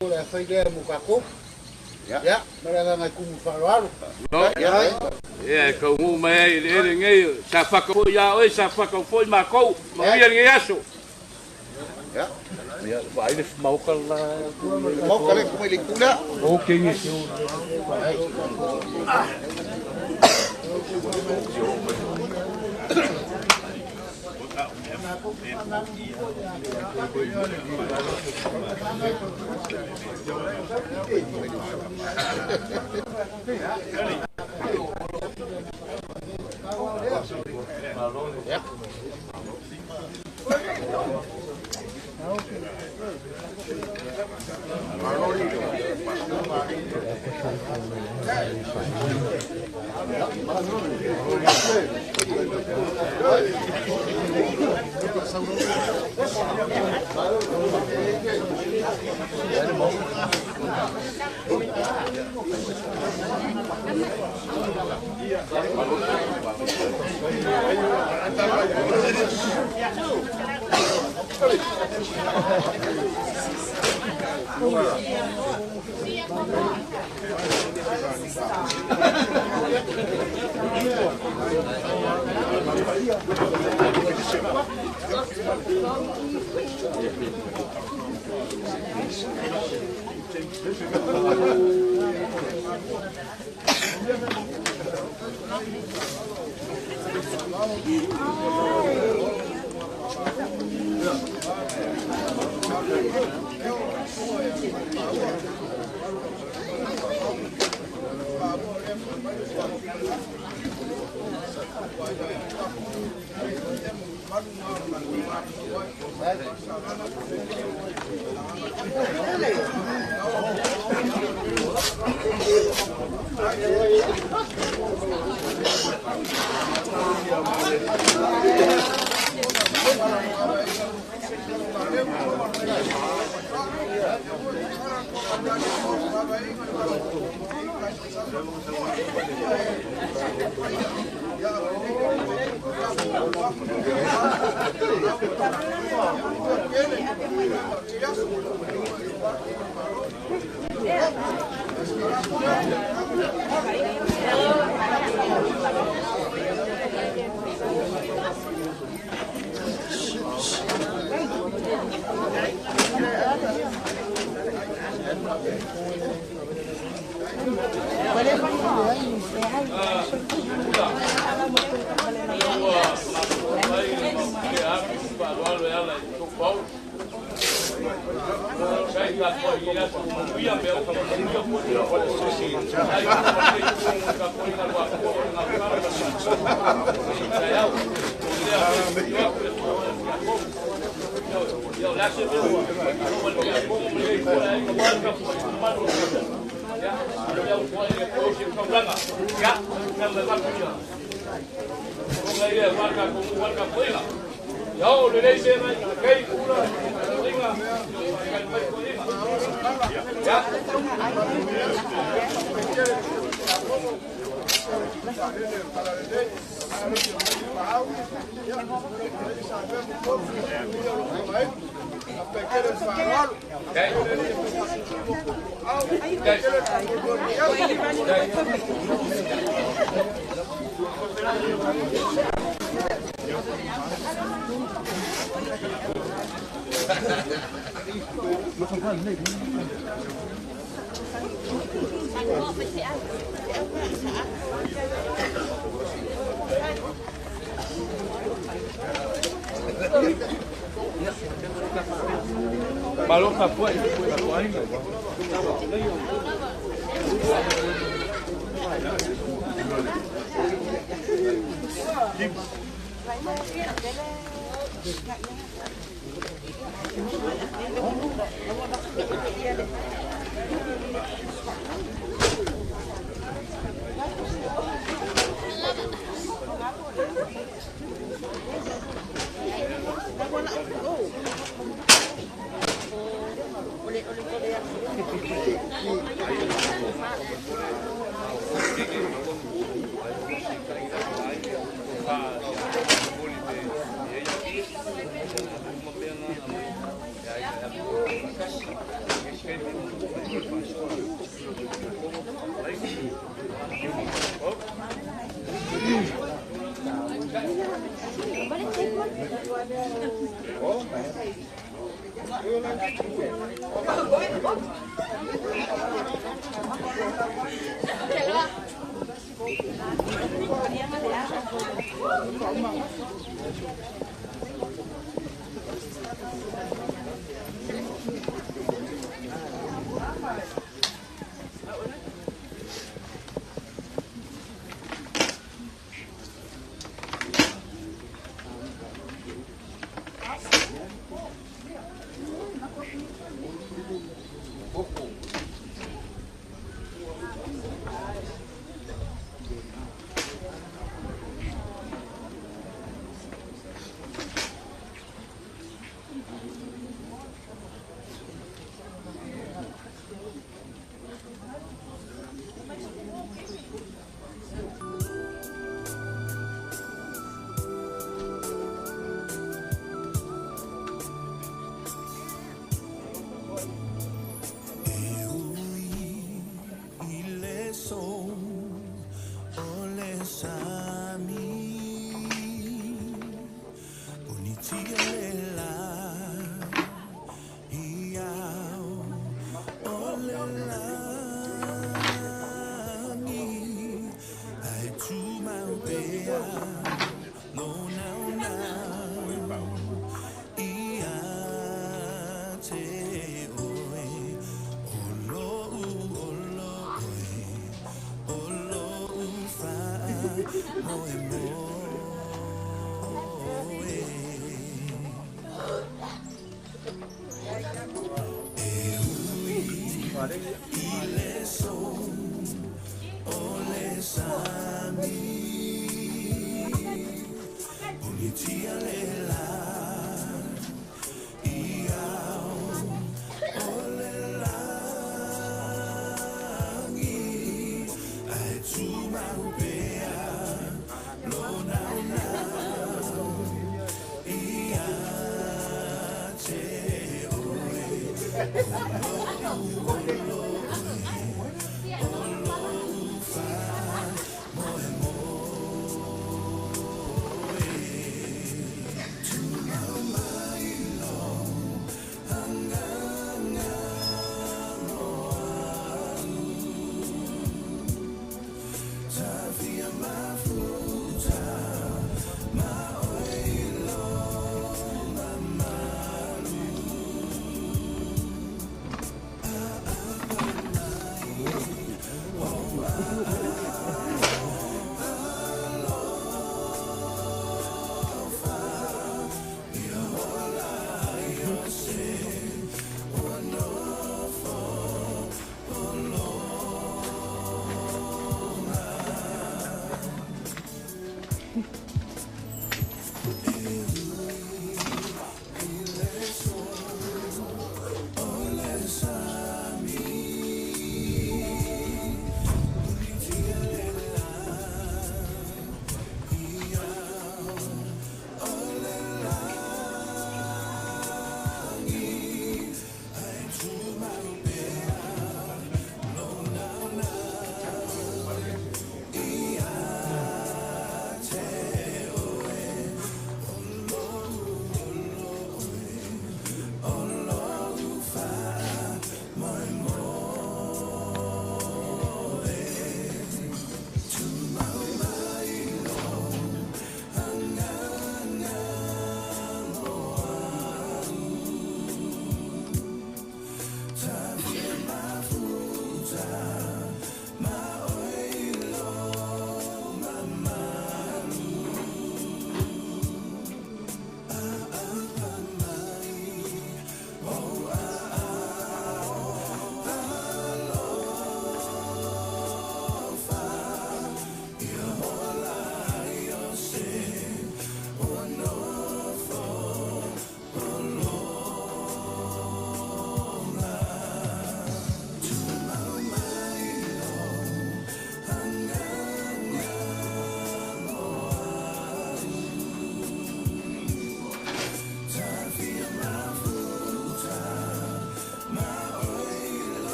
Le faile mo kako. Ya, mara ngai kumu fa'aloalo. Ia e kaugū mai ai i le ele nei sa whaka ia oe sa whaka foi mākou ma ia lenei aso. Ya. Ia vai le mauka la mauka le kuma le kula. Okay. Sa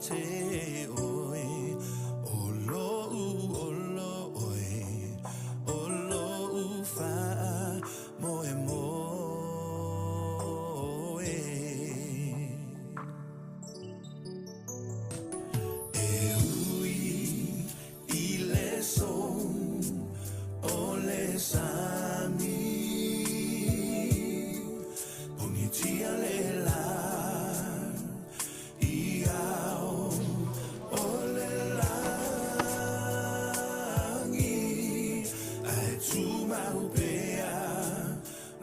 te oe, o lo'u olo oe, o lo'u faamoemoe. E ui i le sō o le sami, punitia le la i ao o le lagi, ae tumau pea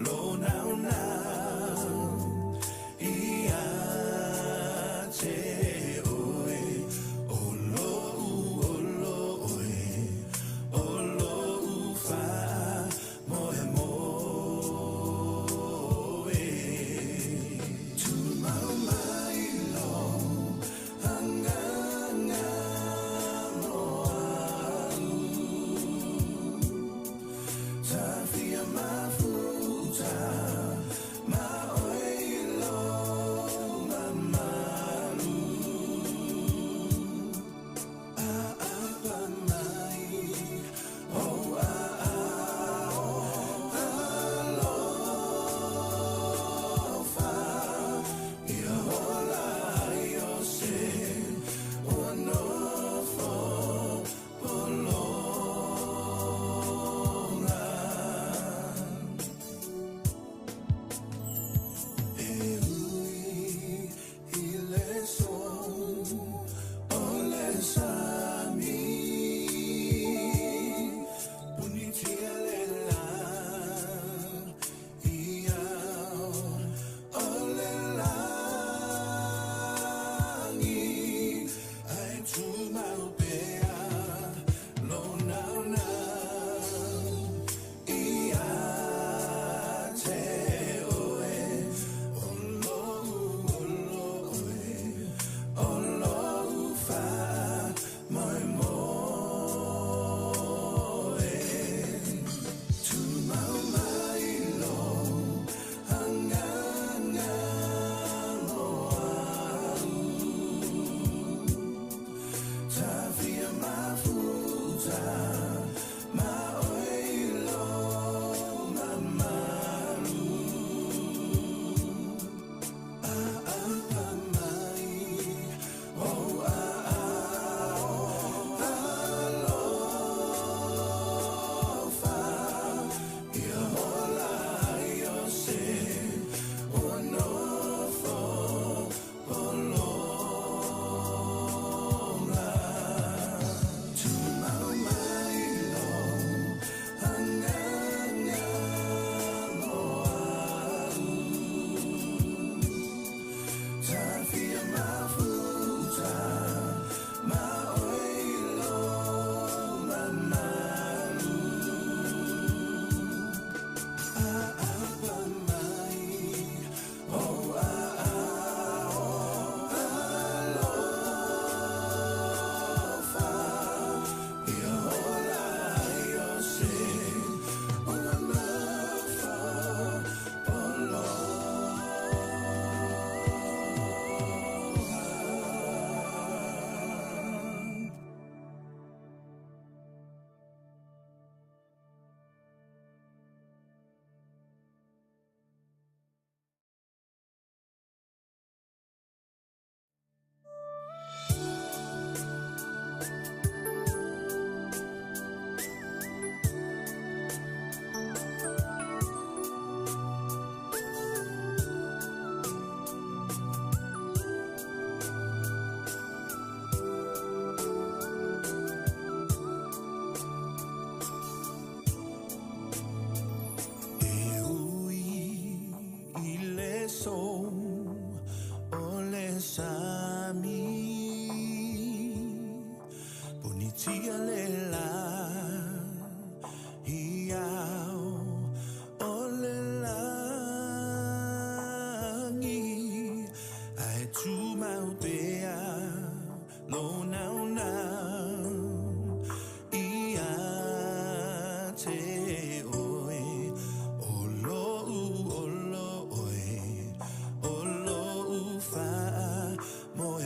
lo naunau ia te oe, o lo'u olo oe, o lo'u faamoemoe. Tumau mai lou agaga mo a'u, tafia mafuta ma oe i lou mamalu. Aapa mai ou aao alofa, ia ola ai o se ua nofo pologa. E ui i le sō o le sami, punitia le la i ao o le lagi, ae tumau pea lou naunau ia te oe, o lo'u olo oe, o lo'u faamoemoe. Tumau mai lou agaga mo a'u, tafia mafuta ma oe i lou mamalu. Aapa mai ou aao alofa, ia ola ai o se ua nofo pologa. Tumau mai lou agaga mo a'u, tafia mafuta ma oe i lou mamalu. Aapa mai ou aao alofa, ia ola ai o se ua nofo pologa. E ui i le sō o le sami, punitia le la i ao o le lagi, ae tumau pea lou naunau ia te oe, o lo'u olo oe, o lo'u faamoemoe.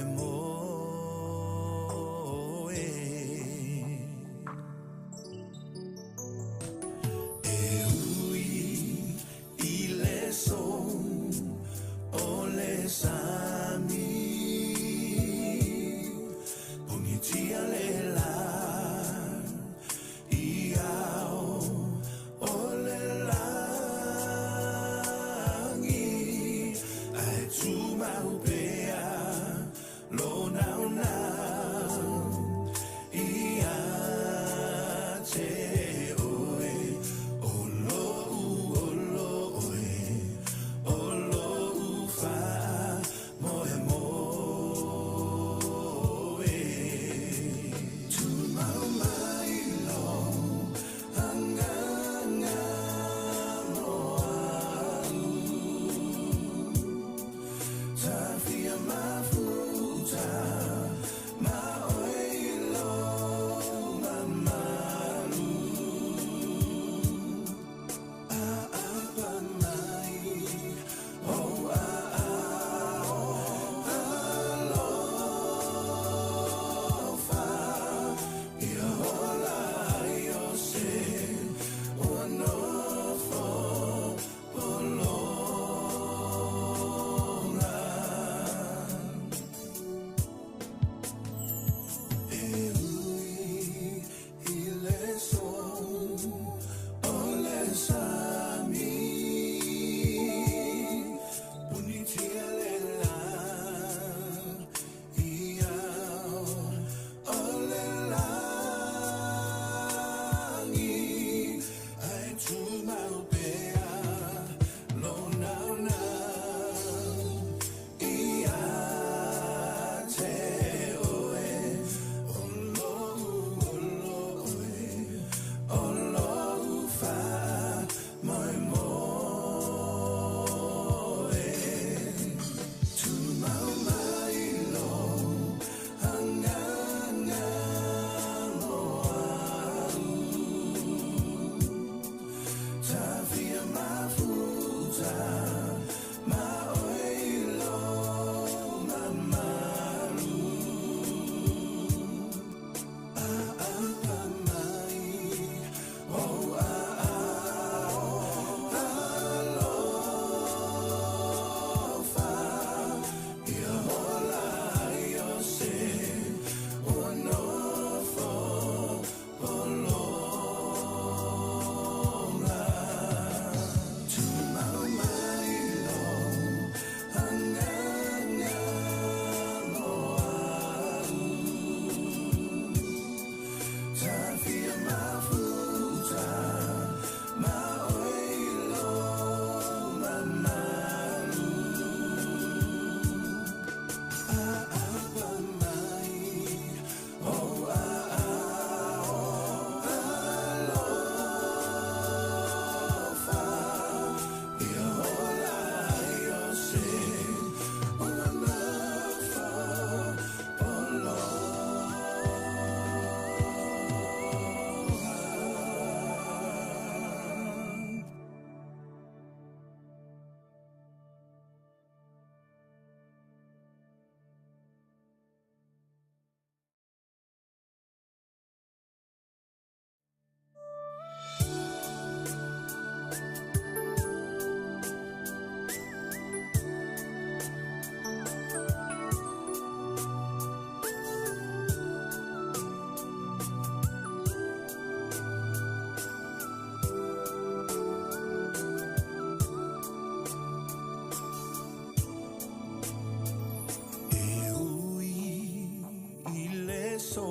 so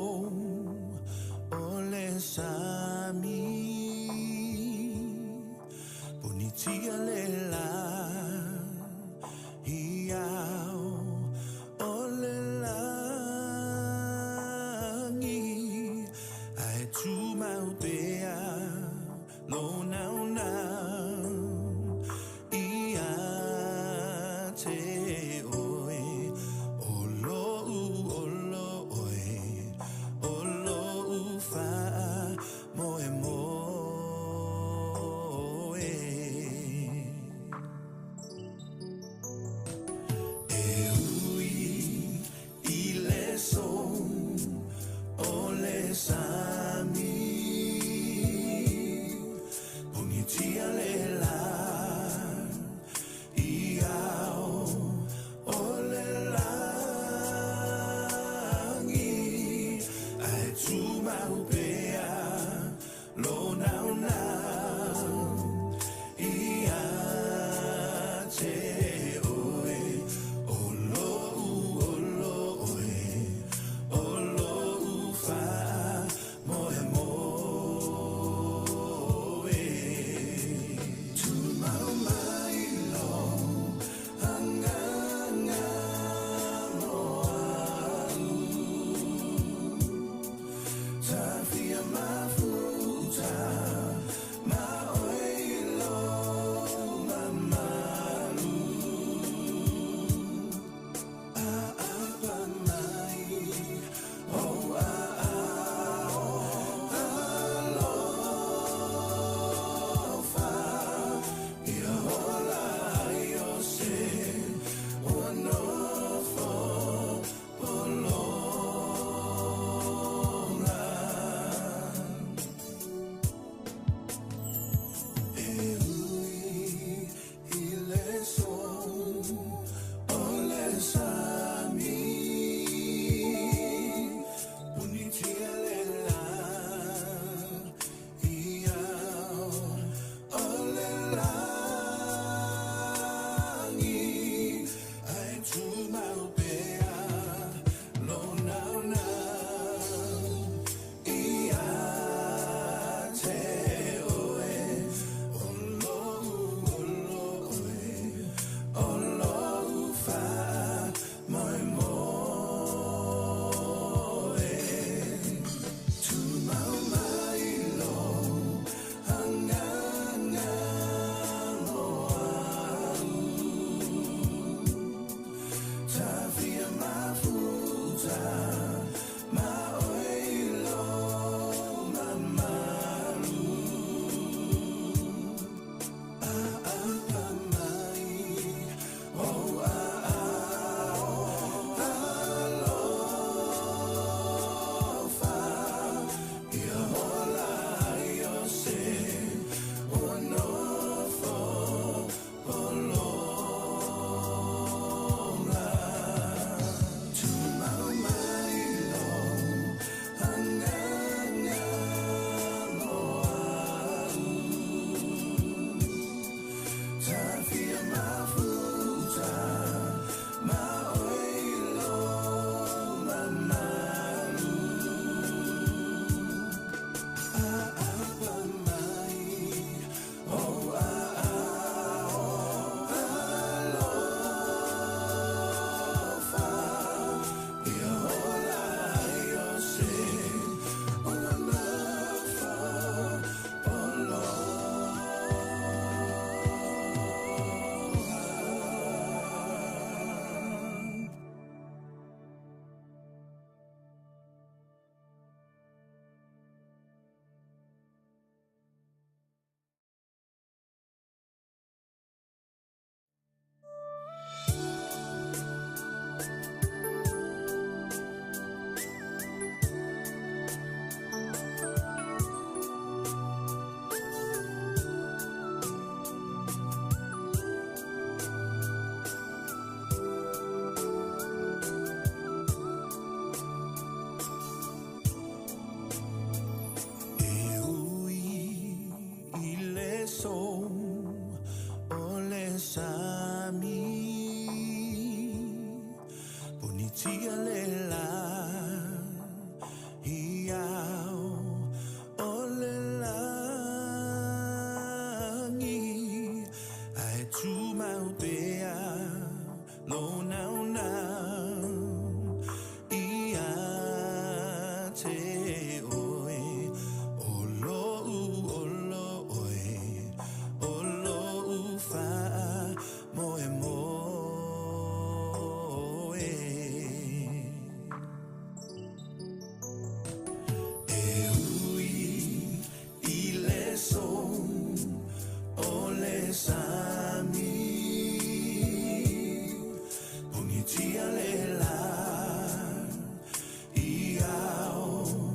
o le sami Punitia le la Iau o le lagi Ae tumau pea lou naunau Ia te oe o lo'u ola oe. te oe, o lo'u olo oe, o lo'u faamoemoe. E ui i le sō o le sami, pogitia le lā i ao.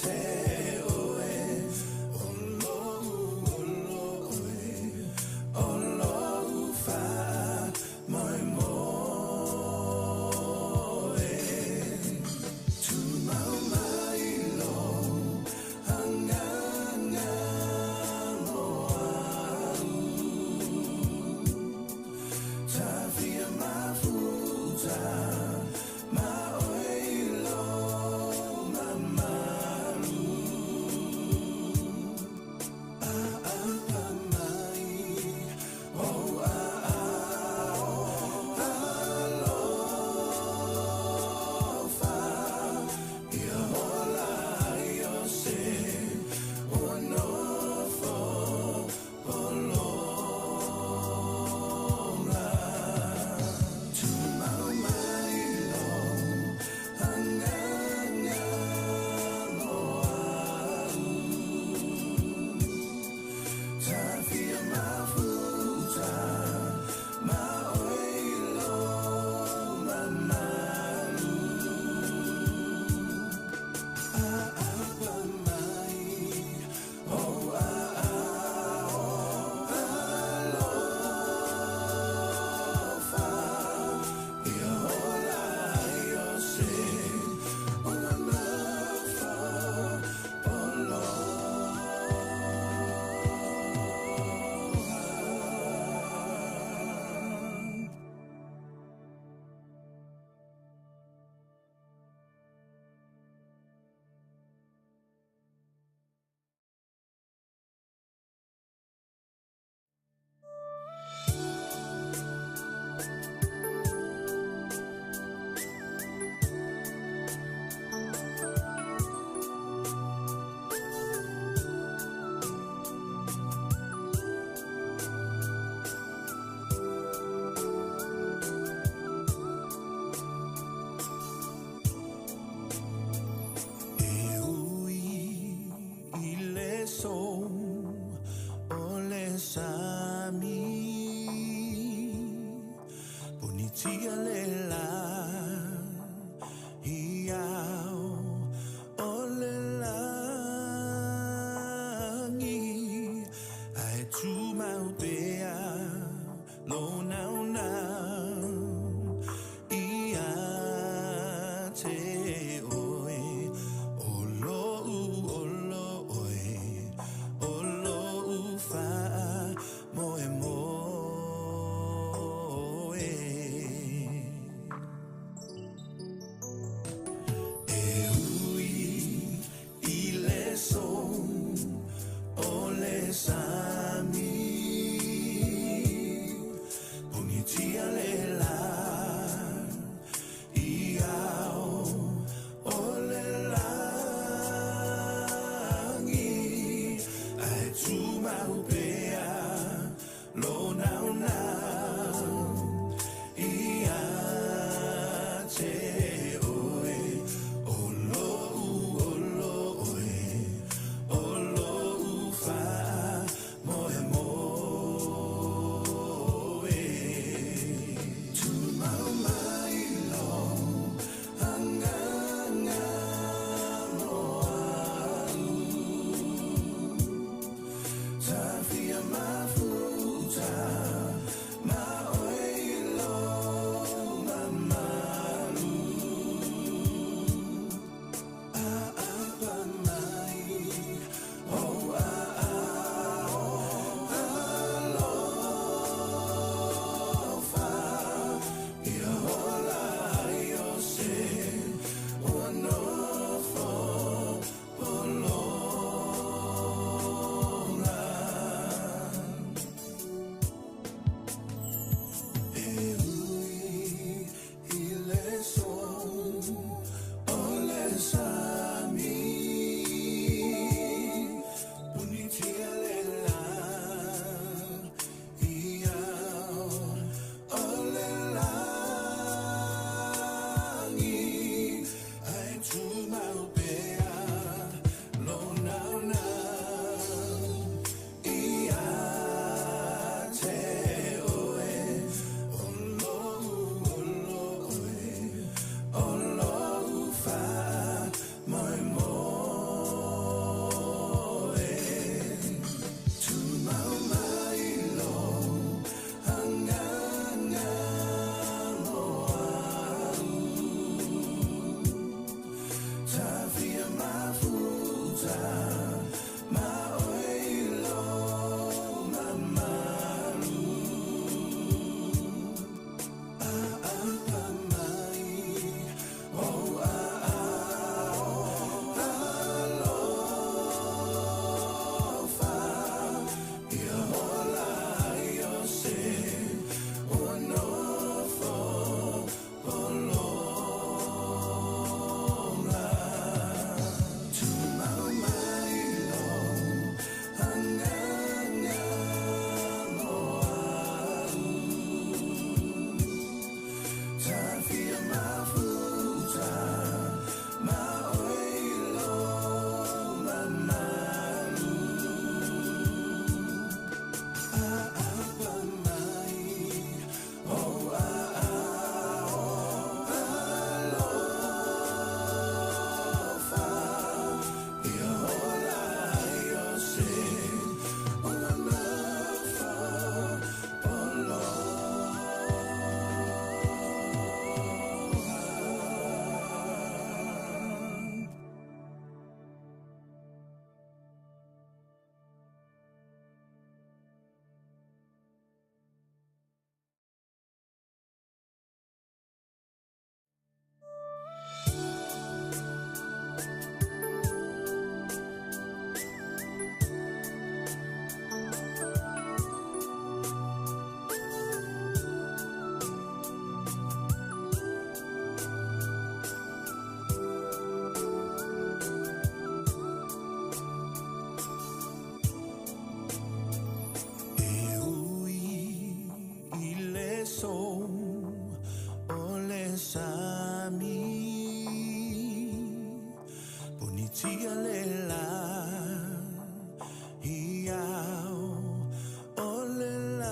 Ma Punitia le la i au o le lagi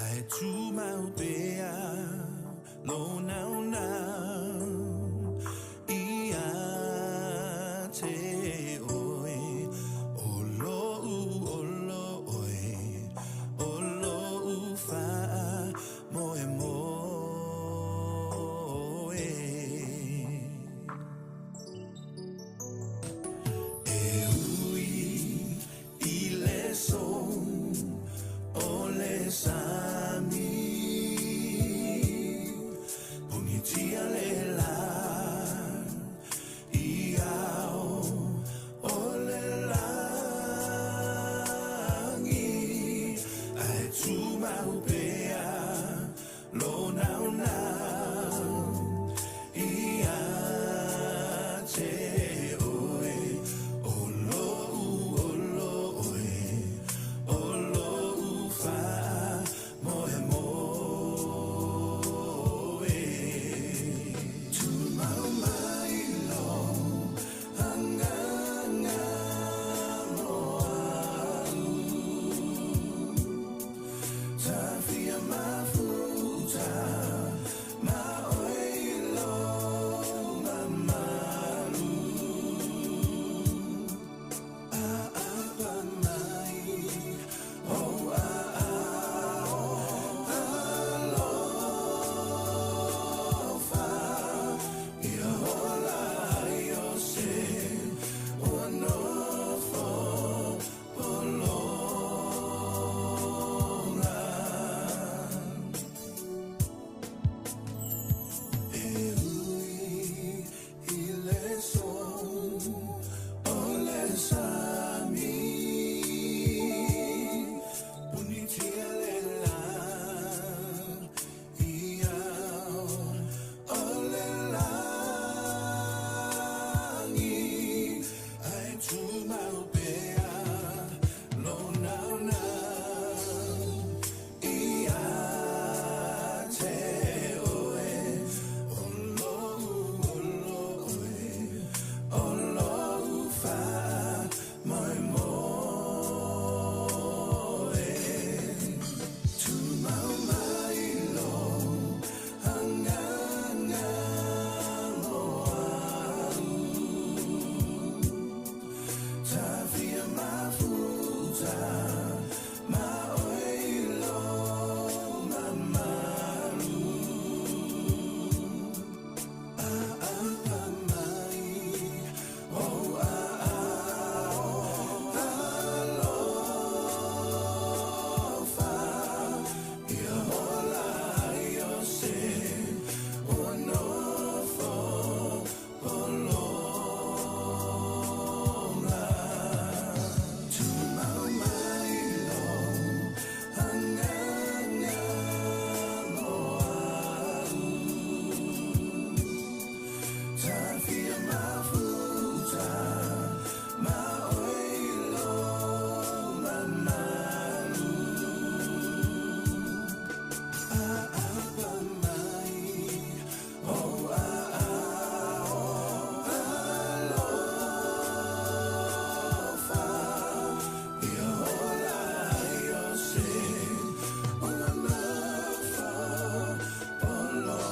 ae tumau pea lou naunau ia te oe o lou olo oe o lou faamoemoe. E ui i le sō o le sami Punitia le la i ao o le lagi Ae tumau pea lou naunau ia te oe o lou olo oe o lou faamoemoe. Tumau mai lou agaga mo au Tafia mafuta ma oe i lou mamalu Aapa mai ou aao alofa Ia ola ai o se ua nofo pologa E ui i le sō o le sami Punitia le la i ao o le lagi Ae tumau pea lou naunau ia te oe o lou olo oe o lou faamoemoe. Tumau mai lou agaga mo au Tafia mafuta ma oe i lou mamalu Aapa mai ou aao alofa Ia ola ai o se ua nofo pologa Tumau mai lou agaga mo au Tafia mafuta ma oe i lou mamalu Aapa mai ou aao alofa Ia ola ai o se ua nofo pologa.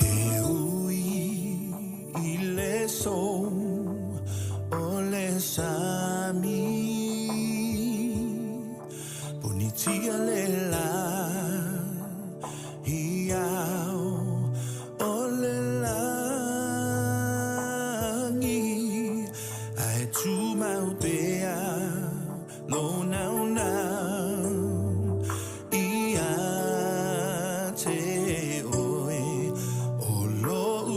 E ui i le so o le sami Ponitia le la i au o le lagi Ae tumau pea lo naunau Ia te oe o lou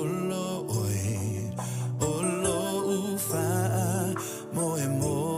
olo oe O lou faa moe moe.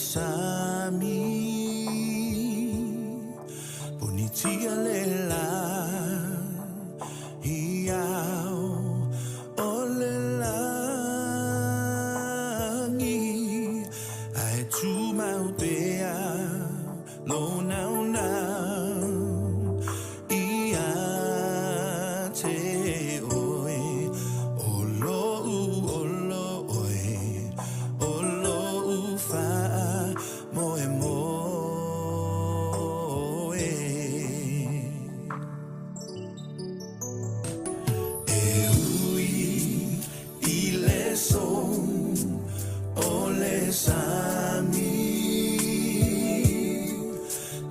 sami Ponitia le la I ao o le lagi Ae tumau pea lou naunau Ia te oe O lo'u olo oe O lo'u faamoemoe E ui i le sō o le sami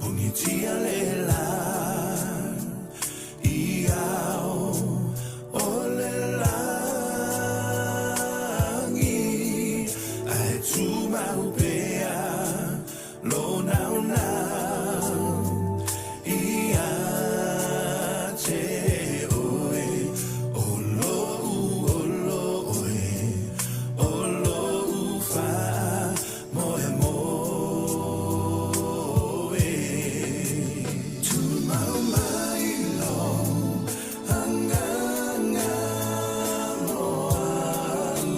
Pogitia le la I ao o le lagi Ae tumau pea lou naunau Ia te oe O lo'u olo oe O lo'u faamoemoe Tumau mai lou agaga mo a'u.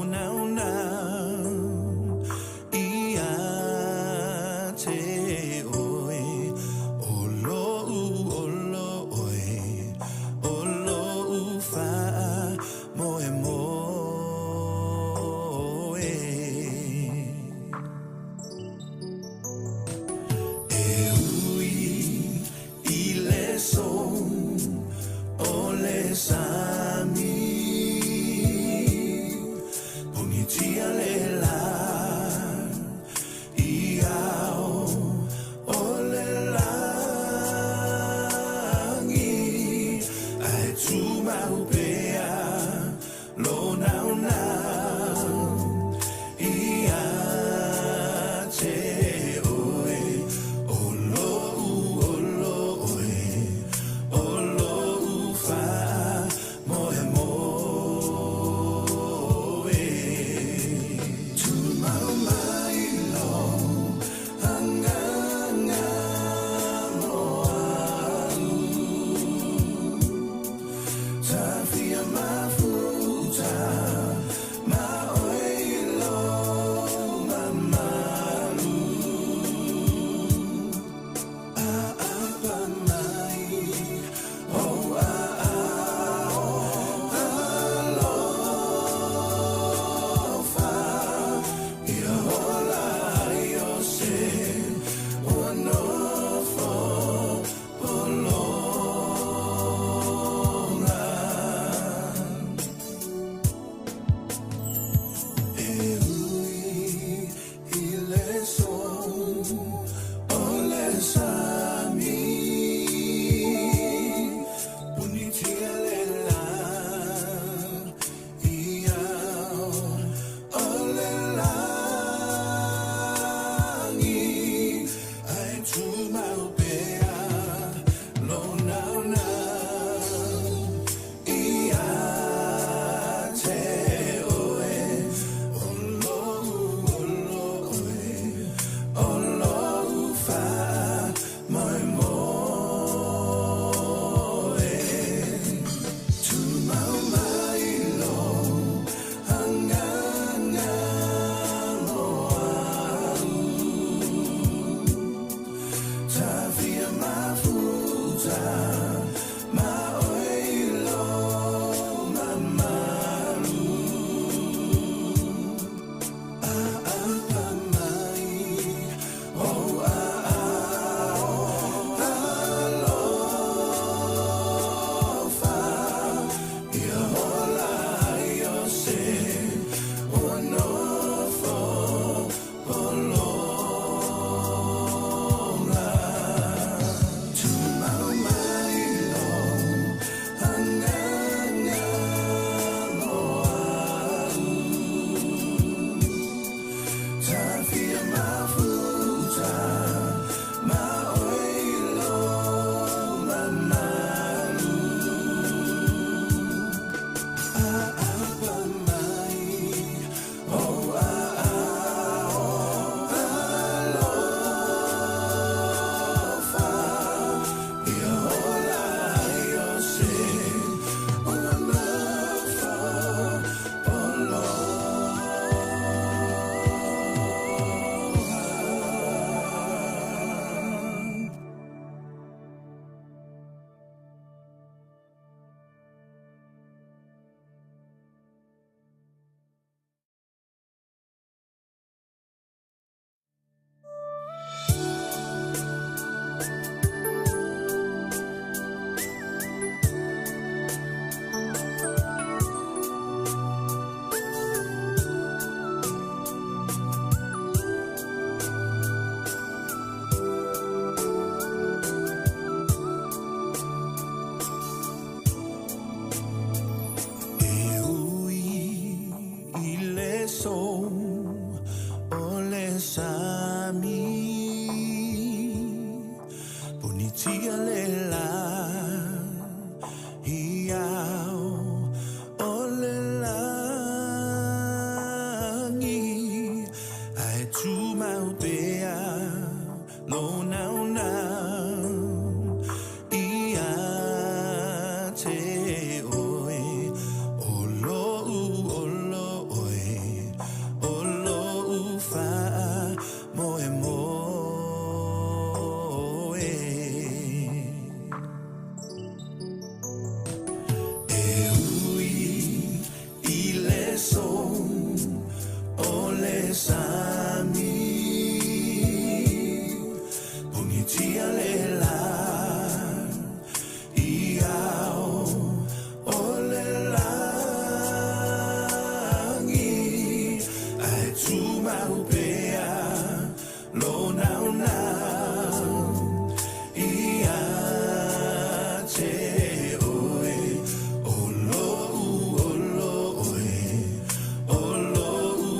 Lo naunau ia te oe, o lo'u olo oe, o lo'u faamoemoe. E ui i le sō o le sami, Pogitia le la i ao o le lagi, Ae tumau pea lo naunau ia te oe, O lo'u olo oe, o lo'u faamoemoe. Tumau mai lou agaga mo a'u, Tafia mafuta ma oe i lou mamalu, Aapa mai ou aao alofa, Ia ola ai o se ua nofo pologa. E ui i le sō o le sami, Punitia le la i ao o le lagi, Ae tumau pea lo naunau ia te oe, O lo'u olo oe, o lo'u faamoemoe. Tumau mai lou agaga mo a'u, Tafia mafuta ma oe i lou mamalu, Aapa mai ou aao alofa, Ia ola ai o se ua nofo pologa. Tumau mai lou agaga mo a'u, Tafia mafuta ma oe i lou mamalu, Aapa mai ou aao alofa, Ia ola ai o se ua nofo pologa. E ui i le sō o le sami, Punitia le la i ao o le lagi, Ae tumau pea lo naunau ia te oe, O lo'u olo oe, sami Pugitia le la I ao o le lagi Ae tumau pea lona ona Ia te oe o lo'u olo oe o lo'u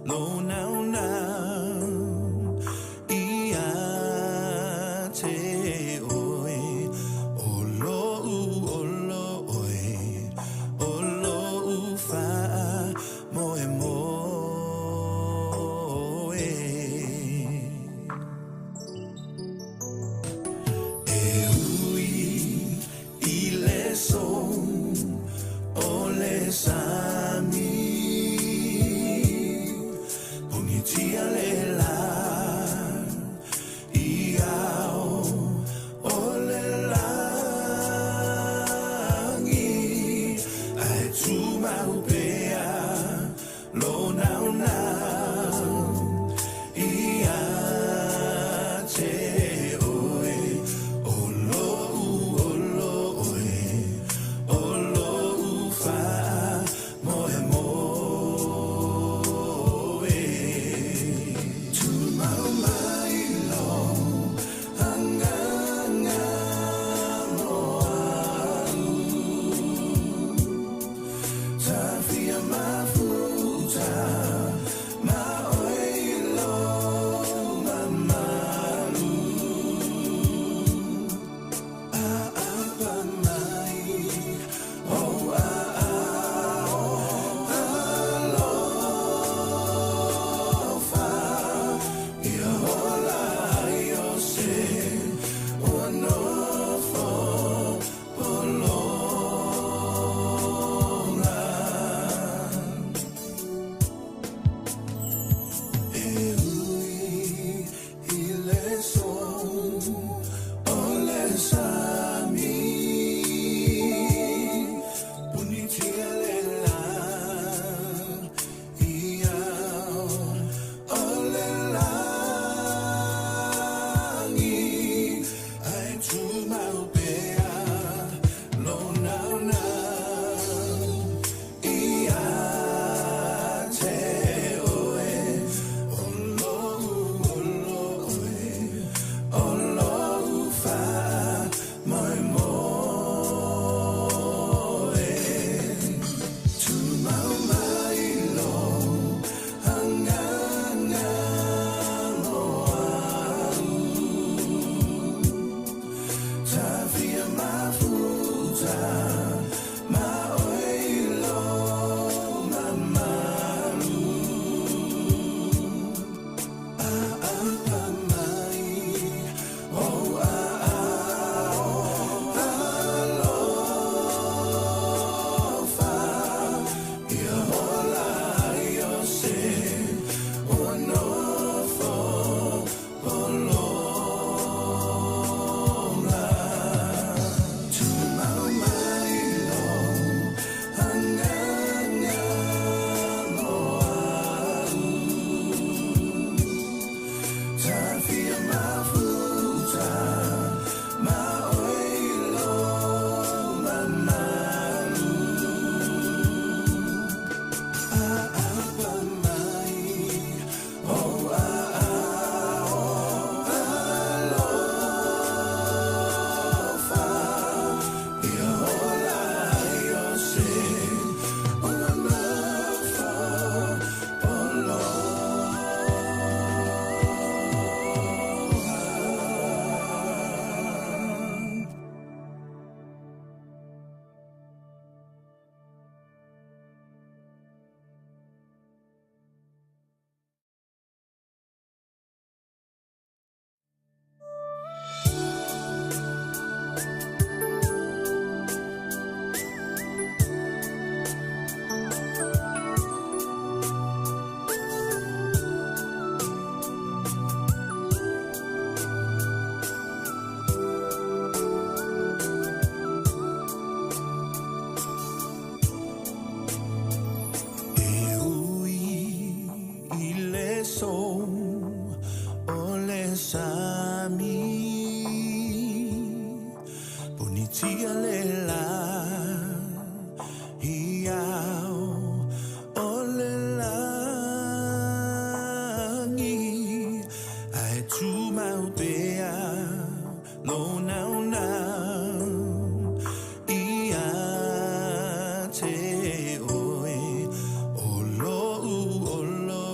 Lo naunau Ia te oe O lo'u olo oe O lo'u faamoemoe. E ui i le sō o le sami, Pogitia le lā i ao o le lagi, Ae tumau pea lou naunau Ia te oe O lo'u olo oe O lo'u faamoemoe. Tumau mai lou agaga mo a'u Tafia mafuta ma oe i lou mamalu Aapa mai ou aao alofa Ia ola ai o se ua nofo pologa. E ui i le sō o le sami, Punitia le lā i ao o le lagi, Ae tumau pea lou naunau Ia te oe O lo'u olo oe O lo'u faamoemoe. Tumau mai lou agaga mo a'u Tafia mafuta ma oe i lou mamalu Aapa mai ou aao alofa Ia ola ai o se ua nofo pologa. Tumau mai lou agaga mo a'u Tafia mafuta ma oe i lou mamalu Aapa mai ou aao alofa Ia ola ai o se ua nofo pologa. E ui i le sō o le sami, Punitia le lā i ao o le lagi, Ae tumau pea lou naunau Ia te oe O lo'u olo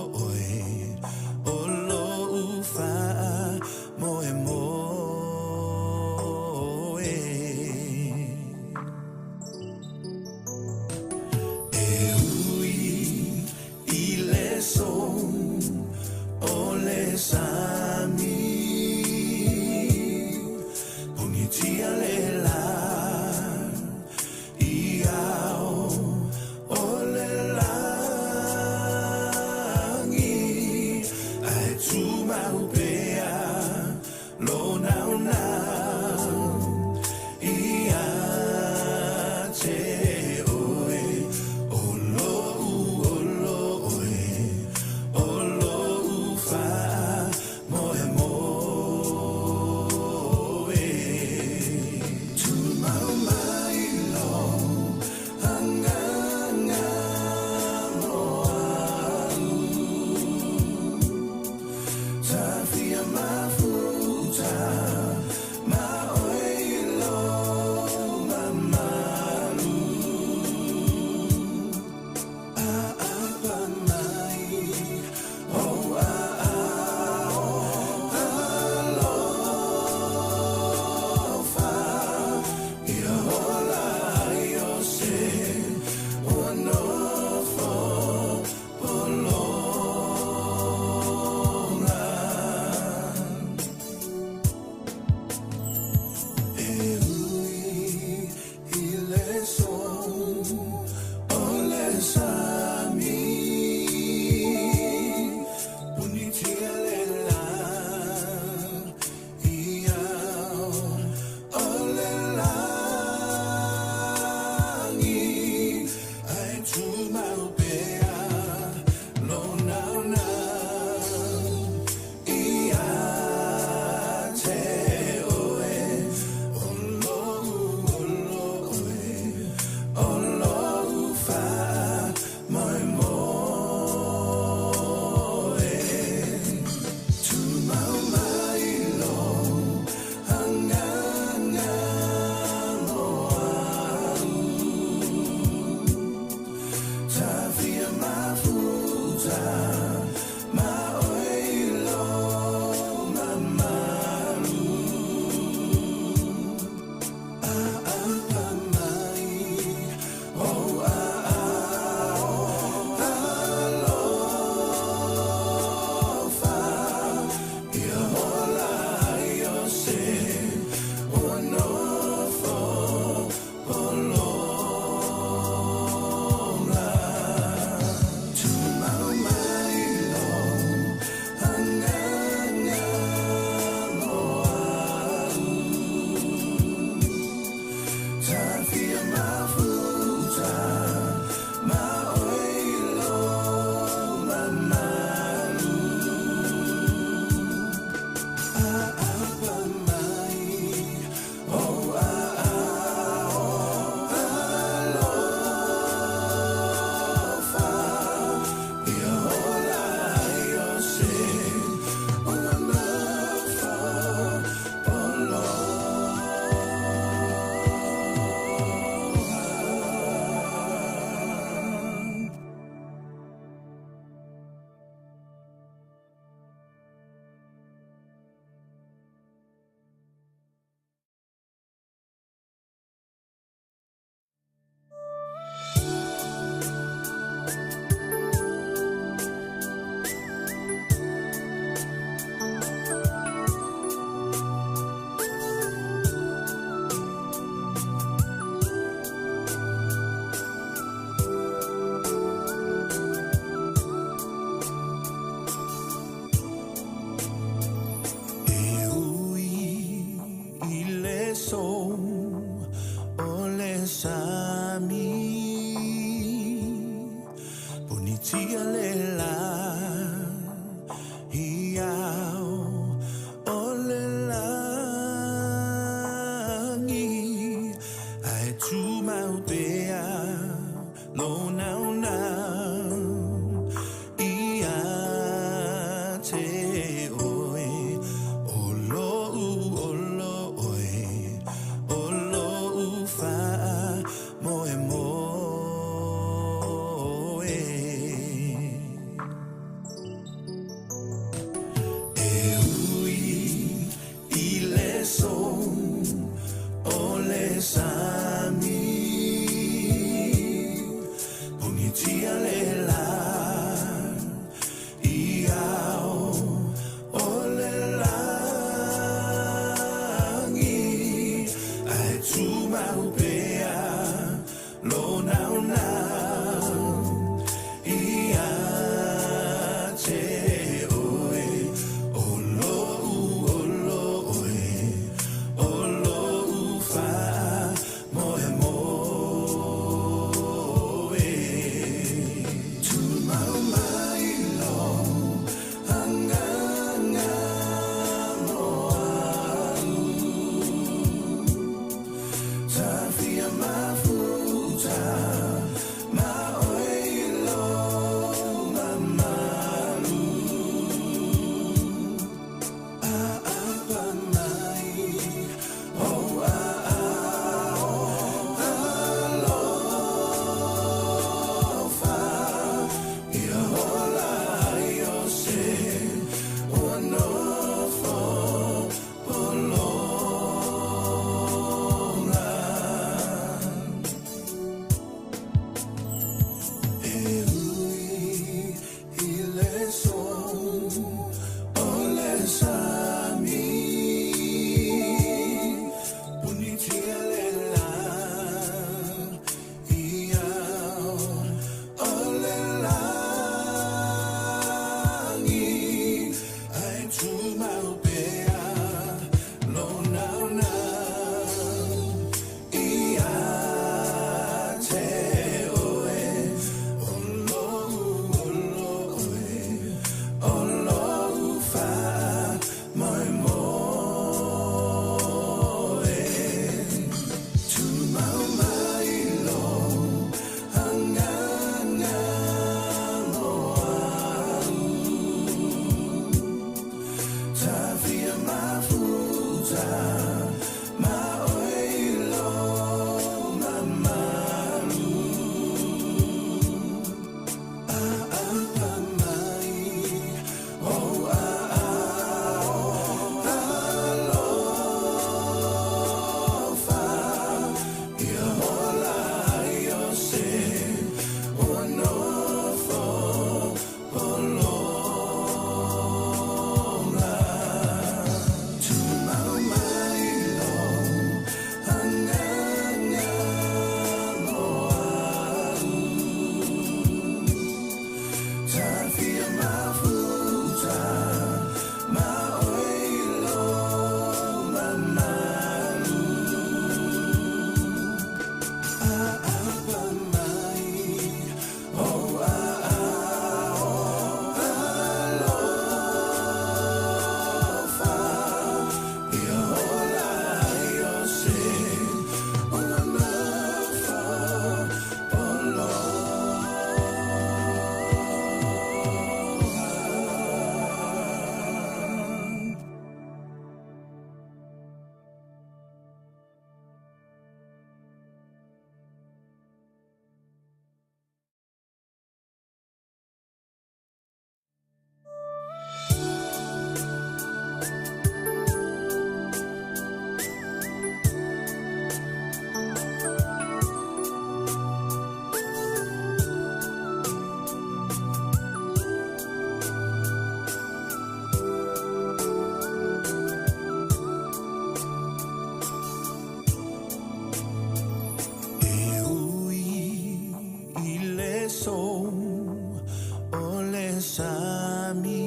sami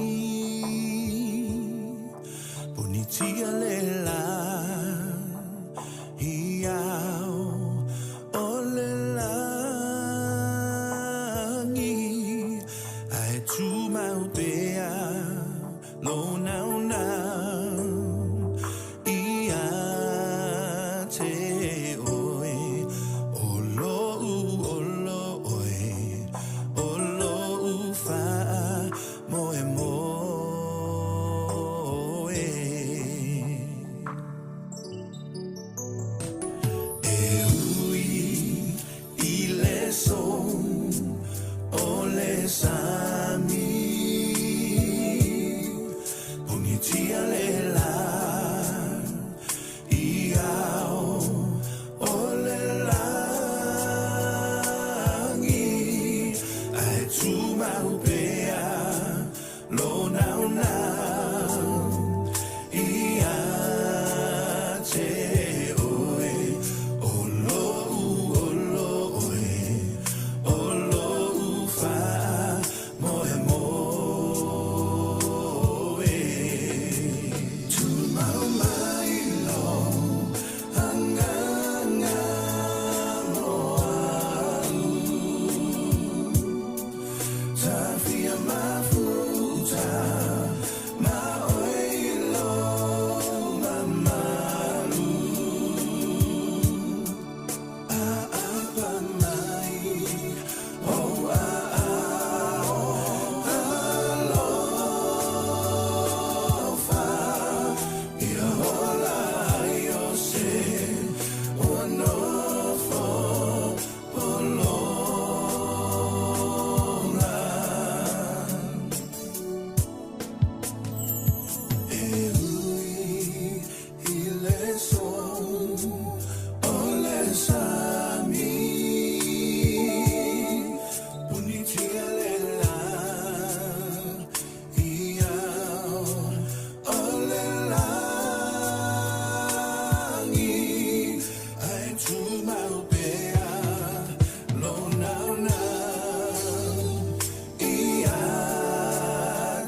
Punitia le la I ao o le lagi Ae tumau pea lou naunau Ia te oe O lo'u olo oe O lo'u faamoemoe E ui i le sou o le sami Punitia le la I ao o le lagi Ae tumau pea lou naunau Ia te oe O lo'u olo oe O lo'u faamoemoe Tumau mai lou agaga mo a'u Tafia mafuta ma oe i lou mamalu Aapa mai ou aao alofa Ia ola ai o se ua nofo pologa E ui i le sou o le sami Punitia le la I ao o le lagi Ae tumau pea lou naunau Ia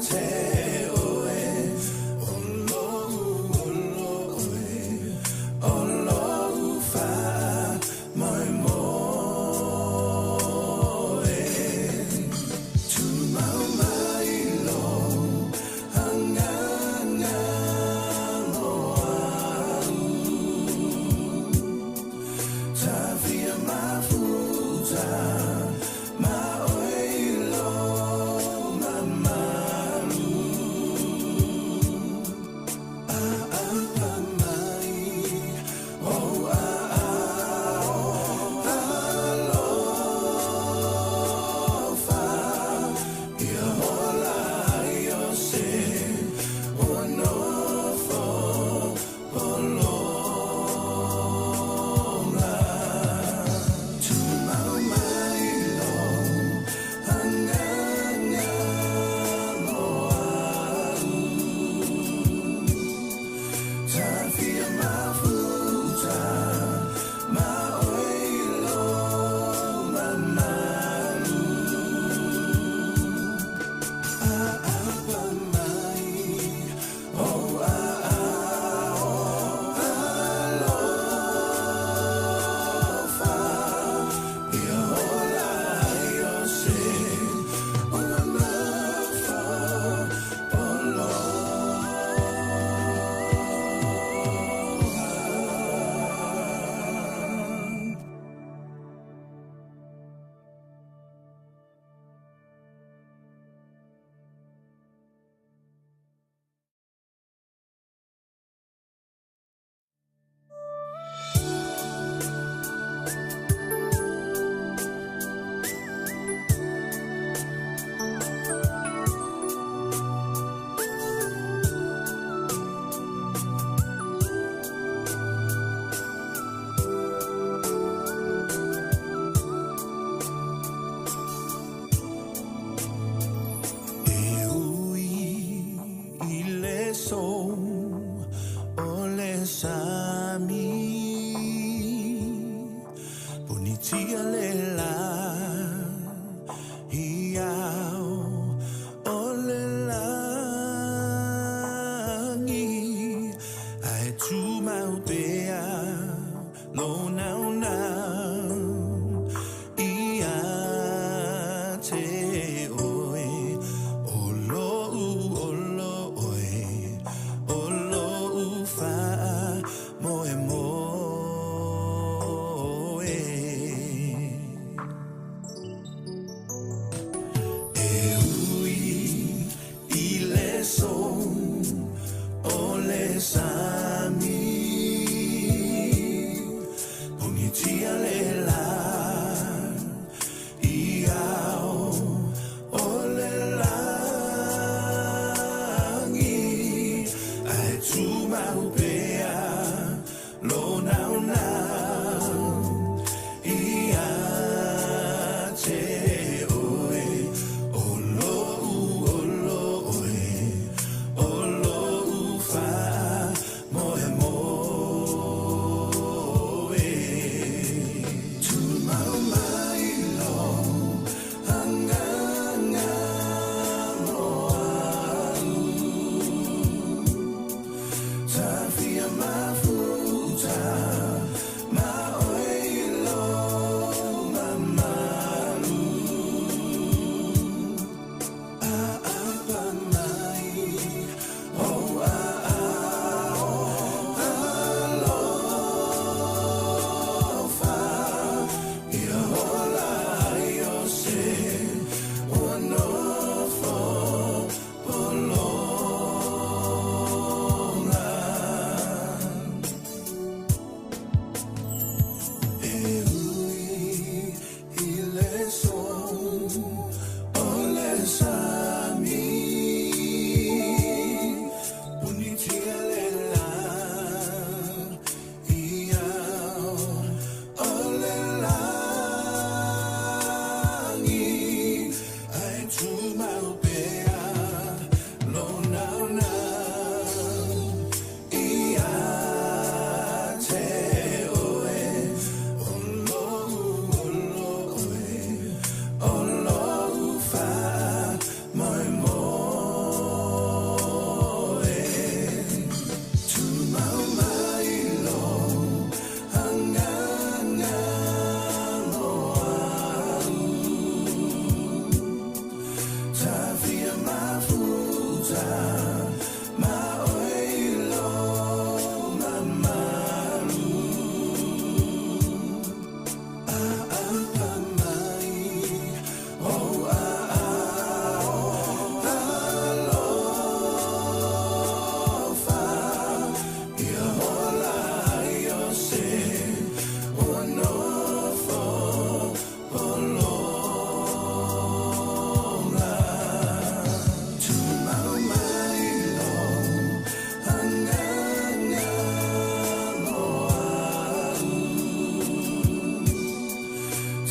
te oe O lo'u olo oe O lo'u faamoemoe Tumau mai lou agaga mo a'u Tafia mafuta ma oe i lou mamalu. mafuta ma oe i lou mamalu. Aapa mai ou aao alofa, ia ola ai o se ua nofo polola. Tumau mai lou agaga mo a'u,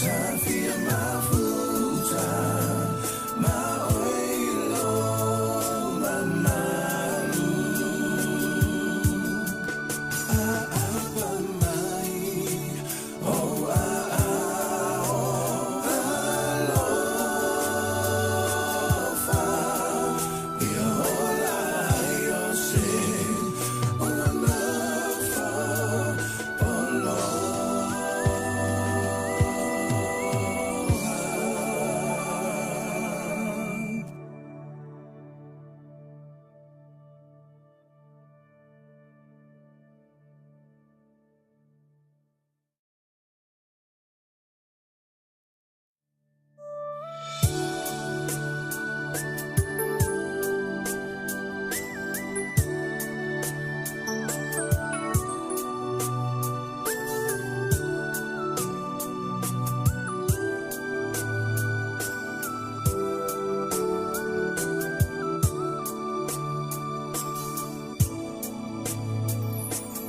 Tafia mafuta ma oe i lou mamalu. Aapa mai ou aao alofa, ia ola ai o se ua nofo polola.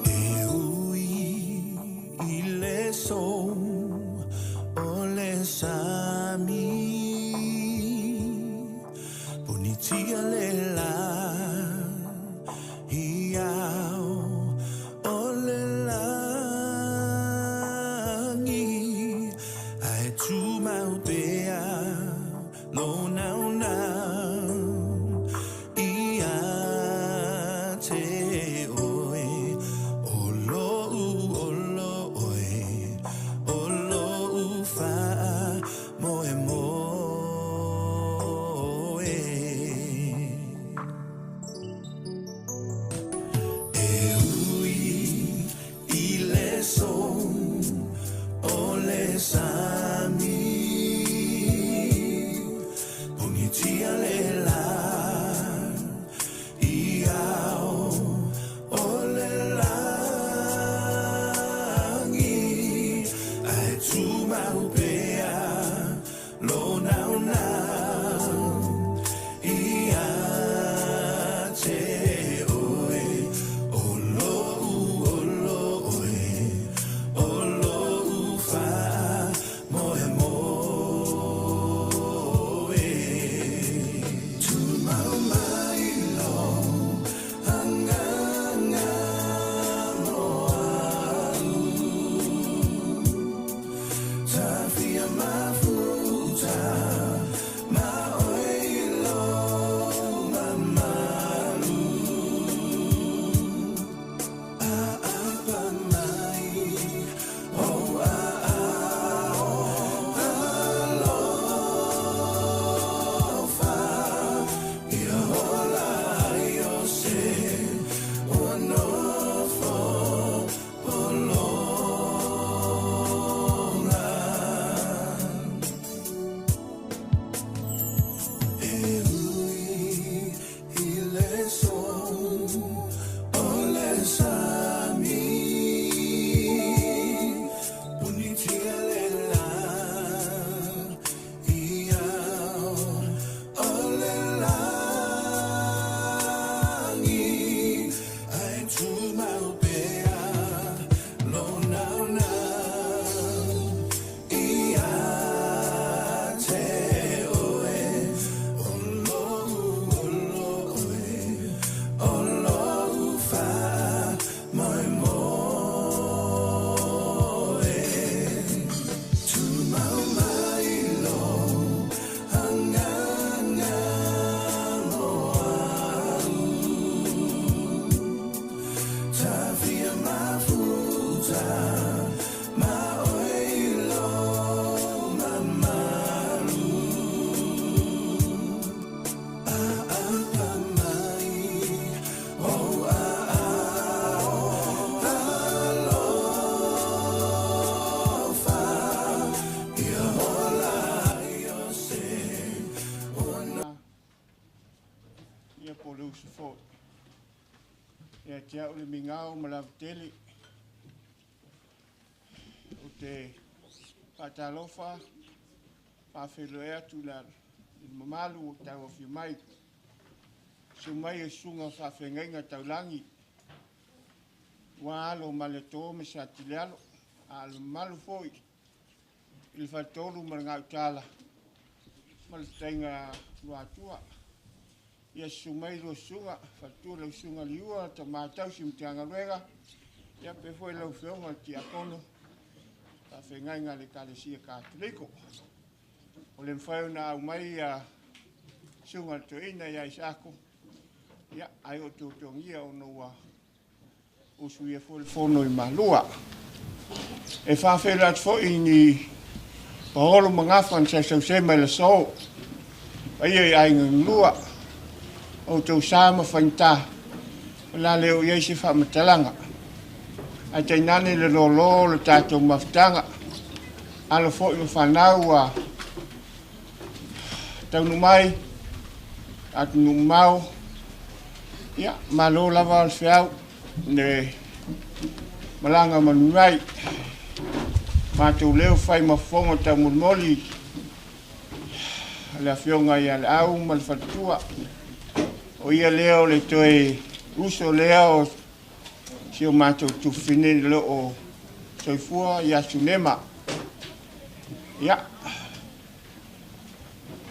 E ui i le sou o le sami, punitia le la i au o le lagi, ae tumau pea lou naunau ia te oe, o lo'u olo oe, o lo'u faamoemoe. E ui i le sou o le sami, punitia le la i au o le lagi, ae tumau pea lou naunau ia te oe, o lo'u olo oe, o lo'u faamoemoe. Tumau mai lou agaga mo a'u, Tafia mafuta ma oe i lou mamalu. Aapa mai ou aao alofa, ia Ia po o le uso foi. Ia te au le migao ma le avatele. Ou te faatalofa, faafeiloai atu i le mamalu ua tauafio mai. Susu mai e susuga o faafeagaiga taulagi, ua alo ma le to ma Satilealo, a o le mamalu foi i le faletolu ma le gautala ma le taiga luatua. Ia susu mai lua susuga, faletua lau susuga Liua, tama tausi Matagaluega, ia pe foi lau afioga le tiakono, faafeagaiga a le Ekalesia Katoliko. O le mafai ona aumai ia susuga le toeaina ia Isaako, ia ai o tuatuagia ona ua usuia foi le fono i Malua. E faafeiloai atu foi ni paolo ma gafa na sausause mai le aso. Paia i aiga galua, outou sa ma faigata, o le a le oo i ai se faamatalaga. Ae tainane le lōlō o le tatou mafutaga, alo foi ma fanau ua taunuu mai, atunuu mamao, ia, malo lava le feau, le malaga manu mai. Matou leo fai ma fofoga taumolimoli le afioga ia Leau ma le faletua. O ia lea o le toe uso lea o si o matou tufine i lo o soifua ia Sunema. Ia,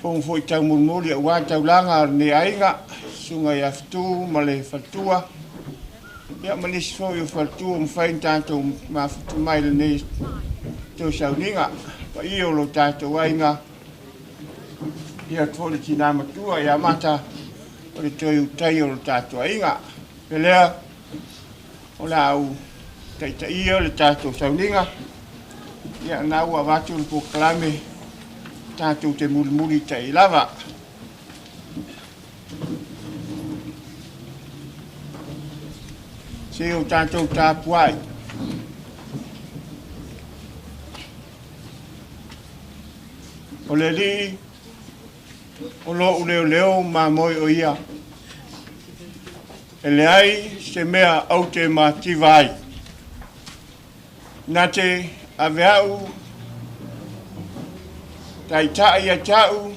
fofoga foi taumolimoli aua taulaga o lenei aiga, susuga ia Fetu ma le faletua. Ia ma nisi foi o faletua ua mafai ona tatou mafuta mai lenei toe sauniga. Paia o lo tatou aiga, ia atu foi le tina matua ia Mata o le toe utai o lo tatou aiga. Pe lea, o le a ou taitaia le tatou sauniga, ia na ua avatu le polokalame tatou te mulimuli tai lava. Se o tatou tapuai. O le Alii o lou leoleo ma moe o ia. E leai se mea ou te mativa ai. Na te ave au taitai ia te au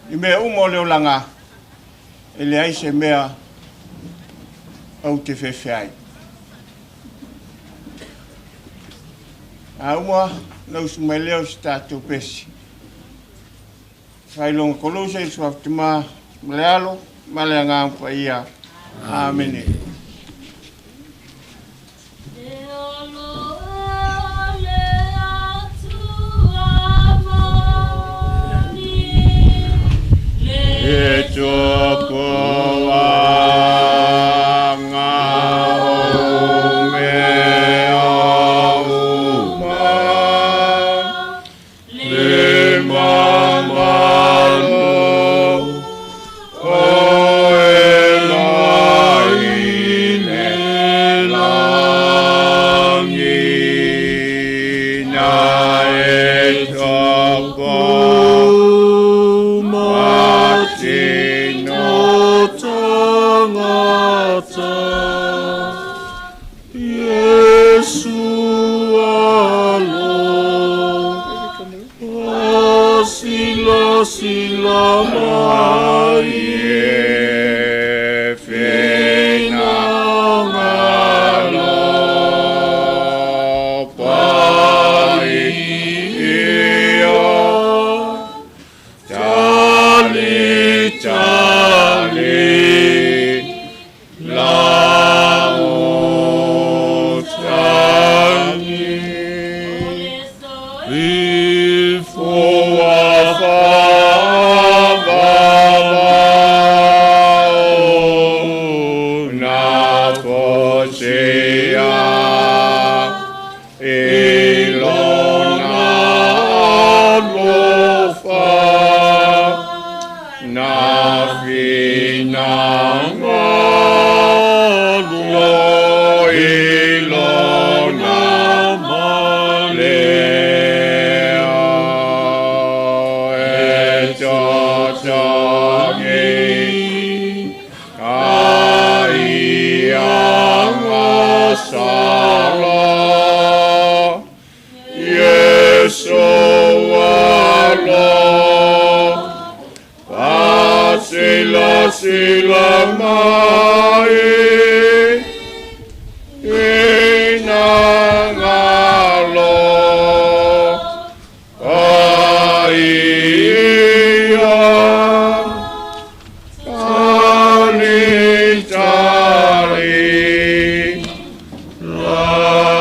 i mea uma o le olaga, e leai se mea ou te fefe ai. A uma na usu mai lea o se tatou pesi. Failoga Koluse i suafa Tama ma le Alo ma le Agaga Paia. Amene. E tupuanga o mea uma, le mamalo o e mai le langi, na e tapa matino tangata, Yesu alo, sila sila mai e finangalo pai ia, tali tali la utani. Ifo afa vavao na fosia ilona alofa na finangalo ilona malea e tatangi. Silasila mai ina ngalo ai tali tali lautagi.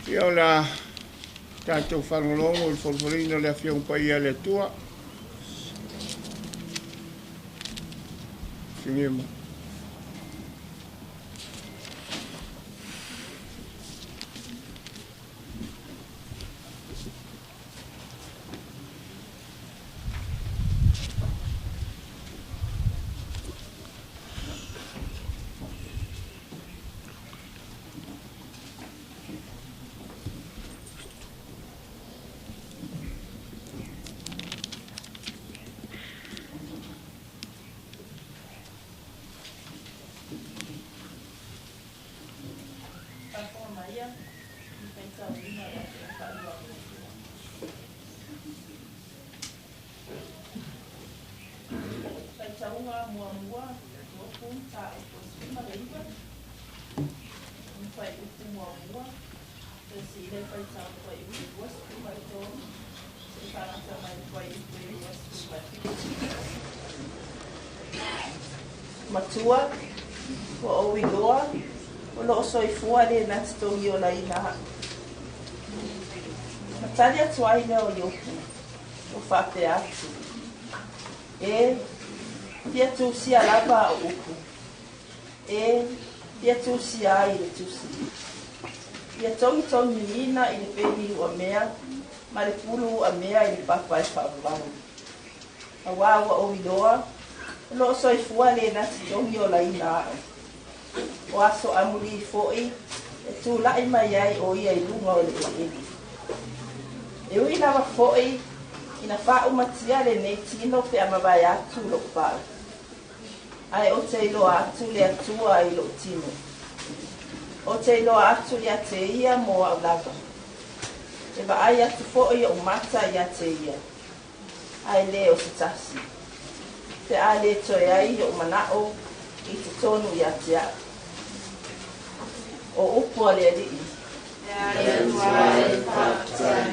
Ia o la tatou faalogologo i le folifoliina o le Afioga Paia a le Atua. Sigia mai. Faitauga muamua 20 mataupu 19 fuaiupu muamua fesili faitau fuaiupu 23 seia faalata mai le fuaiupu 27. Matua, ua ou iloa, o loo soifua le na totogi olaina a'u. Na tali atu ai lea o Iopu, ua faapea atu, E fia tusia lava a'u upu, e fia tusia ai i le tusi. Ia togitogiina i le peni uamea ma le pulu uamea i le papa e faavavau. Auā ua ou iloa, o loo soifua le na totogi olaina a'u. O aso amulī fo'i e tula'i mai ai o ia i luga o le eleele. E ui lava fo'i ina faaumatia lenei tino pe a mavae atu lo'u pa'u. Ae ou te iloa atu le Atua i lo'u tino. Ou te iloa atu iā te Ia mo a'u lava. E vaai atu fo'i o'u mata iā te Ia, ae lē o se tasi. Pe a lē toe ai o'u mana'o i totonu iā te a'u. O upu a le Alii. Le Atua e faafetai.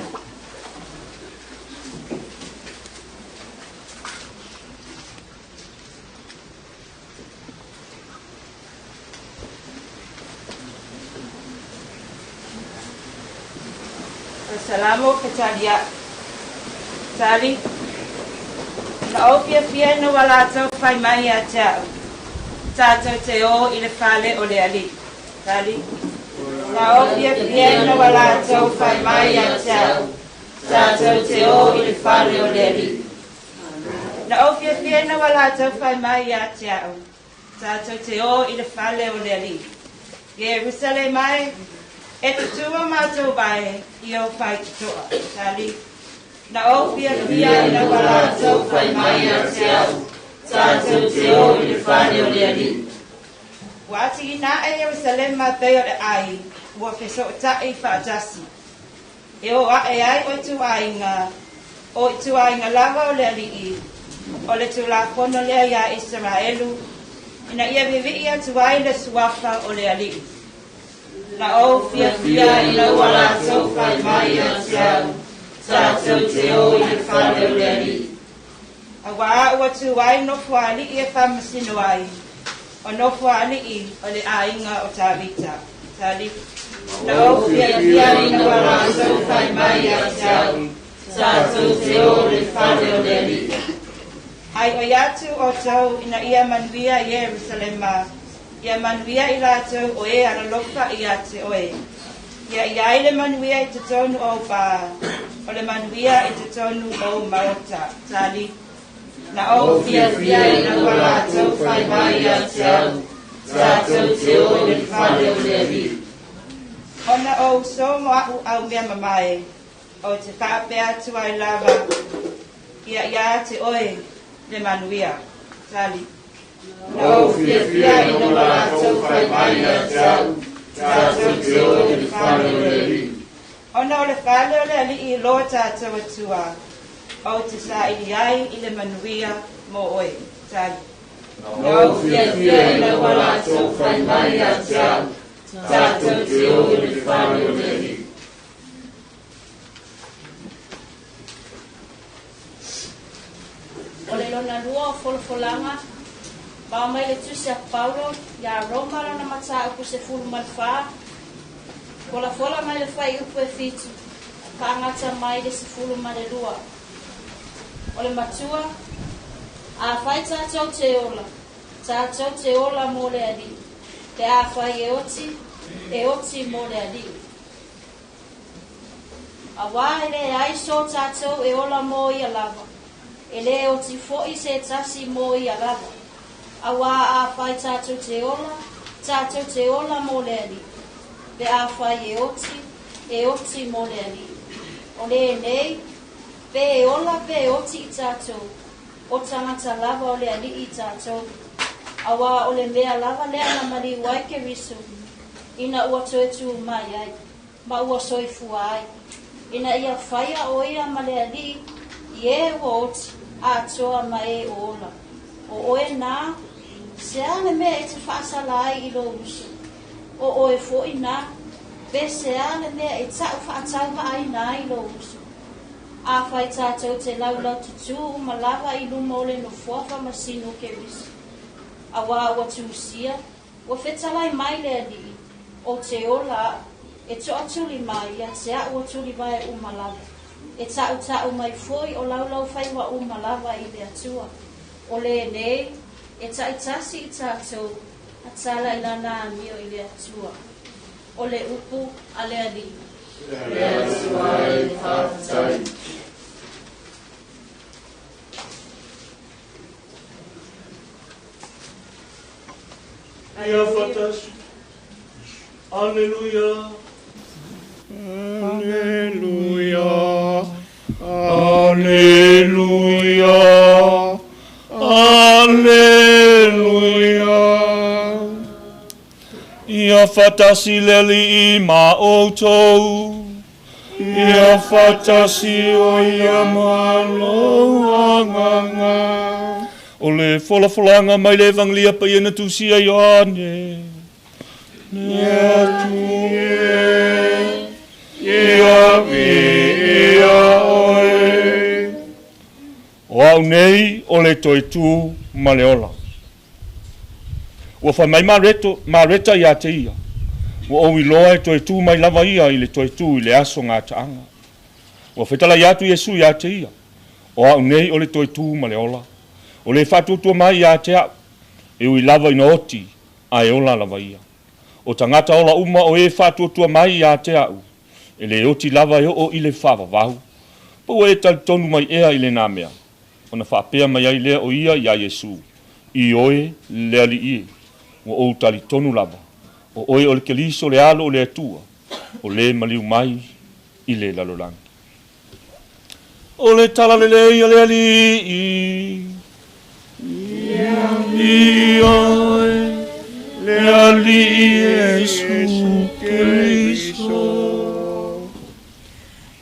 O le Salamo Petalia. Tali. Na ou fiafia ina ua latou fai mai ia te au, Tatou te o i le fale o le Alii. Tali. Na ou fiafia ina ua latou fai mai ia te au, Tatou te o i le fale o le Alii. Na ou fiafia ina ua latou fai mai ia te au, Tatou te o i le fale o le Alii. Ierusalema e, e tutū o matou vae i ou faitotoa. Tali. Na ou fiafia ina ua latou fai mai ia te au, Tatou te o i le fale o le Alii. Ua atiina ae Ierusalema e pei o le ai ua fesootai faatasi. E o ae ai o ituaiga, o ituaiga lava o le Alii, o le Tulafono lea iā Isaraelu, ina ia vivii atu ai le Suafa o le Alii. Na ou fiafia ina ua latou fai mai ia te au, Tatou te o i le fale o le Alii. Auā ua tu ai nofoalii e faamasino ai, o nofoalii o le aiga o Tavita. Tali. Na ou fiafia ina ua latou fai mai ia te au, Tatou te o i le fale o le Alii. Ai oi atu outou ina ia manuia Ierusalema, ia manuia i latou o e alolofa ia te oe. Ia i ai le manuia i totonu o ou pā, o le manuia i totonu o ou maota. Tali. Na ou fiafia ina ua latou fai mai ia te au, Tatou te o i le fale o le Alii. Ona o uso mo a'u aumea mamae, ou te faapea atu ai lava, Ia iā te oe le manuia. Tali. Na ou fiafia ina ua latou fai mai ia te au, Tatou te o i le fale o le Alii. Ona o le fale o le alii i lo tatou Atua, ou te saili ai i le manuia mo oe. Tali. Na ou fiafia ina ua latou fai mai ia te au, Tatou te o i le fale o le Alii. O le lona lua o folafolaga, ma aumai le tusi a Paulo iā Roma lona mataupu 14, folafola mai le fuaiupu e 7, faagata mai le 12. O le matua, afai tatou te ola, tatou te ola mo le Alii, pe afai e oti, e oti mo le Alii. Auā e leai so tatou e ola mo ia lava, e lē oti foi se tasi mo ia lava. Auā afai tatou te ola, tatou te ola mo le Alii, pe afai e oti, e oti mo le Alii. O lenei, pe e ola pe e oti i tatou, o tagata lava o le Alii i tatou. Auā o le mea lava lea na maliu ai Keriso, ina ua toe tū mai ai, ma ua soifua ai, ina ia faia o ia ma le Alii i e ua oti atoa ma e o ola. O oe nā, se a le mea e te faasala ai i lou uso? O oe foi nā, pe se a le mea e ta'u faatauvaaina ai lou uso? Afai tatou te laulaututū uma lava i luma o le nofoa faamasino o Keriso, auā ua tusia, Ua fetalai mai le Alii, Ou te ola a'u, e toatuli mai ia te a'u o tulivae uma lava, e ta'uta'u mai foi o laulaufaiva uma lava i le Atua. O lenei, e ta'itasi i tatou, a tala i lana amio i le Atua. O le upu a le Alii. Le Atua e, faafetai. Ia faatasi. Aleluia. Aleluia. Aleluia. Aleluia. Ia faatasi le Alii ma outou. Ia faatasi o ia ma lou agaga. O le folafolaga mai le Evagelia Paia na tusia e Ioane. Le Atua e, ia viia oe. O a'u nei o le toe tū ma le ola. Ua fai mai Mareta iā te ia, Ua ou iloa e toe tū mai lava ia i le toe tū i le aso gataaga. Ua fetalai atu Iesu iā te ia, O a'u nei o le toe tū ma le ola. O le faatuatua mai iā te a'u, e ui lava ina oti, ae ola lava ia. O tagata ola uma o e faatuatua mai iā te a'u, e lē oti lava e oo i le faavavau. Po ua e talitonu mai ea i lenā mea? Ona faapea mai ai lea o ia iā Iesu, Ioe, le Alii e, ua ou talitonu lava, o oe o le Keriso le Alo o le Atua, o le maliu mai i le lalolagi. O le talalelei a le Alii. Ia oe, le Alii Iesu Keriso.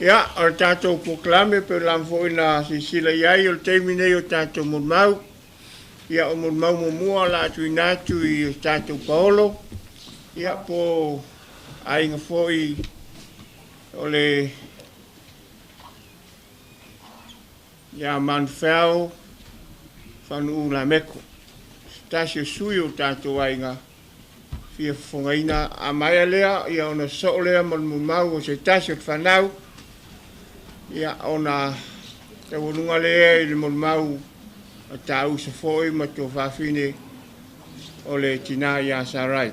Ia, o le tatou polokalame pei lava foi na silasila i ai o le taimi nei o tatou molimau. Ia, o molimau muamua o le a tuuina atu i o tatou paolo, ia, po o aiga foi o le ia Manufeao Faanuu Lameko, se tasi o sui o tatou aiga fia fofogaina. A maea lea, ia ona sosoo lea ma le molimau o se tasi o le fanau, ia ona taualuga lea i le molimau a tāuso foi ma tuafafine o le tinā iā Sarai.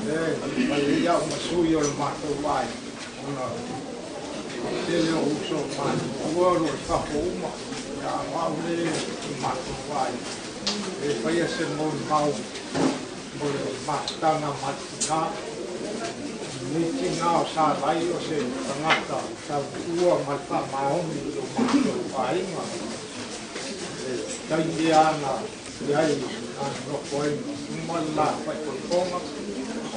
Lea e fai ai a'u ma sui o le matou aiga, ona o le tele o uso matutua o lo o i fafo uma, a o a'u lea i le matou aiga, e le faia se molimau mo le mafutaga ma le tinā. Lenei tinā o Salai o se tagata tautua ma le faamaoni i lo matou aiga. Le taimi ana i ai na nonofo ai ma uma le la faikoikoga,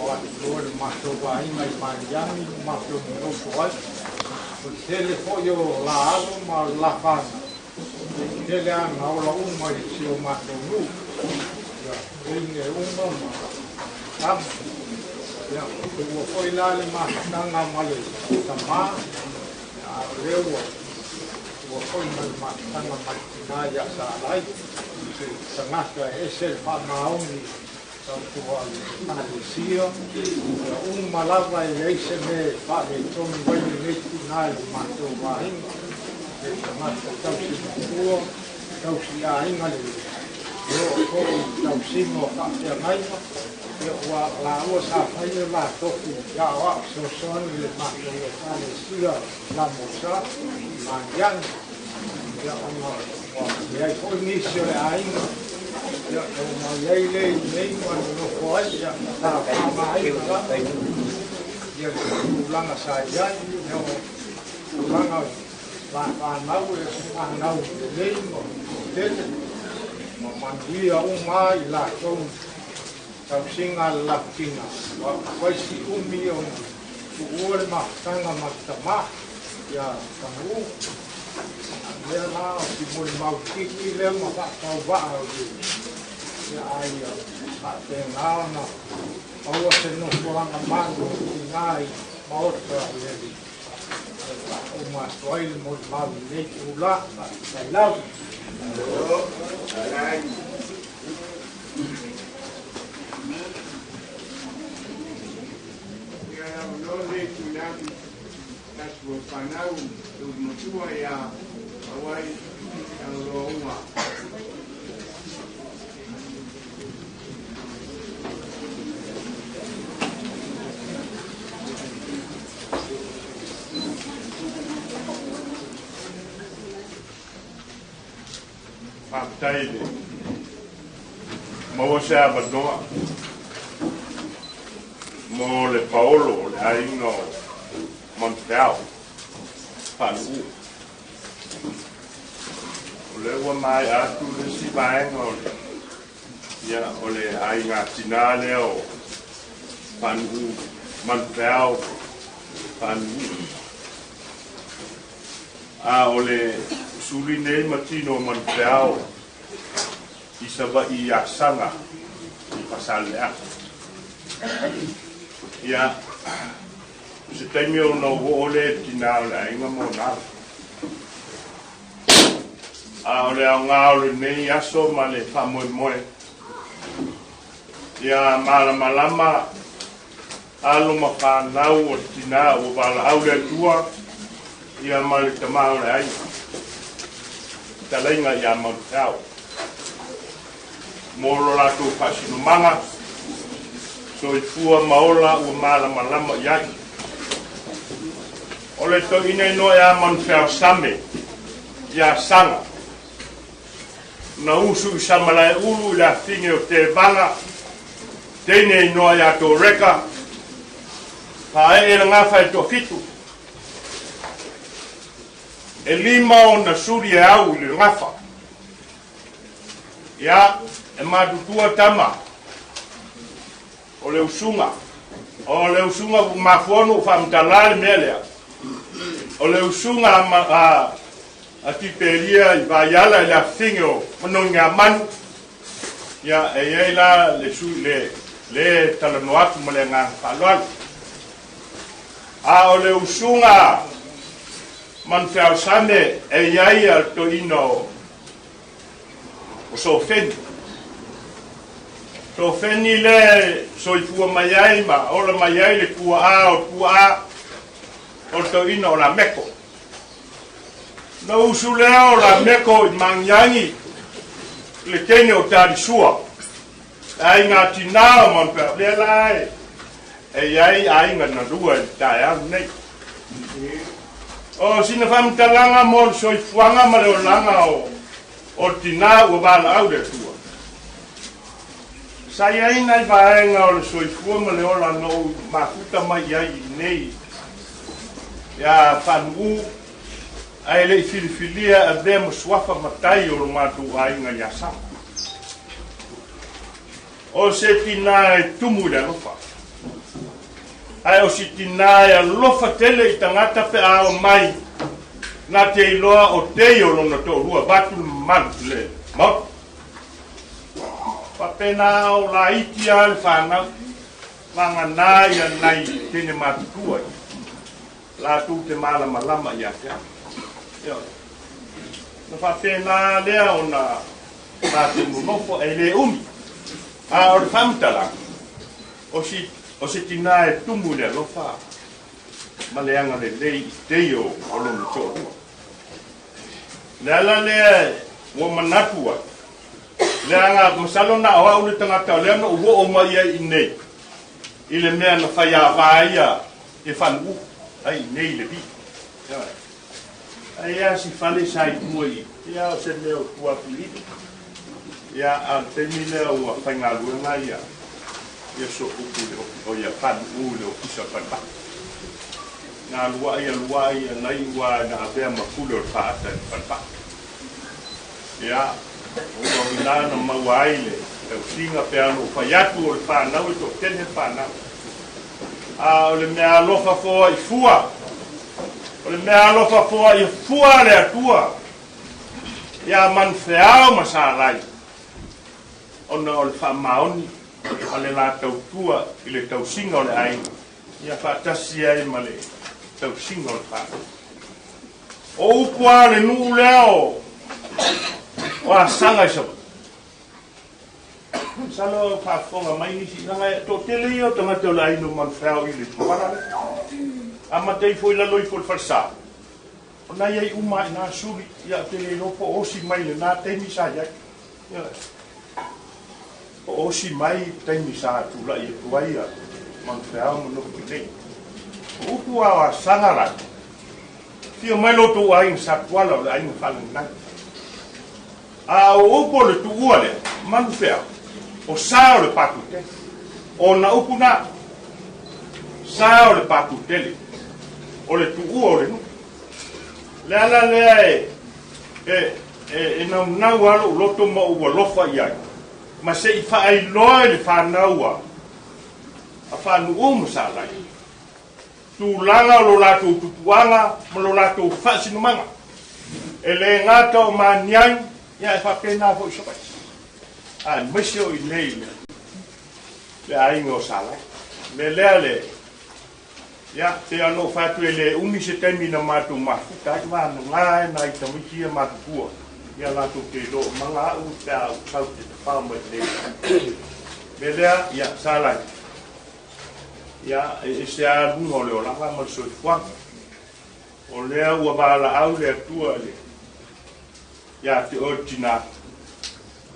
o atu loa le matou aiga i Magiagi ma matou nonofo ai. O le tele foi o la alo ma o la fanau, e tele ana ola uma i si o matou nuu, ia teine uma ma tama. Ia, ua foi la le mafutaga ma le tamā, a o lea ua ua foi ma le mafutaga ma le tinā ia Salai, se tagata e ese le faamaoni tautua i le Ekalesia, ia uma lava e leai se mea e faaletonu ai lenei tinā i le matou aiga, se tagata tausi matua, tausi aiga lelei, e oo foi i le tausiga o faafeagaiga, ia ua laua sa fai le la tofi ia o a'u fesoasoani i le matou Ekalesia Lamosa i Magiagi, ia ona ua i ai foi nisi o le aiga, ia ua mai ai le i nei ma nonofo ai, ia sa faaaogaina lava ia le tulaga sa i ai, ia o tulaga o la fanau e se fanau lelei ma tele ma manuia uma i latou tausiga a le latou Ua fai si umi ona tuua le mafutaga ma le tamā ia Tanu'u. A lea la o si molimau itiiti lea ma faatauvaa o le ia a ia faapena ona maua se nofoaga malu o tinā i maota o le Alii. E faauma atu ai le molimau i lenei itulā. Faafetai lava. Ia avanoa lenei tuuina atu tasi ua fanau le ulumatua ia Auai Tagaloaoga. Faafetai i le maua se avanoa mo le paolo o le aiga o Manufeao Faanu'u. O lea ua maea atu le isi vaega o le ia o le aiga tinā lea o Faanu'u Manufeao Faanu'u. A o le suli nei ma tino o Manufeao i Savaii i Asaga i Faasaleleaga. Ia, o se taimi ona ou oo lea i le tinā o le aiga ma ona alo. A o le aoga o lenei aso ma le faamoemoe, ia malamalama alo ma fanau o le tinā ua valaau le Atua ia ma le tama o le aiga, fetalaiga ia Manufeao, mo lo latou faasinomaga, soifua ma ola ua malamalama i ai. O le toeaina igoa ia Manufeao Same ia Saga, na usu i Samalaeulu i le afine o Tevaga, teine inoa ia Toreka, paaee le gafa e toafitu. E lima ona suli e au i le gafa. Ia, e matutua tama o le usuga. O le usuga ua mafua ona ou faamatala le mea lea. O le usuga a, a, a Tiperia i Vaiala i le afifine o Manogigamanu, ia, e i ai la le sui le, le talanoa atu ma le agaga faaaloalo. A o le usuga Manufeaosame e i ai a le toeaina o, o Sofeni. Sofeni le soifua mai ai ma ola mai ai le tua'a o tua'a o le toeaina o Lameko. Na usu lea o Lameko i Magiagi i le teine o Talisua, le aiga tinā o Manufeao. Lea la e E iai aiga na lua i le taeao lenei. O sina faamatalaga mo le soifuaga ma le olaga o o le tinā ua valaau le Atua. Sa i ai nai vaega o le soifua ma le ola na ou mafuta mai i ai i inei iā Faanu'u ae le i filifilia e avea ma suafa matai o lo matou aiga iā Sama. O se tinā e tumu i le alofa, ae o si tinā e alofa tele i tagata pe a oo mai na te iloa o tei o lona to'alua vatu le mamalu i le Maota. Faapena o laiti lava le fanau, vagana ia nai teine matutua ia, latou te malamalama ia te au. Ioe. Ona faapena lea ona matou nonofo, e le umi. A o le faamatalaga, o si, o se tinā e tumu i le alofa ma le agalelei i tei o, o lona toalua. Le ala lea ua manatu ai, leaga masalo na o au le tagata o lea na ou oo mai ai i inei i le mea na faiāvā ai ia e Fanu'u ai i inei i le vi. Ioe. Ai lava si fale sa i tua i, ia o se mea o tua atu i i. Ia, a o le taimi lea ua faigaluega ia ia So'upu i le o ia Fanu'u i le Ofisa o le Falemai. Na alua'i alua'i na iu lava ina avea ma pule o le faata i le falemai. Ia, ua o ina na maua ai le tausiga pe a ona ou fai atu o le fanau e toatele le fanau. A o le mea alofa foai fua, o le mea alofa foai fua a le Atua iā Manufeao ma Salai, ona o le faamaoni ma le la tautua i le tausiga o le aiga, ia faatasi ai ma le tausiga o le fanau. O upu lava o le nuu lea o o Asaga i Savaii. Masalo o faafofoga mai nisi, leaga e toatele ia o tagata o le aiga o Manufeao i le tupala lea. Amata ifo i lalo ifo o le falesa, o na i ai uma lava i ina suli, ia ou te le iloa po o osi mai i lena taimi sa i ai. Ioe. Po o osi mai i taimi sa tulai atu ai a Manufeao ma nofo i nei. O upu lava o Asaga latou, Afio mai lo outou aiga Satuala o le aiga faalagilagi. A o upu o le tuua lea, Manufeao, o sa o le Patutele. O ona upu na, sa o le Patutele, o le tuua o le nuu. Le ala lea e, e, e, e naunau lava lou loto ma ou alofa i ai, ma se i faailoa i le fanau a, a Faanuu ma Salai, tulaga o lo latou tupuaga ma lo latou faasinomaga. E le gata o Maniai, ia e faapena foi Savaii, aemaise o i inei i le aiga o Salai. O le mea lea le, ia, pei ona ou fai atu e le umi se taimi na matou mafuta ai, vagana ai nai tamaiti ia matutua, ia latou te iloa o maga au pe a ou sau te tafao mai i inei. O le mea lea, ia, Salai, Ia, e ese lava luga o le olaga ma le soifuaga. O lea ua valaau le Atua i le, ia te oe le tinā.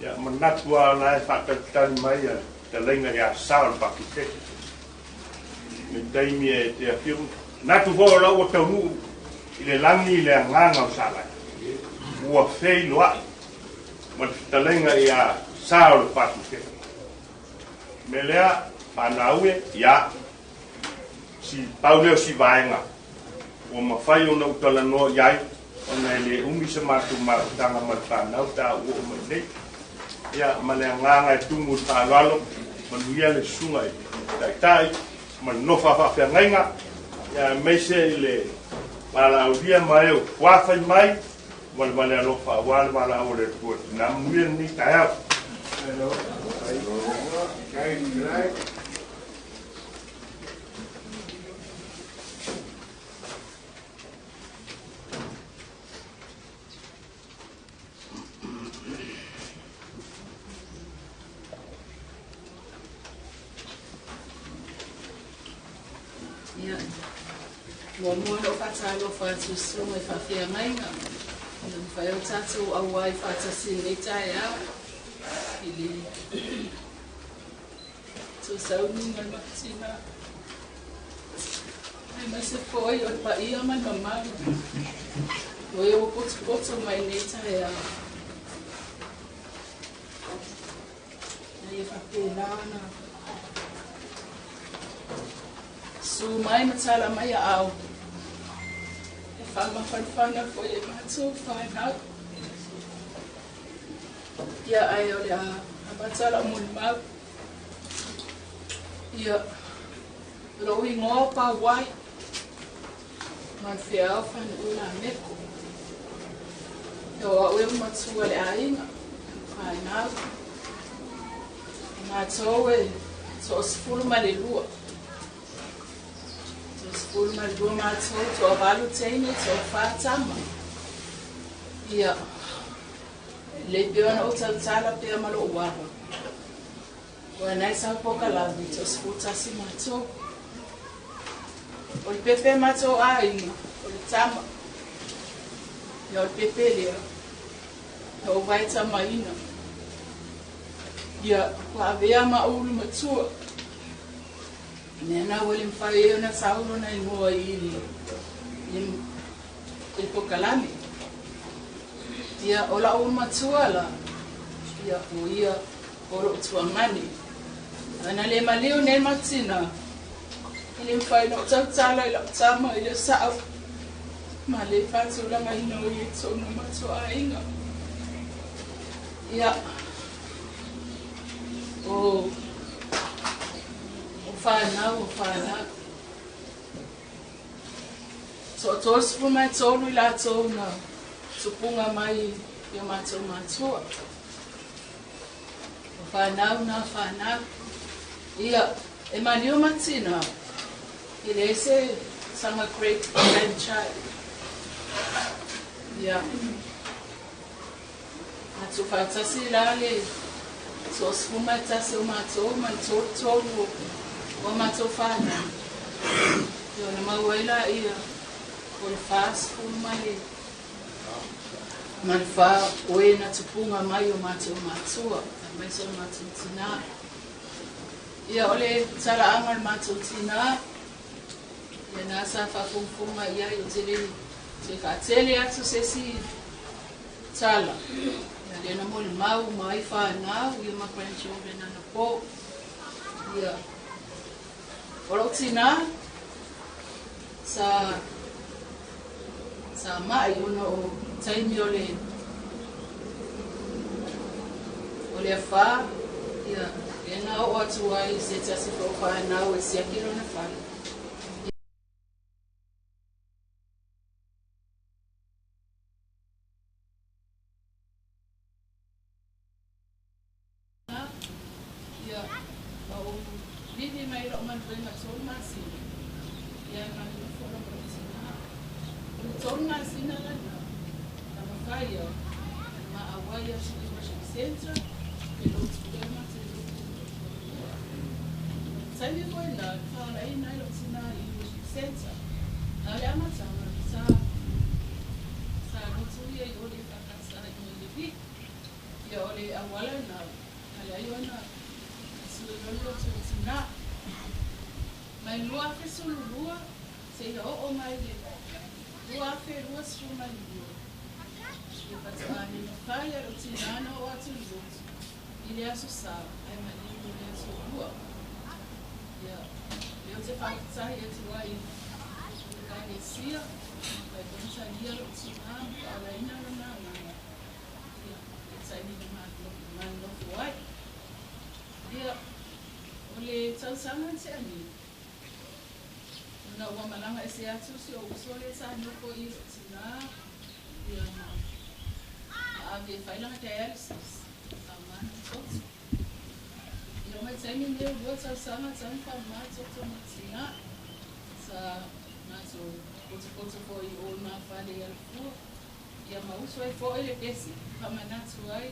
Ia, manatu lava o la e faatalitali mai a le fetalaiga ia Sa o le Pakiteke. I le taimi e te afio, manatu foi o la ua taunuu i le lagi le agaga o Salai. Ua feiloai ma le fetalaiga ia Sa o le Pakiteke. Mea lea, fanau e, ia, si, pau lea o si vaega ua mafai ona ou talanoa i ai, ona e le umi se matou mafutaga ma le fanau pe a ou oo mai nei. Ia, ma le agaga e tumu i le faaaloalo, manuia le susuga i le Taitai ma le nofo a faafeagaiga, ia, aemaise i le valaaulia ma e o fuafai mai, Valevale alofa aua le valaau a le Atua. Tina manuia lenei taeao. Ia, muamua ona ou faatalofa atu i susuga i faafeagaiga ina mafai ona tatou auai faatasi i lenei taeao i le tuusauniga o le matutina. Aemaise fo'i o le paia ma le mamalu o e ua potopoto mai nei taeao. Na ia faapena ona su mai ma tala mai aao e faamafanafana fo'i e matou fanau. Ia ae o le a amata la'u molimau. Ia lou igoa Pauai ma le feao fanu'u Lameko. Ia o a'u e matua le aiga fanau. Matou e 12. 12 matou, 8 teine, 4 tama. Ia le pe ona o tautala pea ma lo'u ava. Ua nai sau pokalame 11 matou. O le pepe matou aiga, o le tama. Ia o le pepe lea. Ia o vai tamaina. Ia ua avea ma ulu matua. Mea na ua le mafai ai ona sau lona igoa i le pokalame. Ia o la'u matua la. Ia o ia o lo'u tuagane. Ana le maliu nei matina. E le mafai ona ou tautala i la'u tama i le sa'o. Ma le faatulagaina o ia i totonu o matou aiga. Ia o fanau o fanau. 33 i latou na tupuga mai i o matou matua. O fanau na fanau. Ia e maliu matina i le ese saga great grandchild. Ia matou faatasi la le 11 o matou ma le 33 o matou fanau. Ia ona maua ai laia o le 44 ma le 4 o e na tupuga mai o matou matua aemaise o matou tinā. Ia o le talaaga o le matou tinā ia na sa faafogafoga i ai o te le toe faatele atu se isi tala. Ia lea na molimau mai fanau ia ma grandchildren ana po. Ia o lou tinā sa ma'i ona o taimi o le afā. Ia lea na oo atu ai se tasi foi o fanau e siaki lona fale. Ia ma ou livi mai la'u galuega 3 masina. Ia e malua fo'i lava lou tinā. O le 3 masina lana na mafai ona maauai atu i worship center e lotu lea matou lotu lua. Taimi foi na faalaina ai lou tinā i worship center. A o le amataga sa lotu ia i o le faakasa i le Ia o le auala na leai ona sui loa lotu o tinā. Mai 2012 seia oo mai le 2022. Ia faatoa le mafai a lou tinā na oo atu i lotu i le aso Sā ae maliu i le aso Lua. Ia lea ou te faafetahi atu ai i le ekalesia mai foi ona talia lou tinā ma faaolaina lona agaga. Ia e taimi na manonofo ai. Ia o le tausaga na tea nei ona ua malaga ese atu si ou uso lea sa nofo i lou tinā. Ia ma ave e fai lana dialysis faamama toto. Ia o mai taimi nei o 2 tausaga talu faamama toto ma tinā. Sa matou potopoto fo'i i o i mafale i Alafua. Ia ma usu ai fo'i le pese faamanatu ai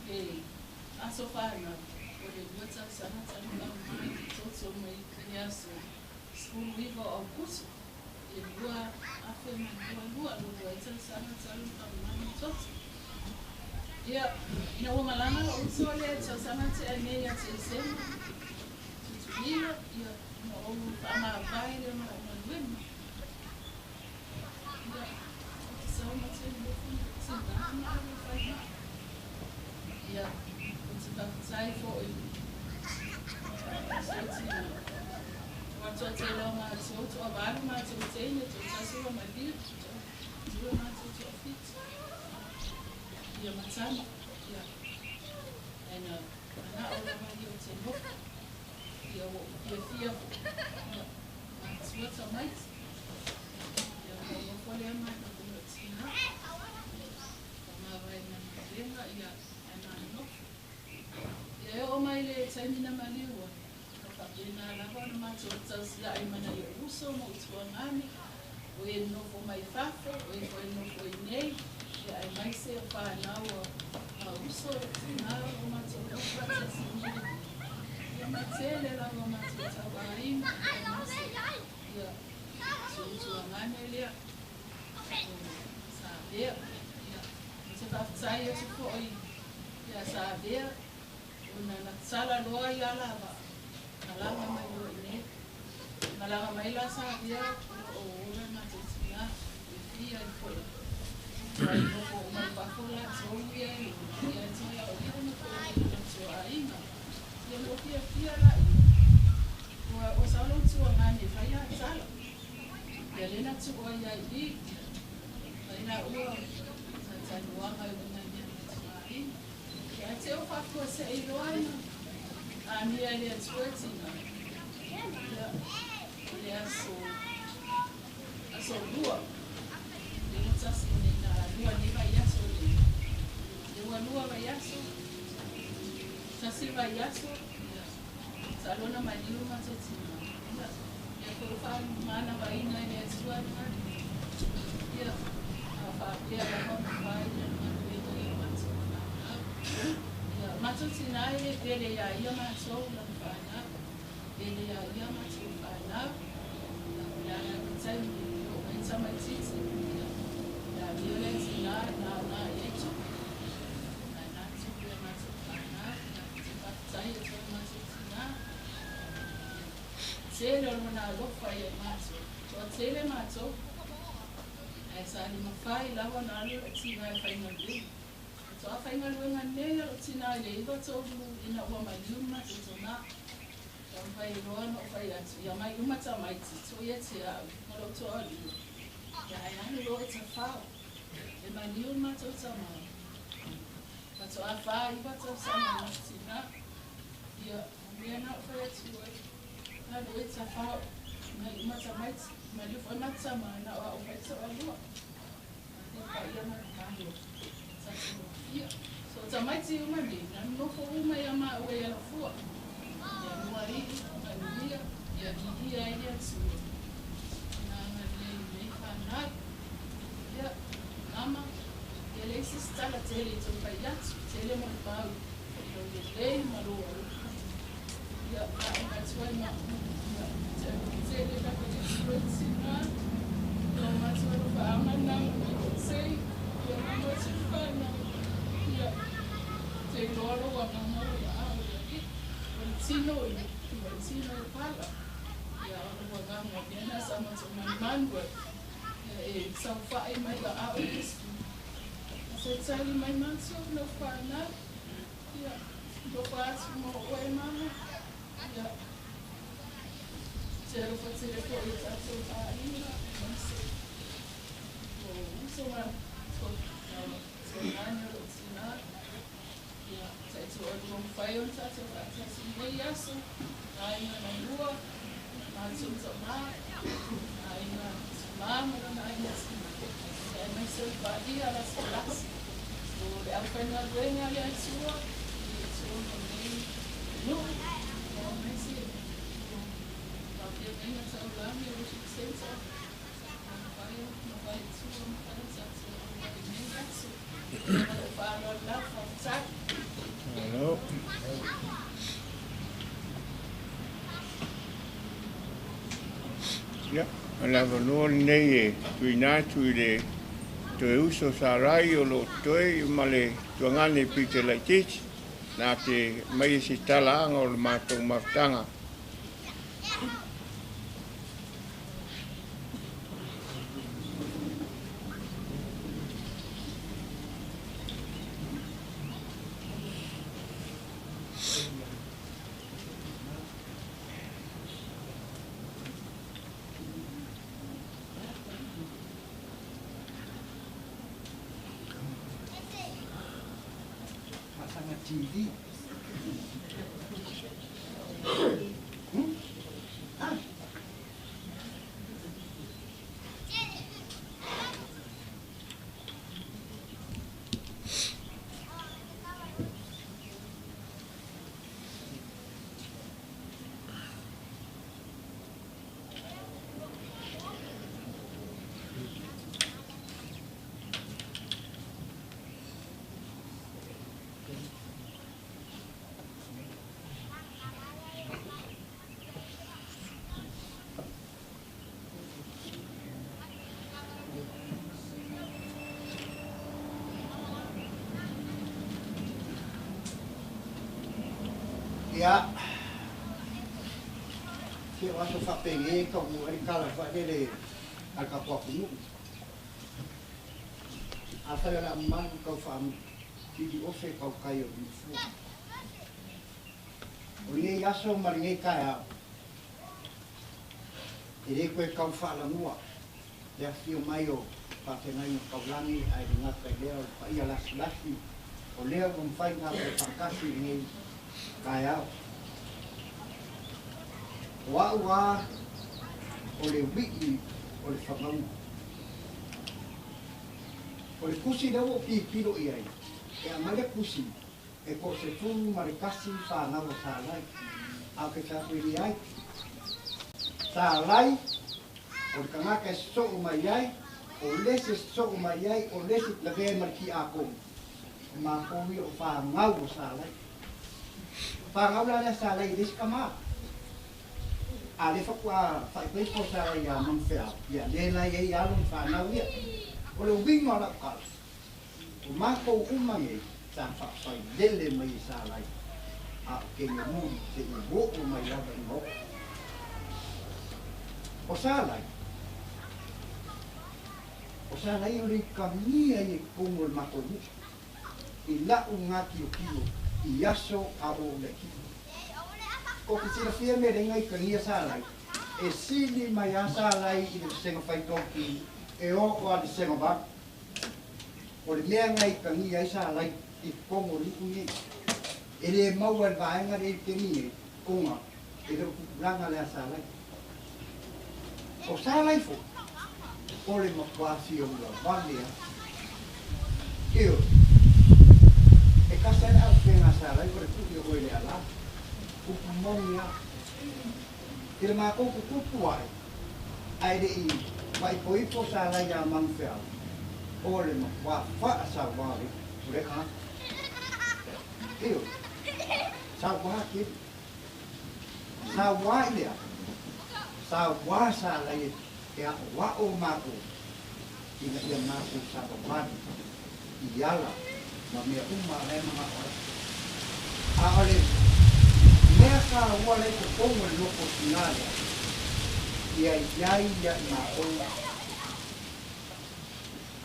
le aso fanau o le 2 tausaga talu faamama toto mai le aso 19 o Aukuso i le 2022 lua ai tausaga talu faamama toto. Ia ina ua malaga lou uso lea tausaga tea nei ia Tesema tutulilo. Ia na ou faamavae lea ma la'u galuega. Toa tele o mātou, toa valu mātou teine, toa tasi wa maliu, toa lua mātou toa fitu. Ia matama, ia. Aina mana o lava ia o te nofo. Ia o ia fia, ia matua tamaiti. Ia o nofo lea mātou o tina. Whamawai na malenga, ia aina nofo. Ia e o mai le taimina maliua. Whapena lava na mātou tausi la mana i uso mo utuangani. O e nofo mai fafo, o e koe nofo i nei. Ia ai mai se o whanau a uso e tina o mātou nofo tasi nei. Ia matele lava mātou tau aina. Ia tuutuangani lea. Sa vea. Ia te whawhitai atu foi. Ia sa vea. O na tala loa ia lava. Malanga mai o nei. Malanga mai la sa vea. O ora mātou tina. E fia i foi. Mai nofo o mai pafo la tōu ia i ia toi au ia na koe i tō ainga. Ia mo fia fia la ia. Ua o saulo tua ngani whai a tala. Ia lena tua ia i. Whai la ua tatanuanga i una mea tō ainga. Ia te o whakua se i roa ina. A mea lea tua tina. Ia lea so aso lua. Lea tasi nei na lua ni vai aso le. Lua lua vai aso. Tasi vai aso. Sa lona maliu ma te tina. Ia ko fa mana vai na lea tua na. Ia a fa ia ba ma fa ia ma le ia ma tua na. Ia ma te tina e pele ia ia ma tua na fa na. Pele ia ia ma tua fa na. Ia na tai o mai tamai titi. Ia viola tina na na ia tu. Na na tu ia ma tua fa na. Ia te fa tai ia ma tua tina. Tele o lona alofa ia matou. Toa tele matou. Ai sa ni mawhai lawa na alu e tina e whaingaluenga. Toa whaingaluenga nei o tina i le iwa tōru ina ua maliu matou tōna. Ia mwhai roa no whai atu. Ia mai umata maiti tō ia te au. Maro toa lua. Ia ai anu roa e ta whao. E maliu matou tamau. Matou a wha iwa tau sama na tina. Ia mea na whai atu ai. Alu e ta whao. Mai umata maiti. Maliu whai matama na o au whai toa lua. Te whai ia maru. Ia. So tamaiti uma nei, na nofo uma ia ma ue ia fua. Ia nua i, manuia, ia viia ia tua. Na nga lei nei whanau. Ia, nama, ia lei sistala tele i tō whai atu, tele mo le pau. Ia le lei maroa. Ia, a o matua i ma, ia, tele ka koe te tua tina. Ia o matua ro whaamana, i o tei, ia mama te whanau. Ia, te roa roa ngā moro ia au ia i. O le tino i, o le tino i pala. Ia, o roa ngā mua pena sa matua manmanua. Ia, e sau whae mai la au i isu. A se tali mai matua no whanau. Ia, no whaatu mo oe mama. Ia, te rofa tere ko i tātou whainga. O uso ma tō nani o tina. Ia, te tō o whai o tātou whaatasi nei aso. Nā inga na lua, nā tūta mā, nā inga tūmā, mara nā inga tina. Ia mai se whaia la se lasi. O le au whainga luenga lea tua, i tua no nei nuu. O mai se whapia menga tau lami o worship center. Whai whai tua, whai tātou o whai nei aso. Ia o whanau la whautai. Hello. Ia, o lava noa nei e tuina atu i le toe uso sa rai o lo toe ma le tuangane pite laititi. Nā te mai e se tala anga o le mātou mafutanga. TV. Ia, se o aso whapenge ka mu ari kala whaelele al ka kua kunu. A whai la malu kau whaamu, tiri ofe kau kai o mifua. O ngei aso ma ngei kai au. E re koe kau whaalamua, le awhio mai o whātengai o kaulangi ai le ngata i lea o le paia lasi lasi, o lea o mwhai ngā te whakasi i ngei kai au. O au a o le wii o le whangaunga. O le kusi leo o pipiro i ai. E a mai le kusi, e ko se tū ma le kasi whanau o sālai. Au ke tātou i ai. Sālai, o le kangaka e soo mai ai, o lese soo mai ai, o lese lavea ma le ki a komu. O mākou ia o whanau o sālai. Whanau la lea sālai i lesi kamā. A le whakua whaipeipo sālai a manwhea, ia le lai ei alo whanau ia. O le winga o lau kala. O mākou umange, sa whawhai lele mai i sālai. A o kenge muri, te i woo mai lava i moko. O sālai. O sālai o le kamia i e kongo le mākou nuku. I lau ngā kio kio, i aso a o le kio. Ko te tira whia me renga i kangia sālai. E sili mai a sālai i le senga whaitoki, e o o a le senga wā. O le mea ngai kangia i sālai i kongo liku nei. E le maua le vaenga le i te ni e, konga, e le kukulanga le a sālai. O sālai fo, o le makuasi o ua valea. Io, e kasa e au whenga sālai o le kuki o le ala. Kupu mongi a. I le mākou kukupu ai, ai le i waipoipo sālai a manwheau. O le makua whaa sa wale, o le ka. Io, sa wā kiri. Sa wā i lea. Sa wā sālai e a wā o mākou. Ina ia mākou sa wawani. I ala, ma mea uma le mga oe. A ole, mea ka ua le ko kongo le loko tinalea. Ia iai ia i mākou.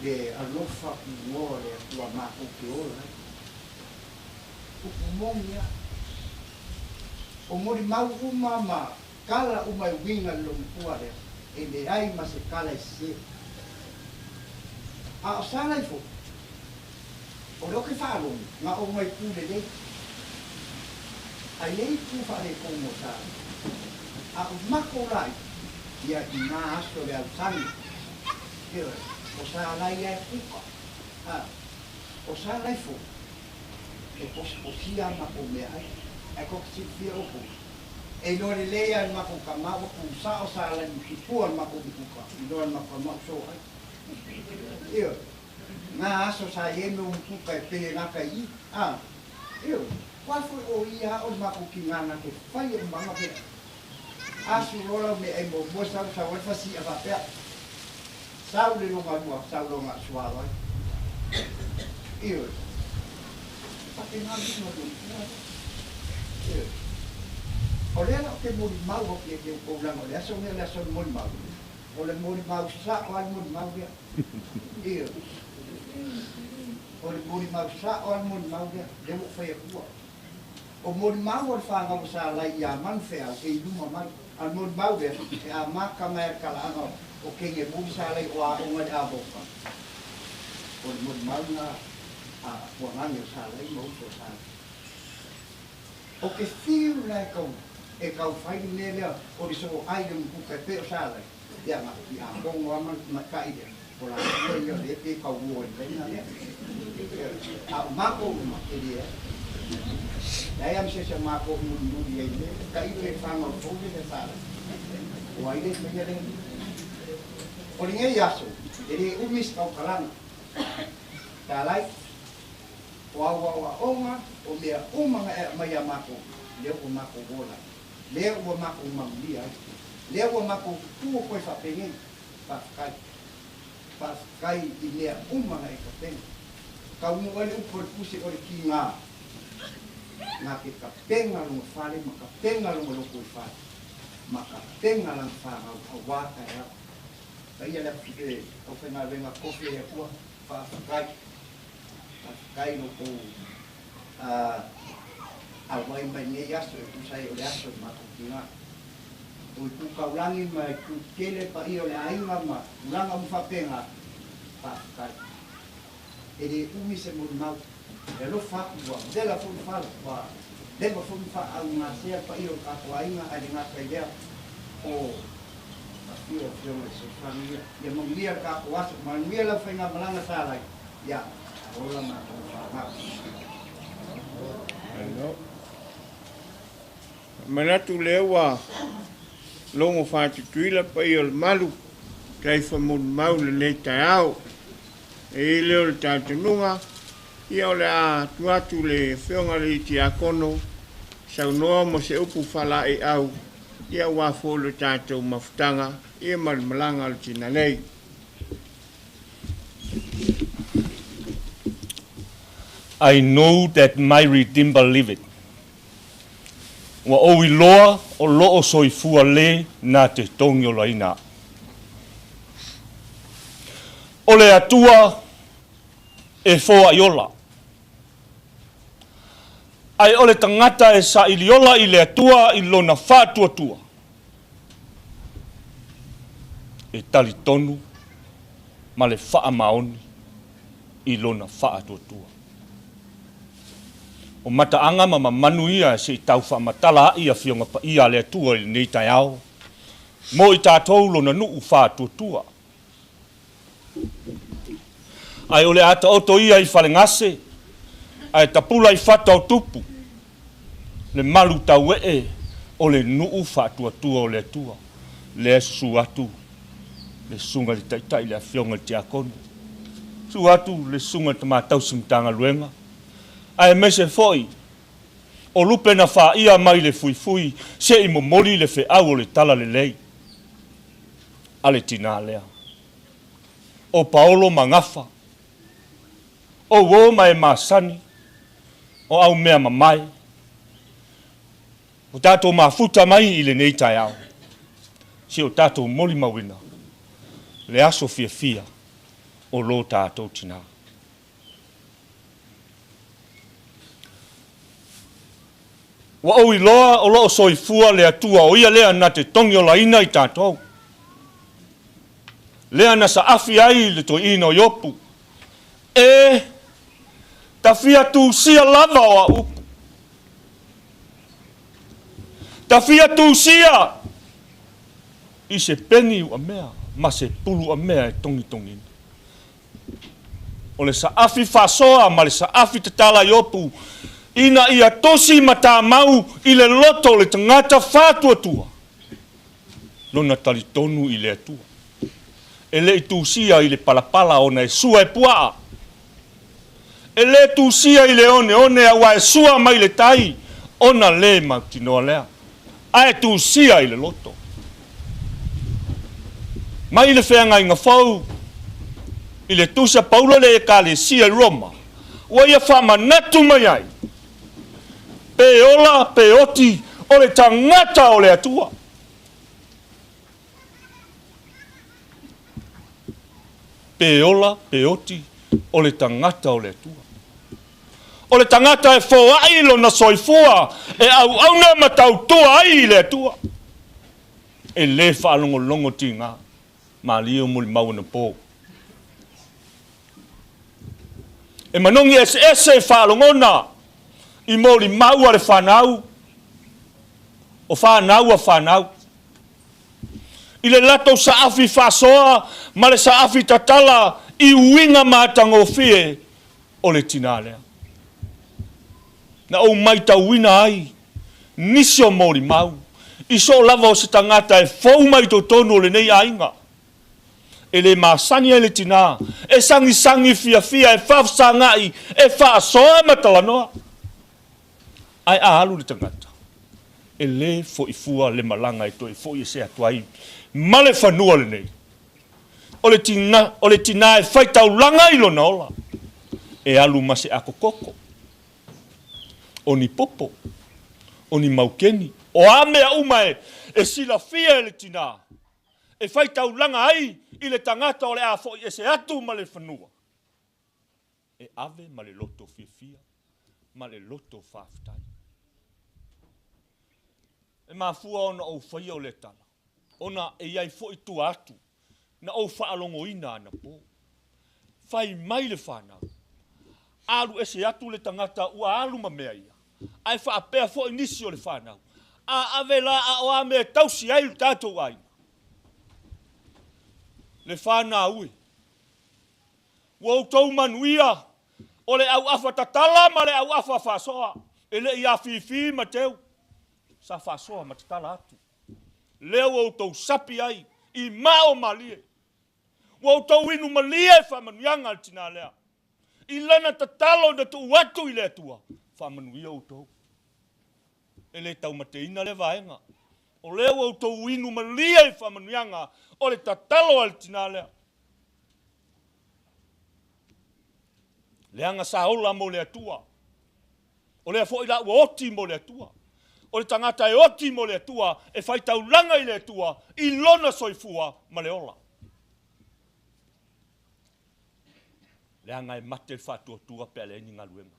Le alofa kuoa le atua mākou ke ola. Kupu mongi a. O mori mau uma ma kala uma e winga le lompua lea. E le ai ma se kala e se. A o sālai fo. O le oke whaalongi, ngā o mai pūle lei. Ai lei pū whaale kongo sālai. A o mako lai, ia i ngā aso le au tangi. Eo, o sālai e kuka. A, o sālai fo, e posiposia mako mea ai. E koki whia opo. E loa le lea i mako ka maua ku sa o sālai ni kipua i mako kuka. I loa i mako ka mau so ai. Eo, ngā aso sa i eme umpuka e pere ngaka i. A, eo, kwa fui o ia o mako ki ngana te whai e manga pea. Asu rola me e mo mo sau sa wal fasi a pea. Sau le longa lua, sau longa suaro ai. Eo, pake ngā lima lua. Eo, o lea o te mori mau hoki e te ukoulanga, o le aso mea le aso le mori mau. O le mori mau sa o ai mori mau lea. Eo, o le mori mau sa o ai mori mau lea, le mo whai akua. O mori mau o le whangau o sa lai i a manwheau, e i luma mai. A mori mau lea, e a maka mai a kalaanga o kenge mori sa lai o a onga le a boka. O le mori mau ngā a puangangi o sa lai mau o sa. O ke fiu la e kau e kau fai le mea lea o le soo ai le mukuka e pei o sa lai, ia na i a kongo a ma kai lea, o la ua ia le pe kau ua i leina lea. A o mako uma e lea. Leai a ma se isi o makou i mulimuli ai le kai le whangau fou le sa lai. O ai le faia lea. O lenei aso, e le umi se tautalaga. Sa lai, O au aoaoga, o mea uma na e aumai ia makou, lea ua makou ola ai, lea ua makou manuia ai, lea ua makou tutu atu ai faapenei, faafetai, faafetai i mea uma na e tapena. Taunuu ai le upu a le Tusi o le Tiga, na te tapena lona fale ma tapena lona lotoifale, ma tapena lana fanau auā taeao. Paia le aufaigaluega tofi e le Atua, faafetai. Faafetai lo outou auai mai lenei aso e tusa ai o le aso o le matou tina. O itu taulagi ma itu tele paia o le aiga ma tulaga uma faapena, faafetai. E le umi se molimau, e alofa atu ua vela foi le fala, ua leva foi ona faaalugasea le paia o le tatou aiga ae le gata i lea o afio afioga i fesoasoani ia. Ia manuia le tatou aso, manuia lau faigamalaga sa lai. Ia, ola matou fanau. Malo. Manatu lea ua logo faatutuila paia o le malu tai famolimau lenei taeao. E i ai lea o le talitonuga, ia o le a tuu atu le Afioga i le Tiakono saunoa mo se upu faalaeiau, ia aua foi le tatou mafutaga ia ma le malaga a le tina nei. I know that my Redeemer liveth. Ua ou iloa o loo soifua le na te togi olaina aʻu. O le Atua e foai ola. Ae o le tagata e saili ola i le Atua i lona faatuatua, e talitonu ma le faamaoni i lona faatuatua. O mataaga ma mamanu ia se i tau faamatala aʻi Afioga Paia a le Atua i lenei taeao, mo i tatou lona nuu faatuatua. Ae o le a taoto ia i falegase, ae tapula i fata o tupu, le malu tauee o le nuu faatuatua o le Atua, lea susu atu le susuga i le Taitai, le Afioga i le Tiakono, susu atu le susuga i le Tama Tausi Matagaluega, aemaise foi o lupe na faia mai le fuifui se i momoli le feau o le talalelei a le tinā lea. O Paolo ma Gafa, o uō ma e masani, o aumea mamae, o tatou mafuta mai i lenei taeao, si o tatou molimauina le aso fiafia o lo tatou tinā. Ua ou iloa o lo o soifua le Atua o ia lea na te togiolaina i tatou, lea na saafi ai le toeaina o Iopu, E tafia tusia lava o au upu. Tafia tusia i se peni uamea ma se pulu uamea e togitogiina. O le saafi faasoa ma le saafi tatala Iopu ina ia tusi ma tamau i le loto o le tagata faatuatua lona talitonu i le Atua. E le i tusia i le palapala ona e sua e puaa. E le tusia i le oneone aua e sua mai le tai ona le mautinoa lea, ae tusia i le loto. Mai le feagaiga fou i le tusi a Paulo i le Ekalesia i Roma, ua ia faamanatu mai ai, Pe ola, pe oti, o le tagata o le Atua. Pe ola, pe oti, o le tagata o le Atua. O le tagata e foai lona soifua e auauna ma tautua ai i le Atua. E le faalogologo tiga, malie o molimau anapo. E manogi eseese e faalogona i molimau a le fanau. O fanau a fanau. I le latou saafi faasoa ma le saafi tatala i uiga matagofie o le tinā lea. Na ou maitauina ai nisi o molimau i soo lava o se tagata e fou mai totonu o lenei aiga. E le masani ai le tinā e sagisagi fiafia, e faafesagaʻi, e faasoa ma talanoa. Ae a alu le tagata, e lē foʻi fua le malaga e toe foʻi ese atu ai ma le fanua lenei. O le tina, o le tinā e fai taulaga i lona ola, e alu ma se akokoko, o ni popo, o ni maukeni, o a mea uma e, e silafia e le tinā, e fai taulaga ai i le tagata o le a foʻi ese atu ma le fanua. E ave ma le loto fiafia ma le loto faafetai. E mafua ona ou faia o lea tala, ona e i ai foi tua atu na ou faalogoina anapo. Fai mai le fanau, alu ese atu le tagata ua alu ma mea ia, ae faapea foi nisi o le fanau, a ave la a o a mea e tausi ai lo tatou aiga. Le fanau e, Ua outou manuia, o le auafa tatala ma le auafa faasoa, e le i afifi ma teu, sa faasoa ma tatala atu. Lea ua outou sapi ai i mao malie. Ua outou inu malie i faamanuiaga a le tinā lea. I lana tatalo na tuu atu i le Atua, faamanuia outou. E le taumateina lea vaega. O lea ua outou inu malie i faamanuiaga o le tatalo a le tinā lea. Leaga sa ola mo le Atua. O lea foi la ua oti mo le Atua. O le tagata e oti mo le Atua, e fai taulaga i le Atua i lona soifua ma le ola. Leaga e mate le faatuatua pe a leai ni galuega,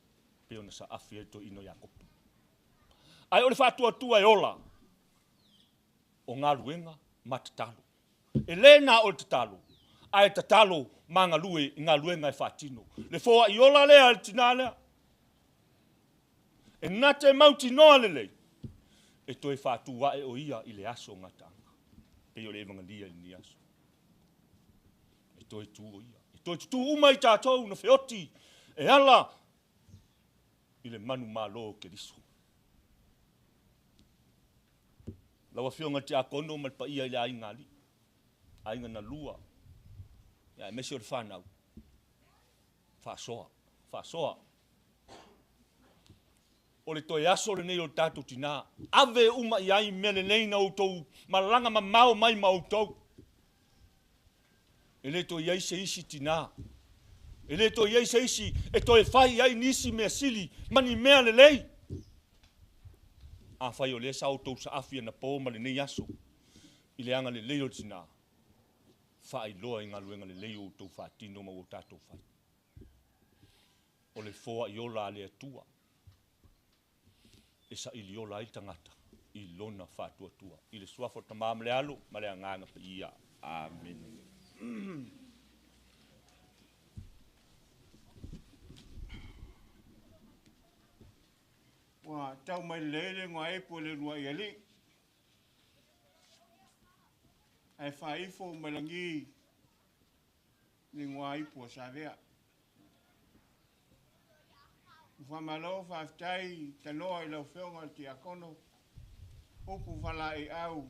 pei ona saafi ai le toeaina o Iakopo. Ae o le faatuatua e ola, o galuega ma tatalo. E le na o le tatalo, ae tatalo ma galue i galuega e faatino. Le foai ola lea a le tinā lea. E na te mautinoa lelei, e toe faatū ae o ia i le aso gataaga. Pei o le Evagelia i lenei aso. E toe tū o ia. E toe tutū uma i tātou na feoti e ala i le manumalo o Keriso. Lau Afioga i le Tiakono ma le paia i le aiga alii, aiga na lua, ia aemaise o le fanau, faasoa, faasoa. O le toe aso lenei o le tatou tinā, ave uma i ai mea lelei na outou malaga mamao mai ma outou. E le toe i ai se isi tinā, e le toe i ai se isi e toe fai i ai nisi mea sili ma ni mea lelei. Afai o lea sa outou saafi anapo ma lenei aso i le agalelei o le tinā, faailoa i galuega lelei o outou faatino ma ua tatou fai. O le foai ola a le Atua e saili ola ai le tagata i lona faatuatua. I le Suafa o le Tama ma le Alo ma le Agaga Paia. Amene. Ua tau mai lelei le igoa-epo i le uluai alii, ae faaifo mai lagi le igoa-ipu a Savea. Ua faamalo faafetai tanoa i lau Afioga i le Tiakono, upu faalaeiau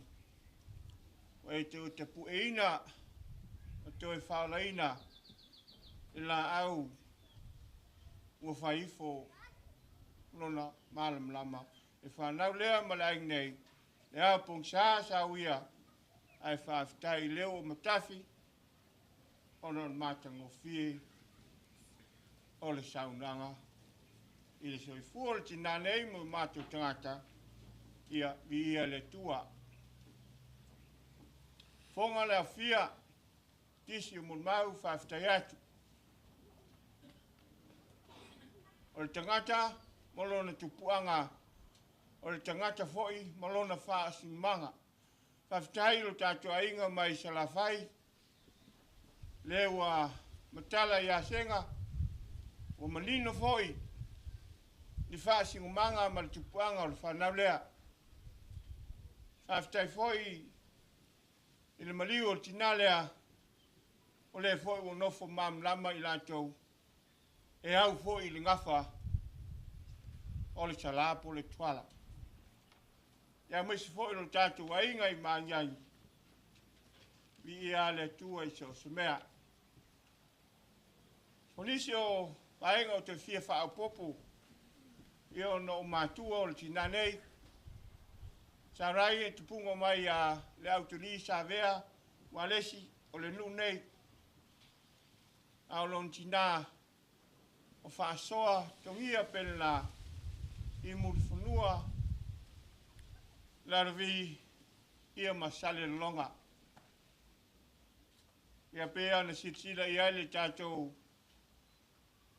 ua e toe tapueina ma toe faaolaina le laau ua fai ifo lona malamalama. E fanau lea ma le aiga nei, le ao pogisa sa uia, ae faafetai i leo o matafi ona o le matagofie o le saunoaga i le soifua o le tinā nei ma o matou tagata, ia viia le Atua. Fofoga le aofia, tisi o molimau, faafetai atu. O le tagata ma lona tupuaga, o le tagata foi ma lona faasinomaga. Faafetai i lo tatou aiga mai Salafai, lea ua matala ia Sega, ua manino foi le faasinomaga ma le tupuaga o le fanau lea. Faafetai foi i le maliu o le tinā lea, o lea foi ua nofo malamalama i latou e au foi i le gafa o le salā po o le tuala. Ia aemaise foi lo tatou aiga i Magiagi, viia le Atua i so o se mea. O nisi o vaega ou te fia faaopoopo, ia ona o matua o le tinā nei, Sarai e tupuga mai ia Leautulī Savea Ualesi o le nuu nei, a o lona tinā o Faasoa Togia Pelena i Mulifanua Lalovi ia ma Salelologa. Ia pei ona silasila i ai le tatou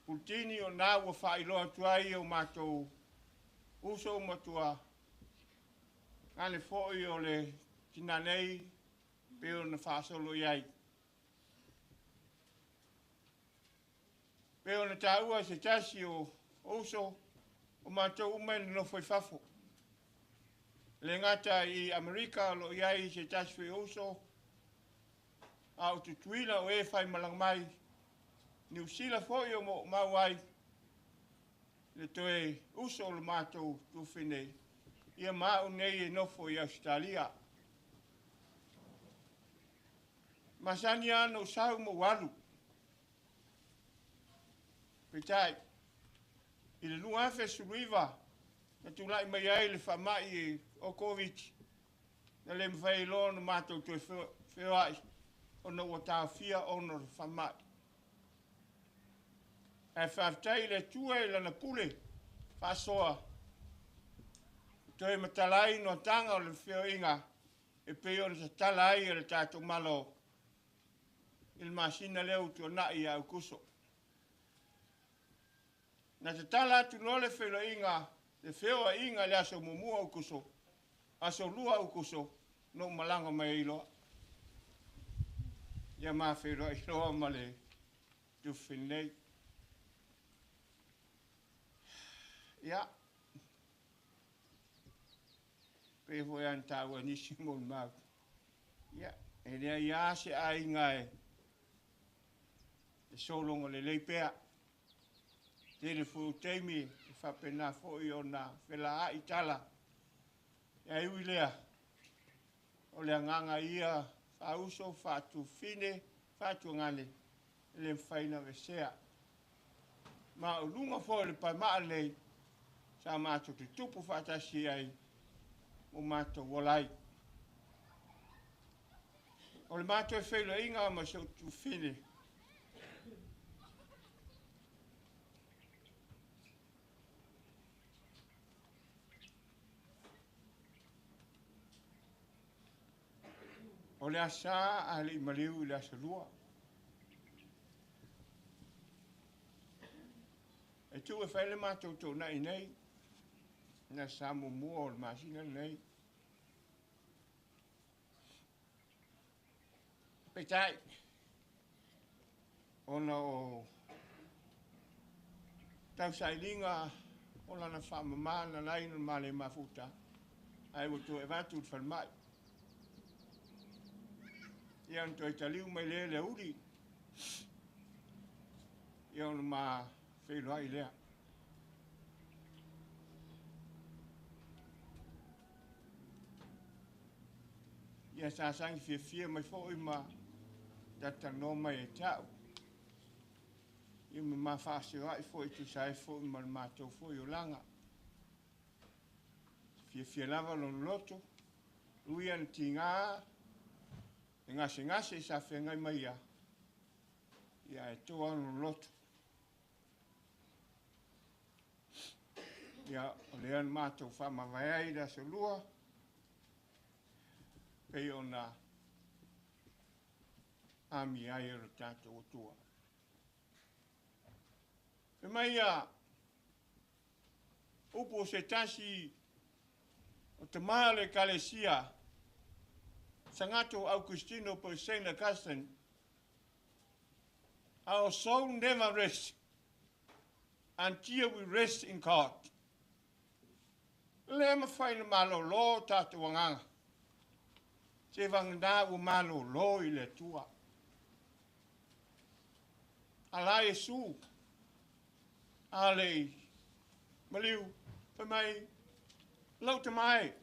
Pulutini o lena ua faailoa atu ai o matou uso matua gane foi o le tinā nei pei ona faasolo i ai. Pei ona taua e se tasi o uso o matou uma e nonofo i fafo. E le gata i Amerika o lo o i ai se tasi foi o uso, a o Tutuila o e faimalaga mai, Niu Sila foi o moomau ai le toe uso o le matou tufi nei, ia ma au nei e nofo i Ausetalia. Masani lava ona ou sau ma ou alu. Peitai, i le 2019, na tulai mai ai le faamai o Koviti, na le mafai ai loa ona matou toe feoai ona ua taofia ona o le faamai. Ae faafetai i le Atua i Lana pule faasoa, toe matala ai noataga o le feoaiga e pei ona tatala ai e le tatou Malo i le masina lea ua tuanai ia Aukuso. Na tatala atu loa le feiloaiga, le feoaiga i le aso 1 o Aukuso, aso 2 Aukuso, na ou malaga mai ai loa. Ia ma feiloai loa ma le tufi nei. Ia, pei foi lava ona taua e nisi molimau. Ia, e leai lava se aiga e sologa lelei pea. Tele foi o taimi e faapena foi ona felaai tala. Ae ui lea, o le agaga ia faauso, faatufine, faatuagane, e le mafai ona aveesea. Ma o luga foi o le paemaa lenei, sa matou tutupu faatasi ai ma matou ola ai. O le matou feiloaiga ma si ou tufine, o le Aso Sa ae le i maliu i le Aso Lua. E tuu e fai le matou toonai nei, i le Aso Sa muamua o le masina lenei. Peitai, ona o tausailiga o lana faamama na lai na male mafuta, ae ua toe avatu i le falemai. Ia ona toe taliu mai lea le auli, ia ona ma feiloai lea. Ia sa sagi fiafia mai foi ma talatalanoa mai ia te au. Ia ma ma faaseoai foi tusa ai foi ma le matou foi olaga. Fiafia lava lona loto, ui ana tiga le gasegase sa feagai mai ia, ia ae toa lona loto. Ia, o lea na matou faamavae ai i le aso Lua, pei ona amia ai e lo tatou Atua. Fai mai ia upu o se tasi o tamā o le Ekalesia, Sagato Augustino po o Saint Augustine, Our soul never rests until we rest in God. Le mafai ona malolo tatou agaga. Se vagana ua malōlō i le Atua. Ala Iesu, a le i maliu, fai mai, Lau Tama e,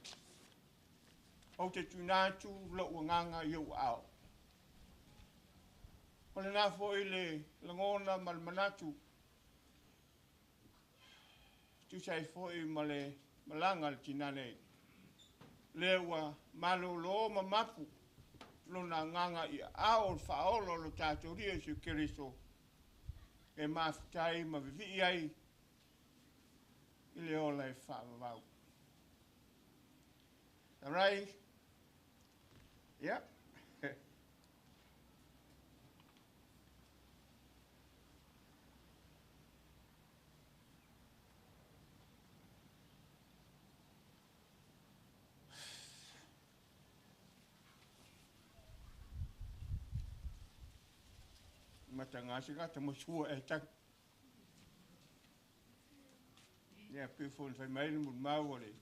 ou te tuuina atu lou agaga i ou aao. O lena foi le lagona ma le manatu, tusa ai foi ma le malaga a le tinā nei, lea ua malōlō ma mapu lona agaga i aao o le Faaola o lo tatou Alii Iesu Keriso, e mafuta ai ma vivii ai i le ola e faavavau. All right? Yeah. Matanga se gata mo sua e tagi. Ia pei foi ona fai mai le mulimau o le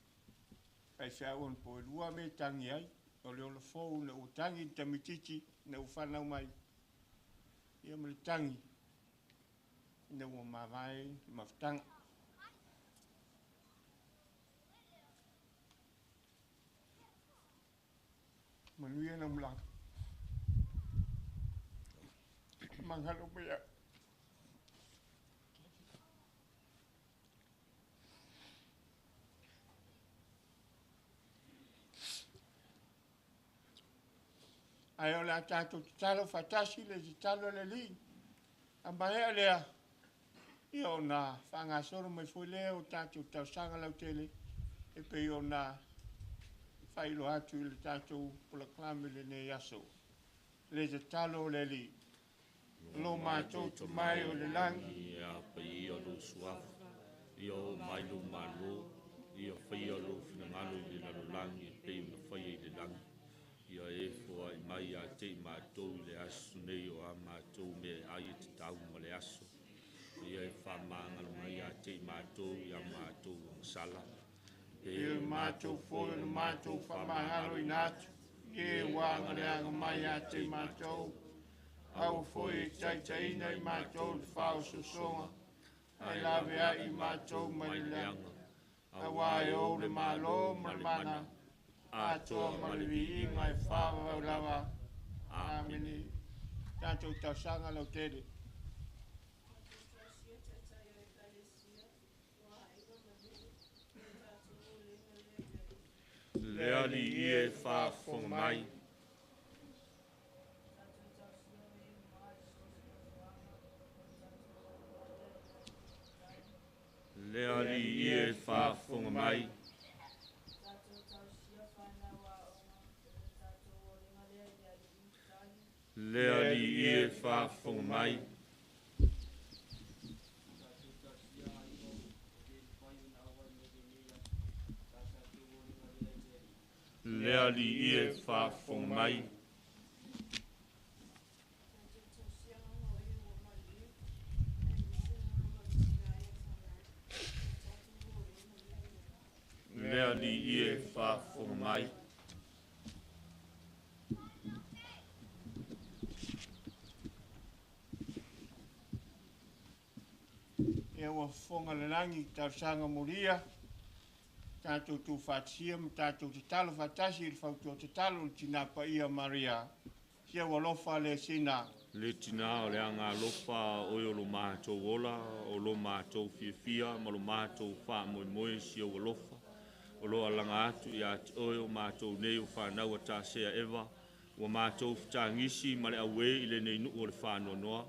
faifeau anapo e lua mea e tagi ai, o le ola fou ina ua tagi le tamaitiiti ina ua fanau mai, ia ma le tagi ina ua mavae le mafutaga. Manuia lau malaga. Magalo pea. Ae o le a tatou tatalo faatasi le tatalo a le Alii. A maea lea, ia ona faagasolo mai foi lea o tatou talosaga lautele e pei ona faailoa atu i le tatou polokalame i lenei aso. Le tatalo a le Alii. Lo matou Tama e o le lagi. Ia paia lou suafa, ia oo mai lou Malo, ia faia lou finagalo i le lalolagi e pei ona faia i le lagi. Ia e foai mai ia te i matou i le aso nei o a matou mea e ai e tatau ma le aso. Ia e faamagalo mai ia te i matou i a matou agasala, e pei o le matou foi ona matou faamagaloina atu i e ua agaleaga mai ia te i matou. Aua foi e taitaiina i matou le faaosoosoga, ae laveai i matou mai le leaga, auā e ou le Malo ma le mana atoa ma le viiga e faavavau lava. Amene. Tatou talosaga lautele. Le Alii e faafofoga mai. Le Alii e faafofoga mai. Le Alii e faafofoga mai. Le Alii e faafofoga mai. Le Alii e faafofoga mai. Ia ua fofoga le lagi i talosaga molia, tatou tuufaatasia ma tatou tatalo faatasi i le fautua tatalo i le Tina Paia Maria, si au alofa le sina. Le Tina o le Agaalofa, oe o lo matou ola, o lo matou fiafia ma lo matou faamoemoe si ou alofa, o lo alaga atu ia te oe o matou nei o fanau a Tasea Eva, ua matou fetagisi ma le auē i lenei nuu o le faanoanoa,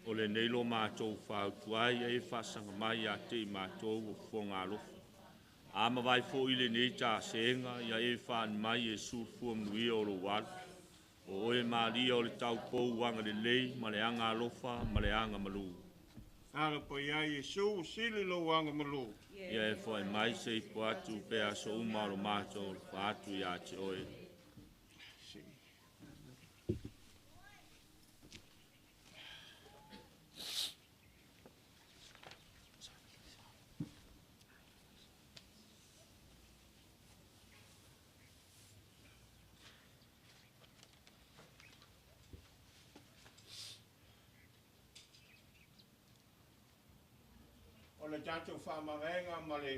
o lenei lo matou fautua ai e faasaga mai ia te i matou o fofoga alofa. A mavae foi lenei tasega ia e faani mai e sulufua manuia o lou alu. O oe Maria o le taupou agalelei ma le agaalofa ma le agamalu. Alo paia Iesu, sili lou agamalu. Ia e foai mai se ipo atu pe aso uma o lo matou alofa atu ia te oe. O le tatou faamavaega ma le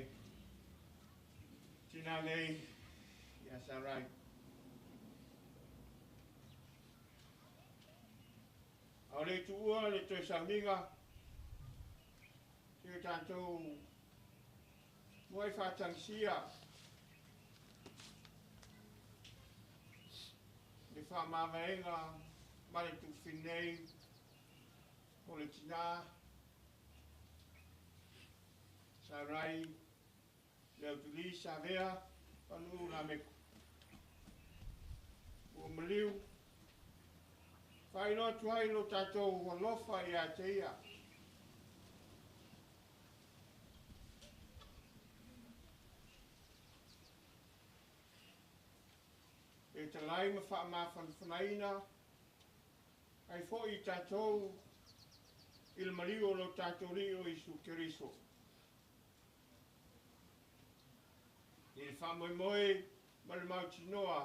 tinā nei ia Sarai. A o le tuua le toe sauniga, se tatou muai faatagisia le faamavaega ma le tuufini nei o le tinā Sarai Leautulī Savea Panuu Lameko. Ua maliu, faailoa atu ai lo tatou alofa ia te ia. E talai ma faamafanafanaina ai foi i tatou i le maliu o lo tatou Alii o Iesu Keriso. I le faamoemoe ma le mautinoa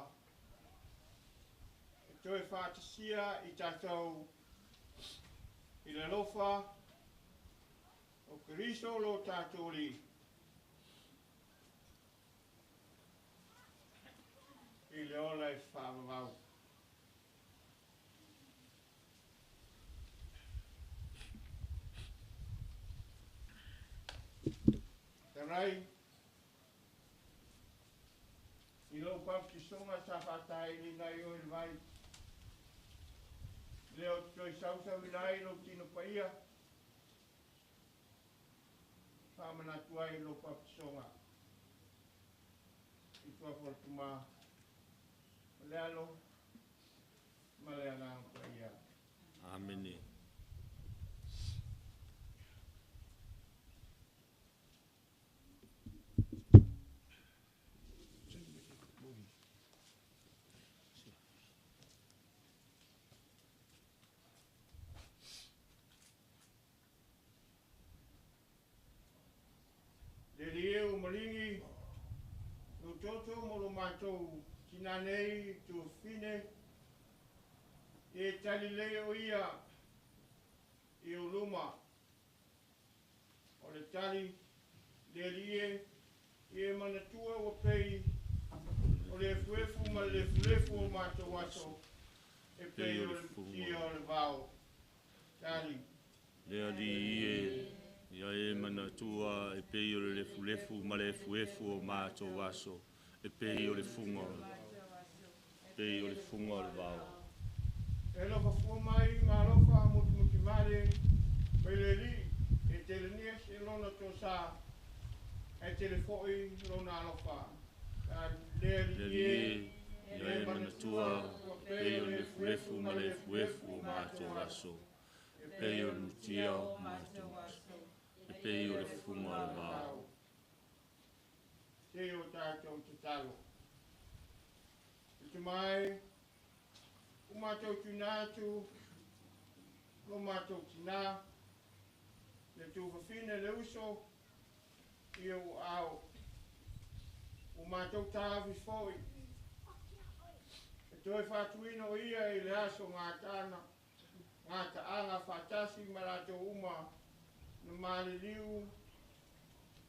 e toe faatasia i tatou i le alofa o Keriso lo tatou Alii. I le ola e faavavau. Tarai, i lou baptisoga sa faatailiina ai oe i le vai, lea ou te toe sausauina ai lou tino paia, faamanatu ai lou baptisoga i suafa o le Tama, o le Alo, ma le Agaga Paia. Amene. Le Alii e ua maligi lou toto mo lo matou tinā nei tuafafine, ia e tali lelei o ia i ou luma. O le tali, le Alii e, ia e manatua ua pei o le efuefu ma le lefulefu o matou aso, e pei o le mutia o le vao. Tali. Le Alii e, ia e manatua e pei o le lefulefu ma le efuefu o matou aso, e pei o le fuga o le pei o le fuga o le vao. E alofa fua mai ma alofa mutumutivale mai le Alii, e telenia se lona tosa, ae tele foi lona alofa. Le Le Alii Alii e, e, ia e manatua e pei o le lefulefu ma le efuefu o matou aso, e pei o le mutia o matou aso, e pei o le fuga o le vao. Se o tatou tatalo. E te mai, o matou tuina atu, lo matou tinā, le tufafine le uso, i ou ao. O matou taofi foi, e toe faatuina o ia i le aso gatana, gataaga faatasi ma latou uma na maliliu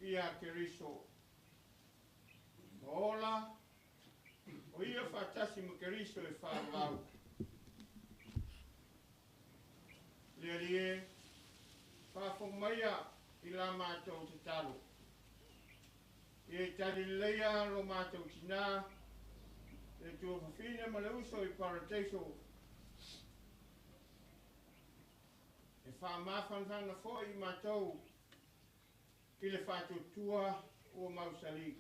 ia Keriso. Ma ola, o ia faatasi ma Keriso e faavavau. Le Alii e, faafofoga maia i la matou tatalo. Ia e tali leleia lo matou tinā, le tuafafine ma le uso i Parataiso. E faamafanafana foi i matou i le faatuatua ua mausali.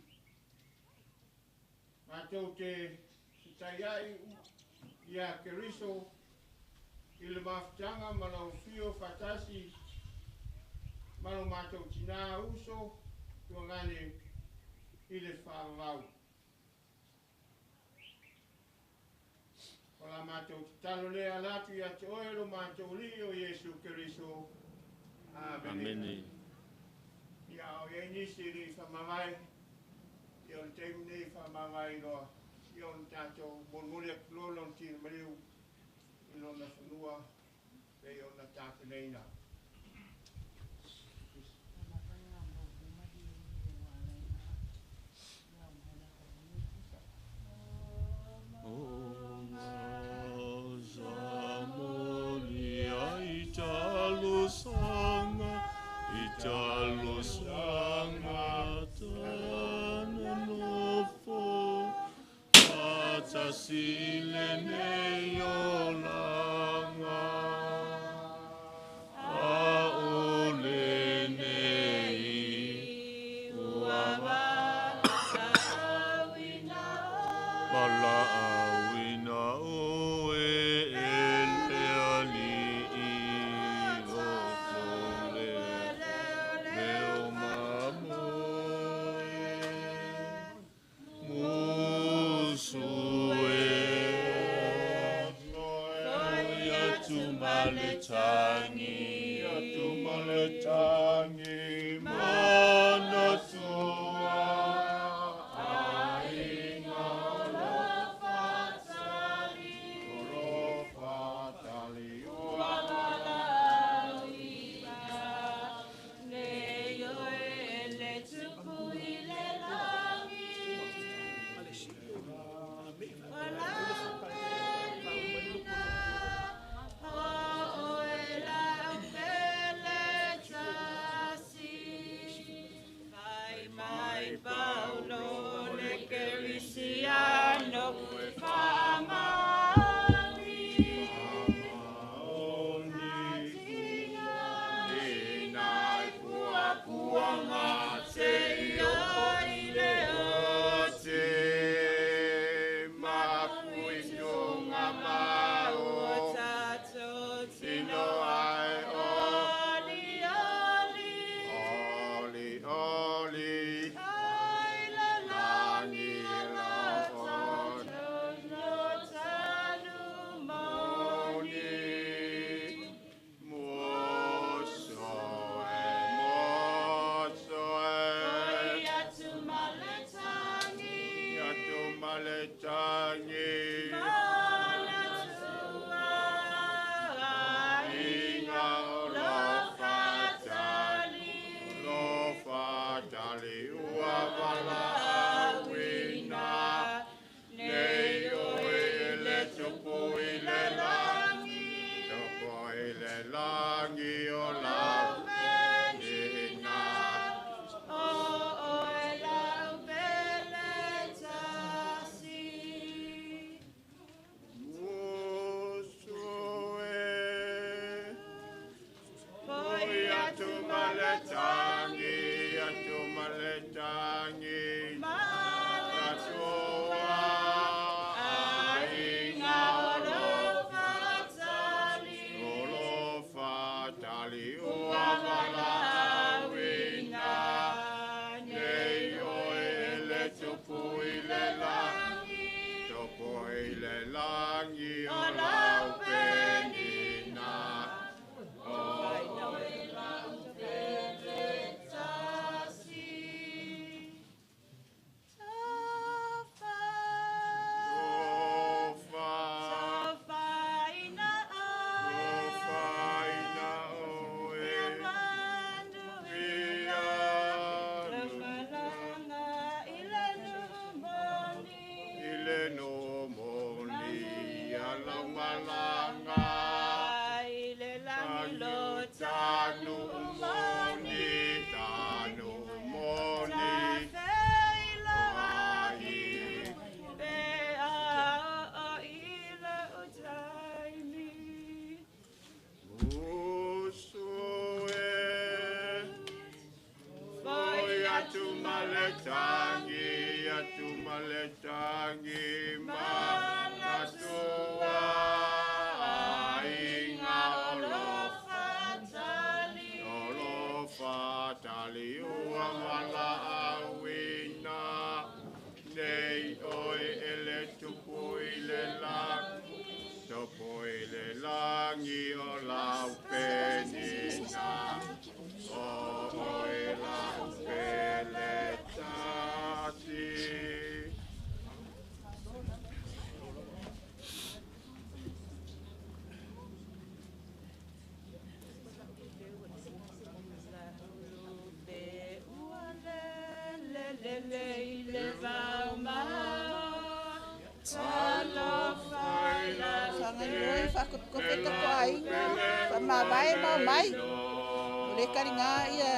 Matou te setaiai ia Keriso i le mafutaga ma lau afio faatasi ma lo matou tinā uso tuagane i le faavavau. O la matou tatalo lea ala atu ia te oe lo matou Alii o Iesu Keriso. Amene. Amene. Ia o iai nisi e le i faamavae, ia o le taimi nei faamavae loa, ia ona tatou molimoli atu loa lona tino maliu i lona fanua pei ona tapenaina. tasi lenei olaga a o lenei ua valaauina oe e le Alii loto leo mamoe musu e ia tumaletagi ia tumaletagi manatua aiga alofa tali ua valaauina nei oe le tupu i le lagi o lau pelina o oe lau pele tasi fai mai Paulo le Kerisiano faamaoni ina i puapuaga seia i le oti mafuituga ma o o tatou tino tino ai o oli oli oli oli ai le lagi lagi o lo tatou no tanu moni moni muso e moso Oi e atu maletagi ia tumaletagi manatua aiga alofa alofa tali alofa tali ua valaauina nei oe le tupu i le lagi tupu i le lagi o lau penina o oe lau pele tasi musu e Oi Oi atu atu maletagi atu maletagi manatua aiga aiga alofa tali alofa tali ua ua valaauina valaauina nei nei oe oe le le tupu tupu i i le le lagi tupu i le lagi o o lau lau penina penina o oe lau pele tasi Tofa tofa tofaina oe tofaina oe ia manuia ia lau i le nu'umoni i le numoni ia lau malaga i le lagi lo tanu tanu moni moni tanu moni tafeiloai pe a oo i lou taimi musu e foi Oi atu atu maletagi atu maletagi manatua manatua aiga alofa tali alofa tali ua valaauina nei oe e le tupu i le lagi tupu i le lagi o lau penina o oe lau pele tasi. Fagaloi faakopekopeka ko aiga faamavae ma omai o le kaliga ia.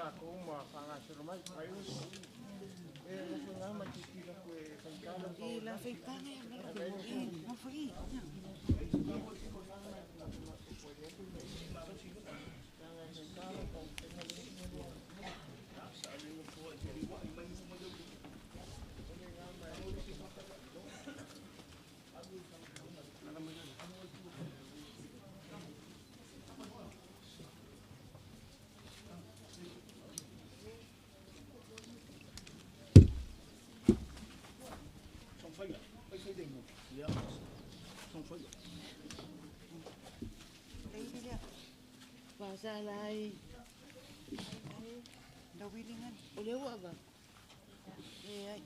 tātou uma whangasoro mai, mai uso. E ngofo ngā ma te tira koe whaikala. E la whaikala e e ngofo i. Pasalai. Nawilingan. Ulewa ba? Eh ay.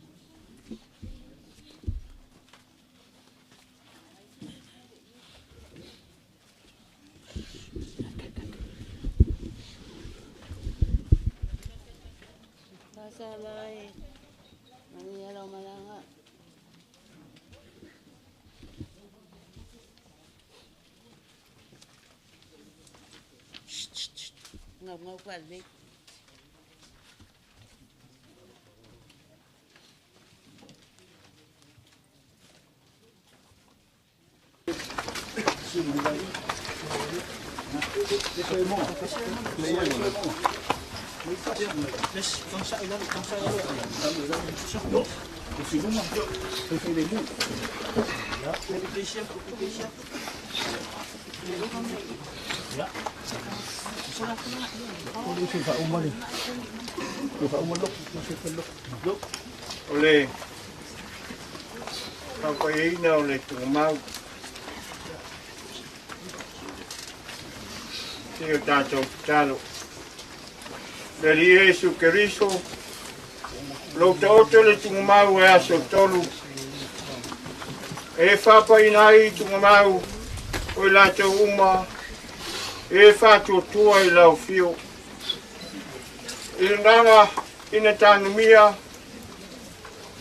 Pasalai. Maniyalaw malanga. Ngau ngau balik. O le faapaeina o le tugamau se o tatou tatalo le Alii Iesu Keriso lou taoto le tugamau e aso tolu e faapaina ai tugamau o i latou uma e faatuatua i lau fio i lagaga ina tanumia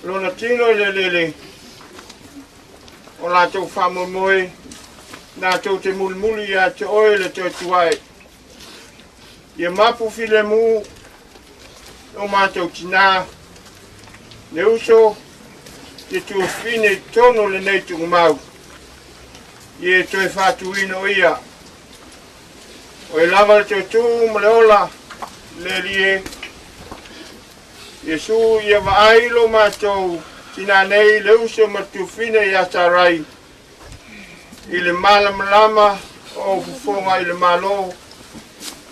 lona tino i le lele o latou faamoemoe latou te mulimuli ia te oe le toe tuai ia mapu filemu o matou tinā le uso ia tuafine i totonu lenei tugamau ia e toe faatuina o ia o e lava le toetū ma le ola le Alii e Iesu ia vaai lo matou tinā nei le uso ma le tuafine ia Sarai i le malamalama o fofoga i le Malo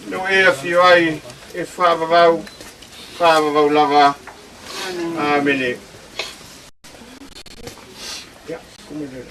no e afio ai e faavavau faavavau lava. Amene. Ia, kumele.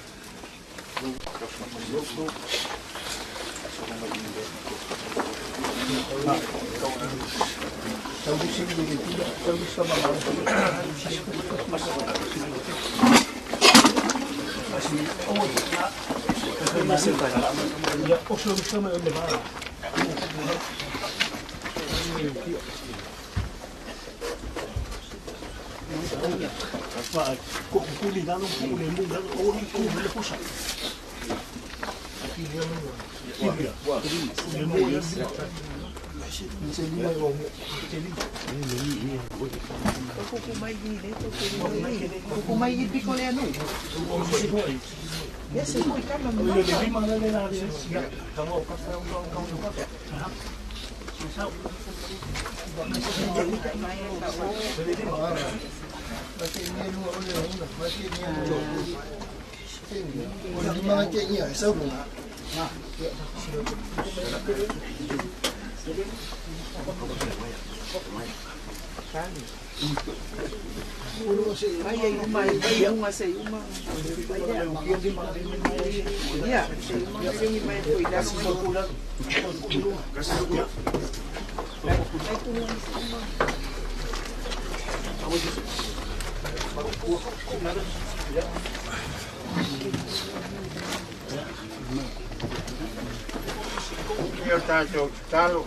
Ia tatou tatalo.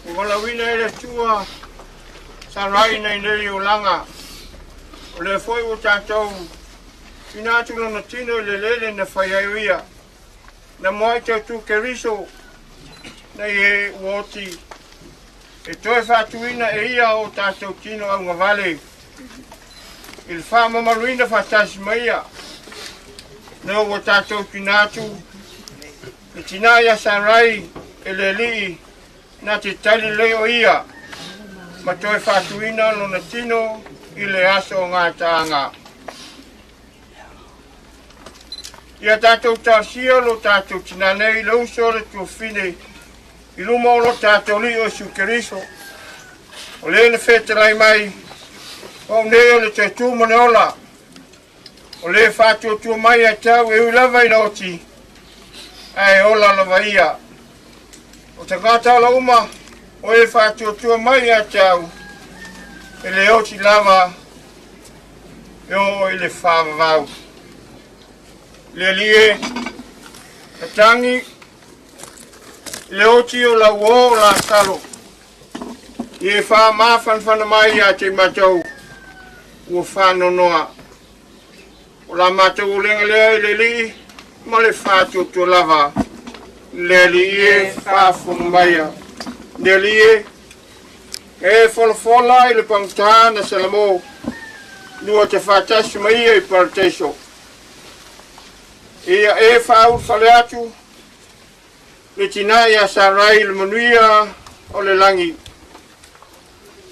Ua valauina e le Atua Sarai nei nei olaga. O lea foi ua tatou ina atu lona tino i le lele na fai ai o ia. Na moai tautu Keriso nei e ua oti E toe faatuina e ia o tatou tino augavale i le faamamaluina faatasi ma ia. Na ua tatou tina atu le tinā ia Sarai e le Alii na te tali lelei o ia ma toe faatuina lona tino i le aso o gataaga. Ia tatou talosia lo tatou tinā nei le uso o le tuafine i luma o lo tatou Alii o Iesu Keriso. O le na fetalai mai, o au nei o le toe tu ma le ola. O le faatuatua mai ia te au e ui lava ina oti, ae ola lava ia. O tagata ola uma, o e faatuatua mai ia te au, e le oti lava e oo i le faavavau. Le Alii e, tatagi i le oti o lau uō o Lasalo, i e faamafanafana mai ia te matou ua faanoanoa. O la matou ulega lea i le Alii ma le faatuatua lava. Le Alii e faafofoga maia. Le Alii e, e folafola i le pagota na Salamo, lua te faatasi ma ia i Parataiso. Ia e faaulufale atu le tinā ia Sarai i le manuia o le lagi.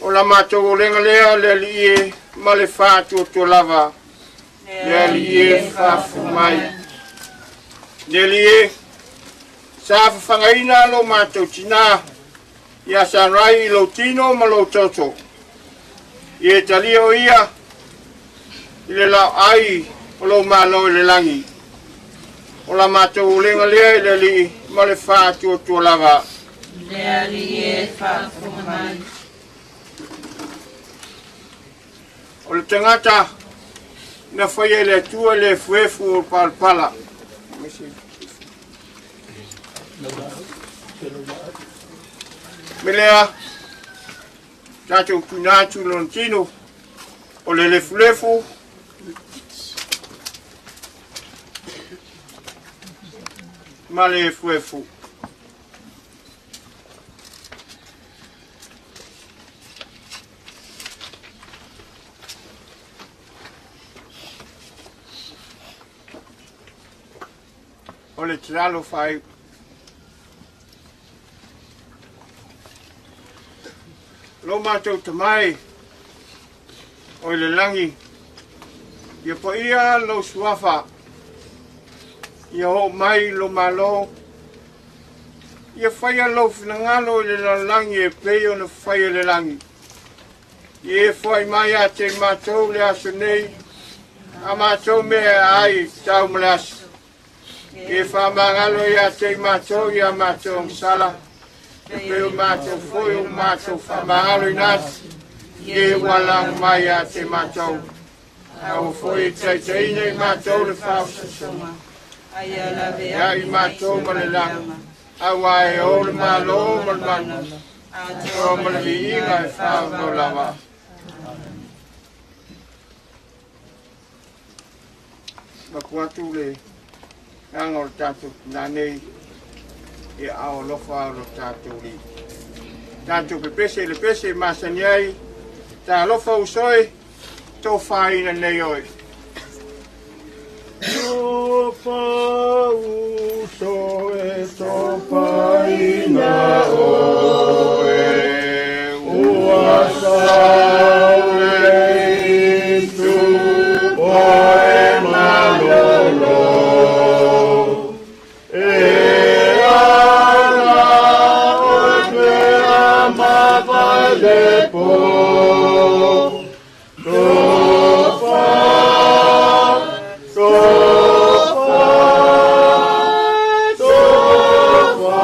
O la matou olega lea le Alii e ma le faatuatua lava. Le Alii e faafofoga mai. Le Alii e, sa fafagaina lo matou tinā ia Sarai i lou tino ma lou toto. Ia e talia o ia i le laoai o lou Malo i le lagi. O la matou ulega lea i le Alii ma le faatuatua lava. Le Alii e faafofoga mai. O le tagata na faia e le Atua le efuefu o le palapala. Me lea, tatou tuina atu lona tino o le lefulefu ma le efuefu. O le tatalo faaiu. Lo matou Tama e o i le lagi, ia paia lou suafa, ia oo mai lo Malo, ia faia lou finagalo i le lalolagi e pei ona faia i le lagi. Ia e foai mai ia te matou le aso nei, a matou mea e ai tau ma le aso. Ia e faamagalo ia te matou ia matou agasala, e pei o matou foi o matou faamagalo ina atu, ia e ua laga mai ia te matou. Aua foi e taitaiina i matou le faaosoosoga, ia i matou ma le laga, aua e o le Malo ma le mana, atoa ma le viiga e faavavau lava. Maku atu le aga o le tatou tinā nei i aao alofa o lo tatou Alii. Tatou pepese i le pese e masani ai, talofa uso e, tofaina nei oe. Tofa uso e tofaina oe, ua saule i tupo e malolo. E ala oe pe a mavae le po. Tofa, tofa, tofa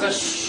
Tasi.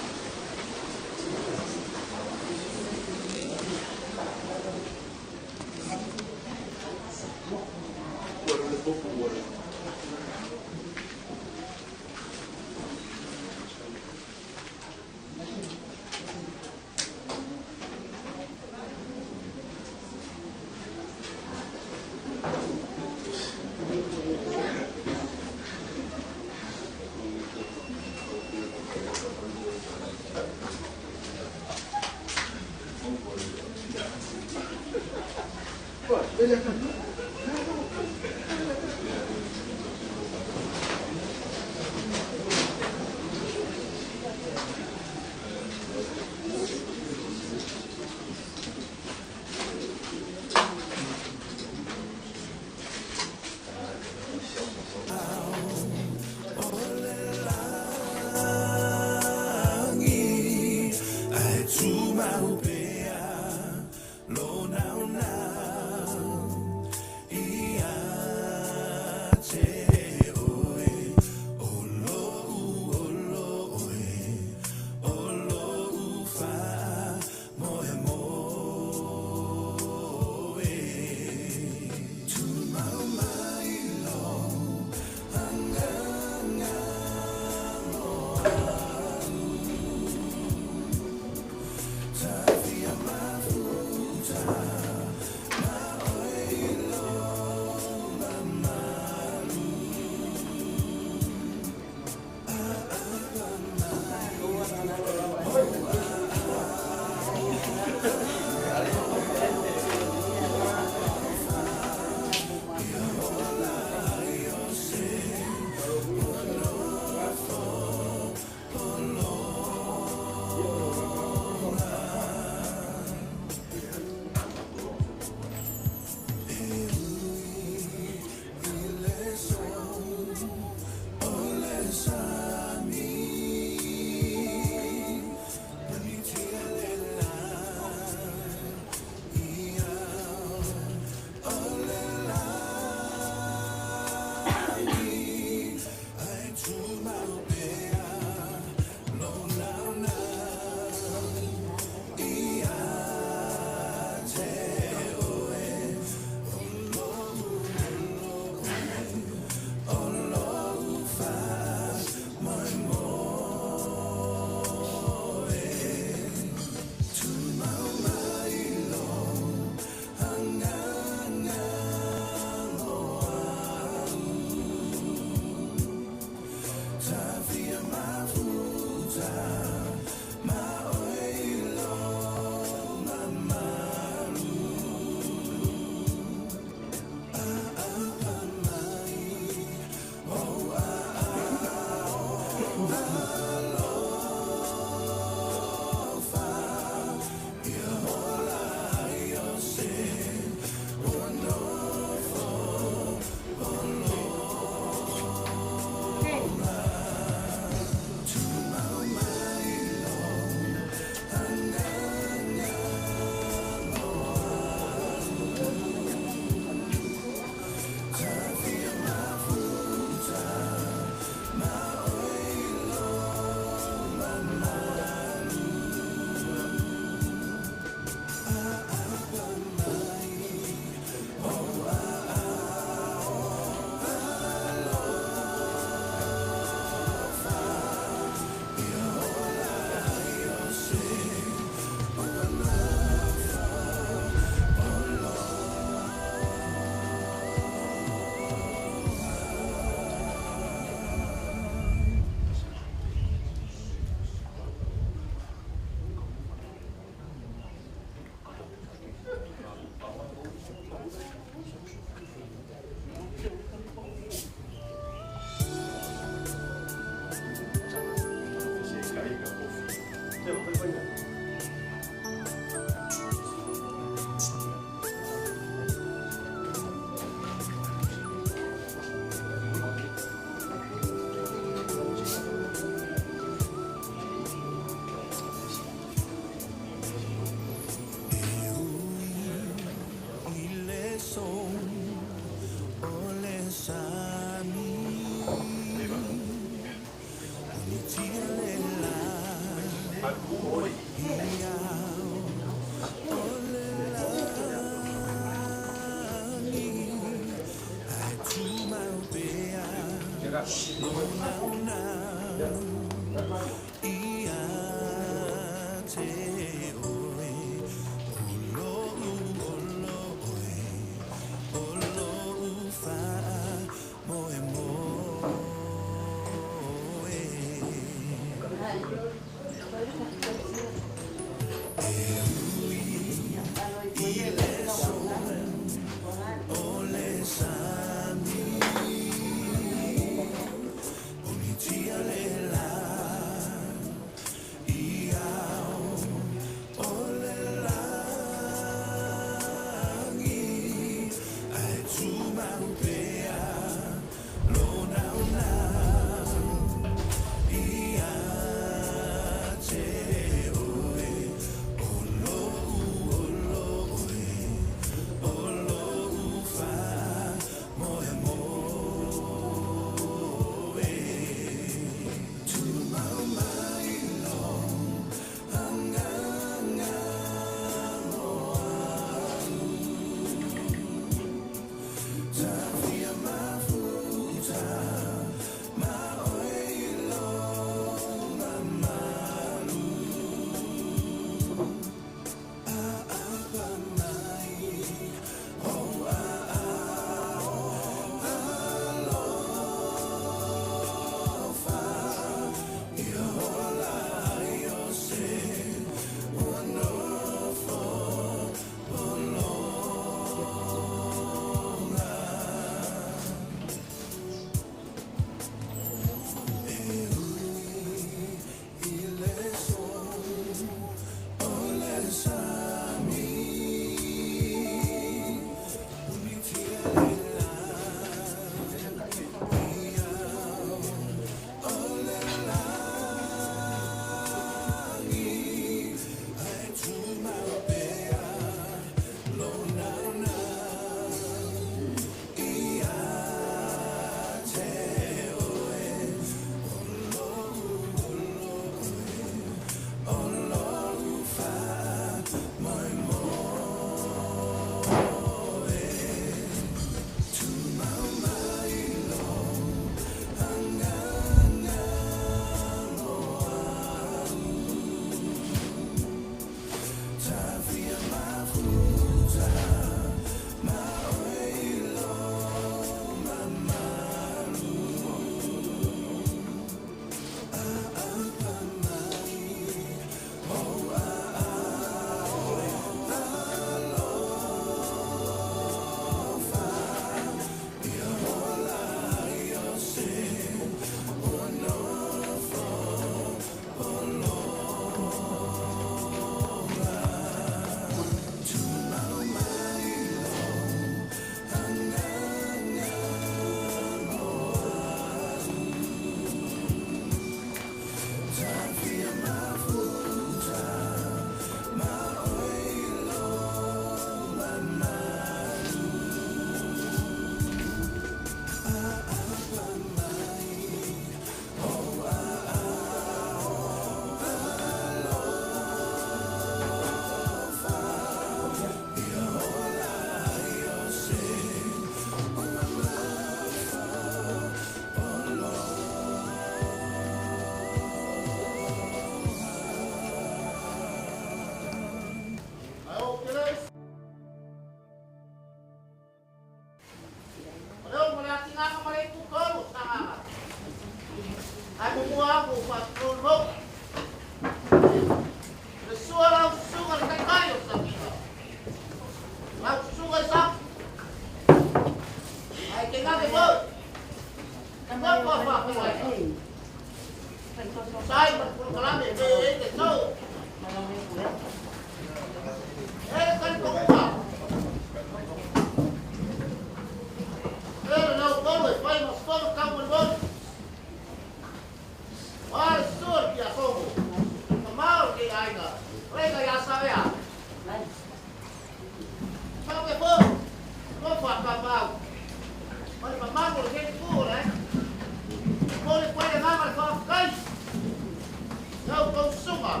Sunga.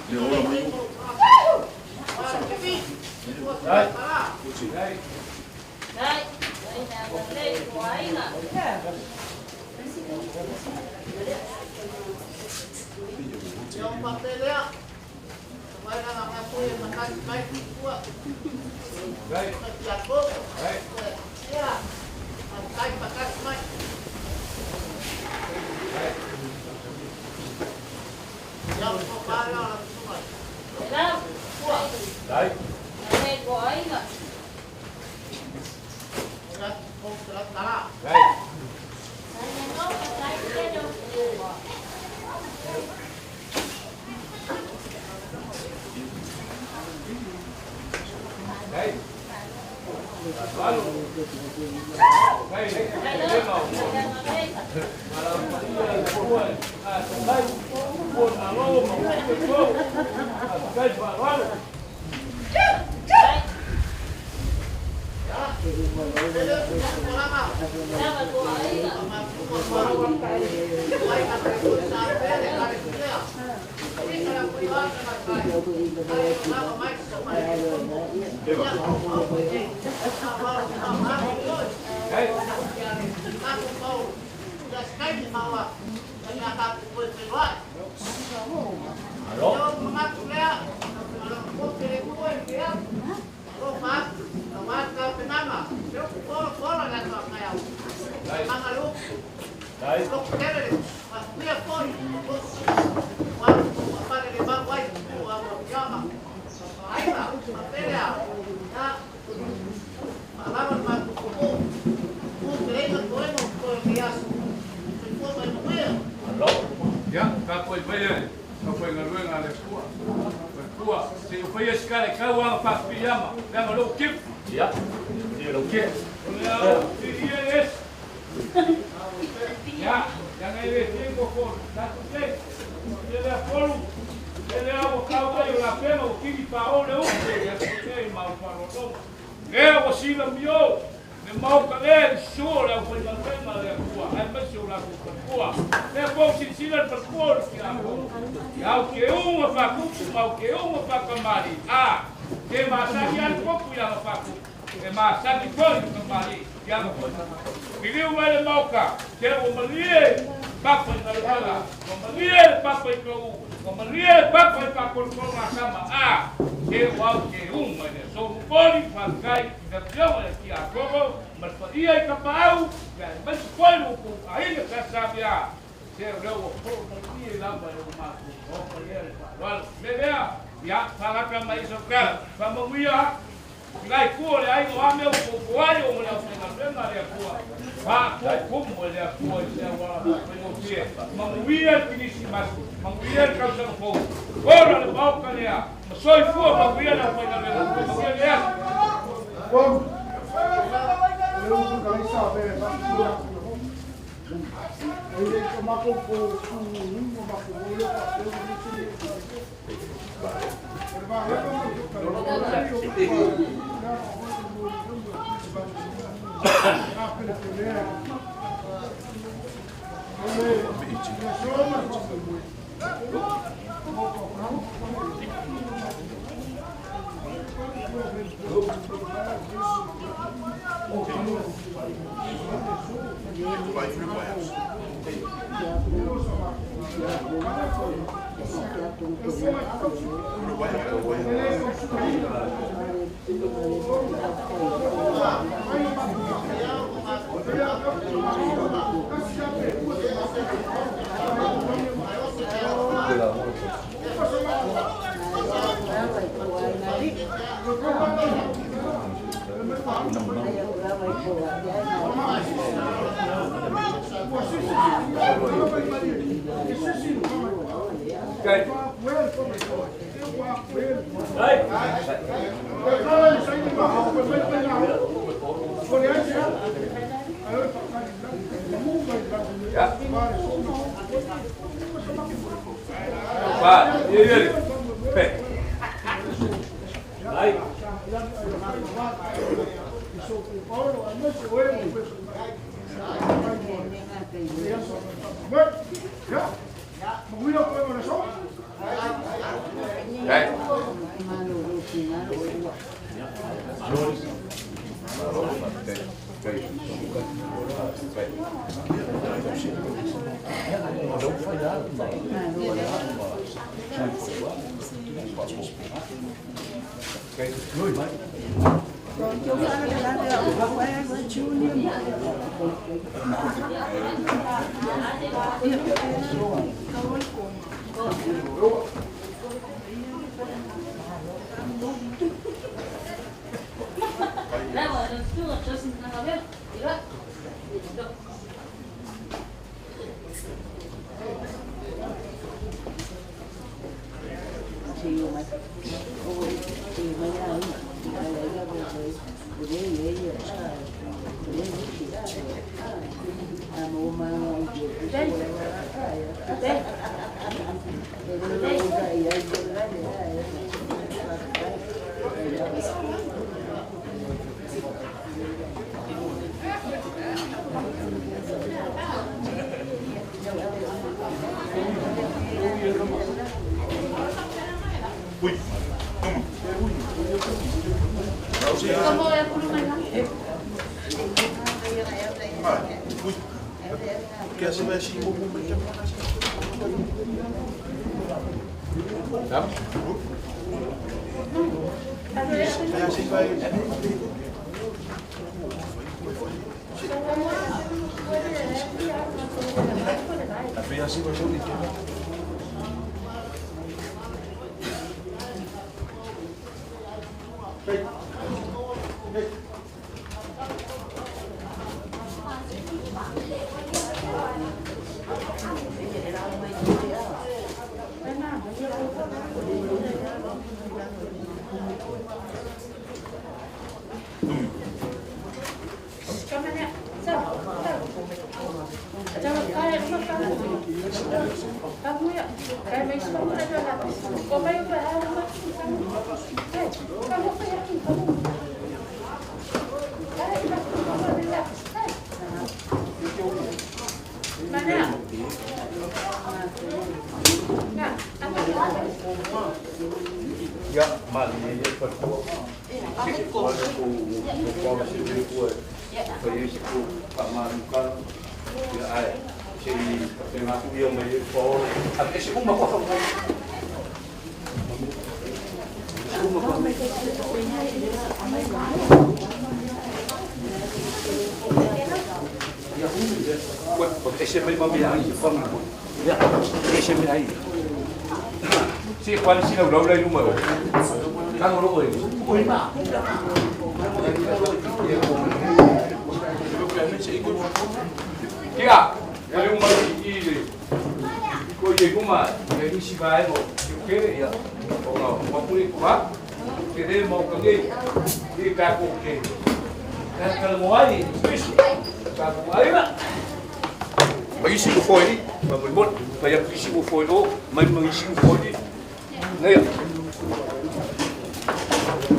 Le ola mai.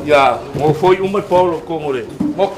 Ya, mo foi uma Paulo como le. Mo.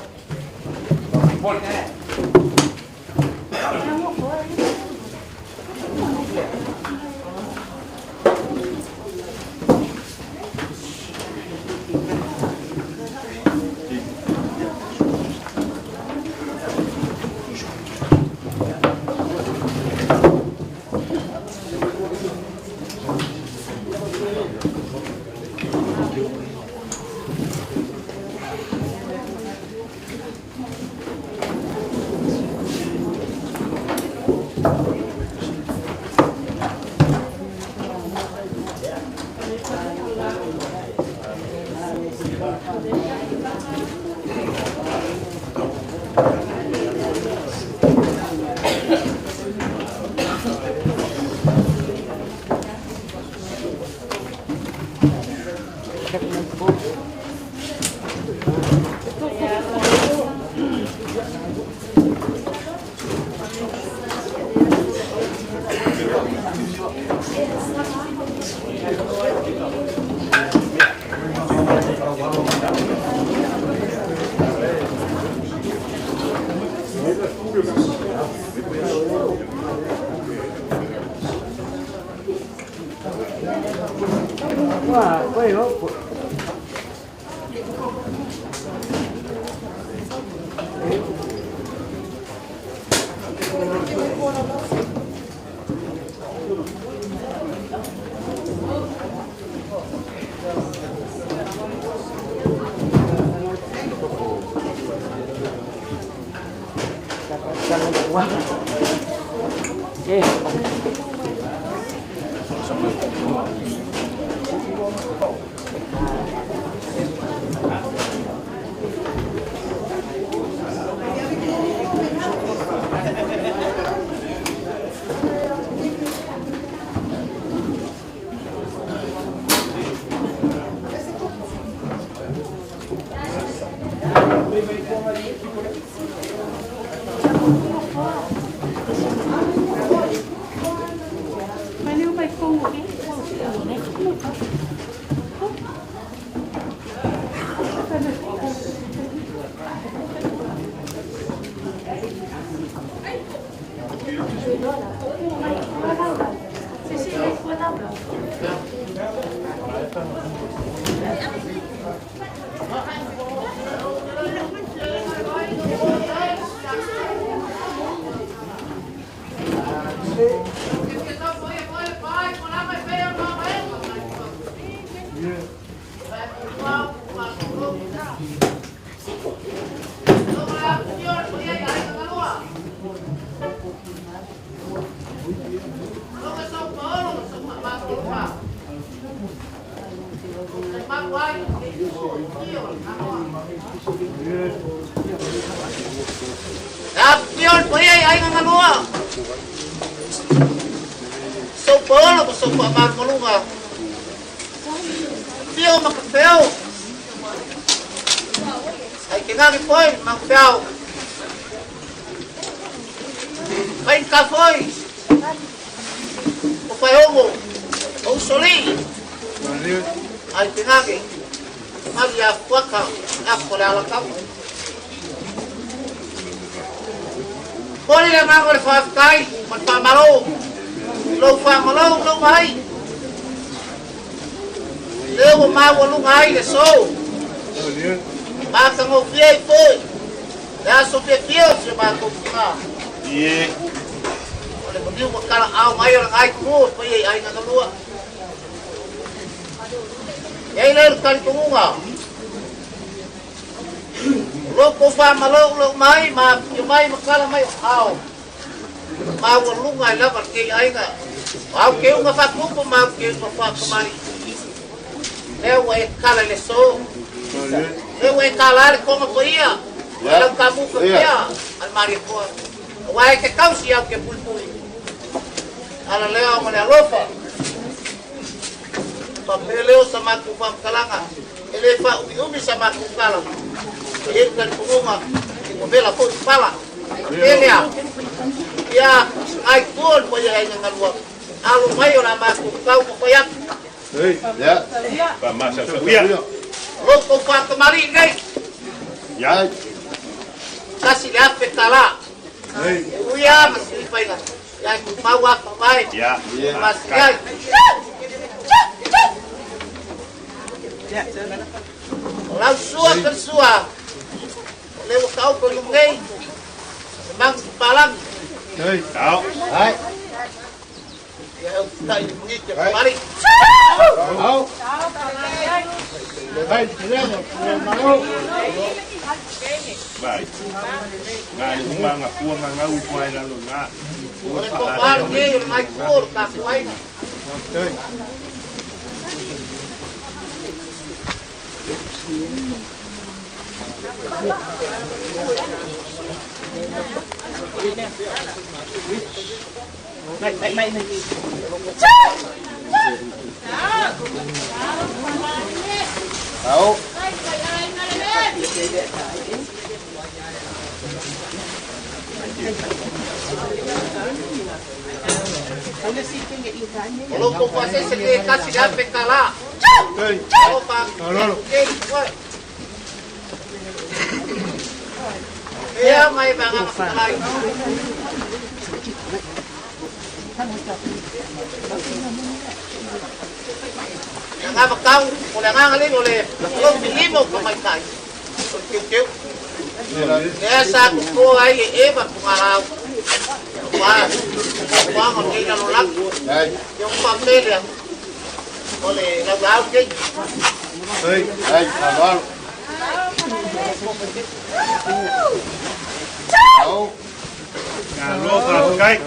Malo faafetai.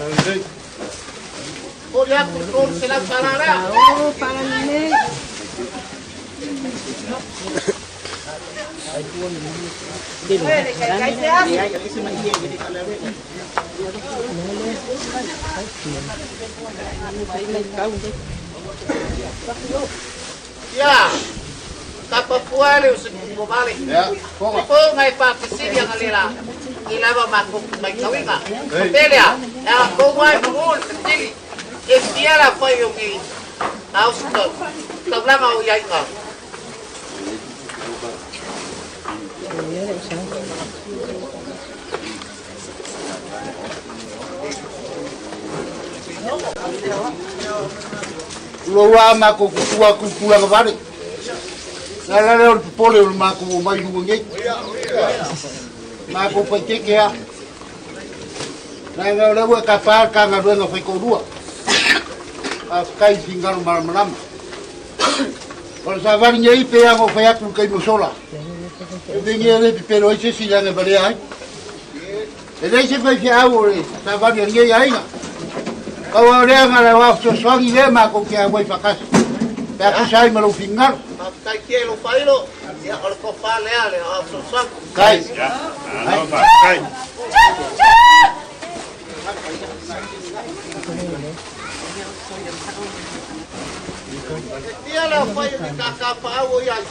Oli atu le 300 tala lea. O fagalelei. Ia, tapapua le o se kukovale. Ia, foga. Foga e whakasiri anga le la. I lava ma mai kauinga. Pelea, e ala kou ai mo le fetili. E fia la whai o ngi. Au sito, taulanga o iainga. Loa ma ko kukua kukula ka vare. La la le o pole o ma ko mai lu ngi. Ma ko pa te ke a. Na nga le wa ka pa ka nga ruenga fai ko rua. A kai fingaru malamalama. O sa vari nei pe ngo fai atu kai mo sola. E vengi le pipero ai se sila vale ai. E le se fai au o le sa vari nei ai. Kau au lea nga le waf sosoangi lea ma ko kia wai whakasi. Pea kusa ai ma lou fingaru. Kai kia lo whailo, ia o le kofa lea le au sosoangi. Kai. Ia, alo kai. E tia lea whai o ni kākā paau o iai.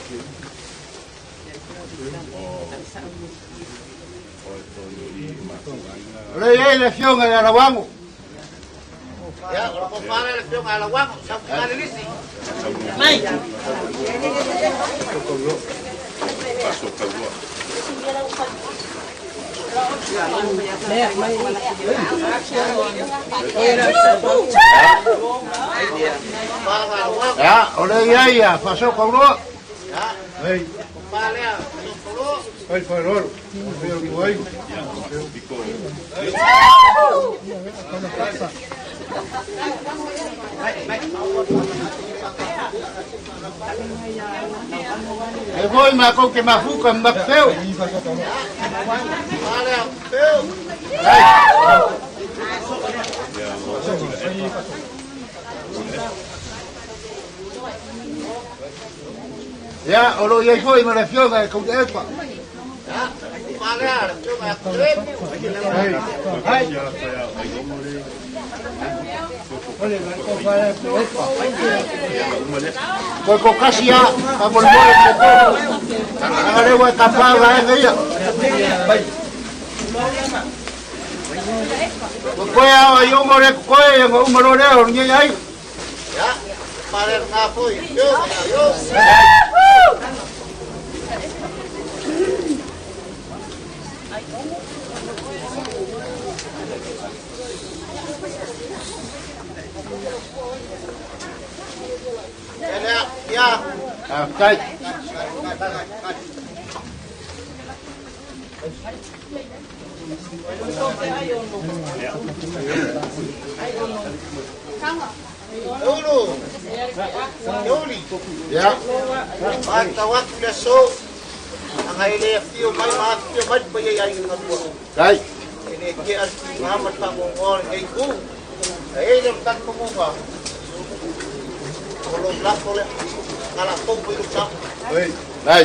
Le ia le fionga le arawango. Ia, o le kofa lea le fionga arawango, sa fukale lisi. Mai. Paso kaulua. Ia, o le ia ia, paso kaulua. Ia, kofa lea, paso kaulua. Ai whairoro, o wai. E voi ma kou ke mafuka mapeo. Ia, o lo iai foi ma le fioga e kou epa. Koe ko kasi a, ka mole mole te tō. Anga lewa e ka pāga e ngeia. Ko koe ao ai ongo le koe, e ngā umaro lea o ngei ai. Ia, pare ngā foi, yo, yo. Ia. Kai. Ulu. Yoli. Ia. Mata watu le so. Anga ele fio mai ma fio mai pa ia ai ngā tua. Kai. Ele ke al ngā mata mo ngol nei ku. E le tak ko mo ka. Olo lako le. Ala pompo i luka. Ei. Ai.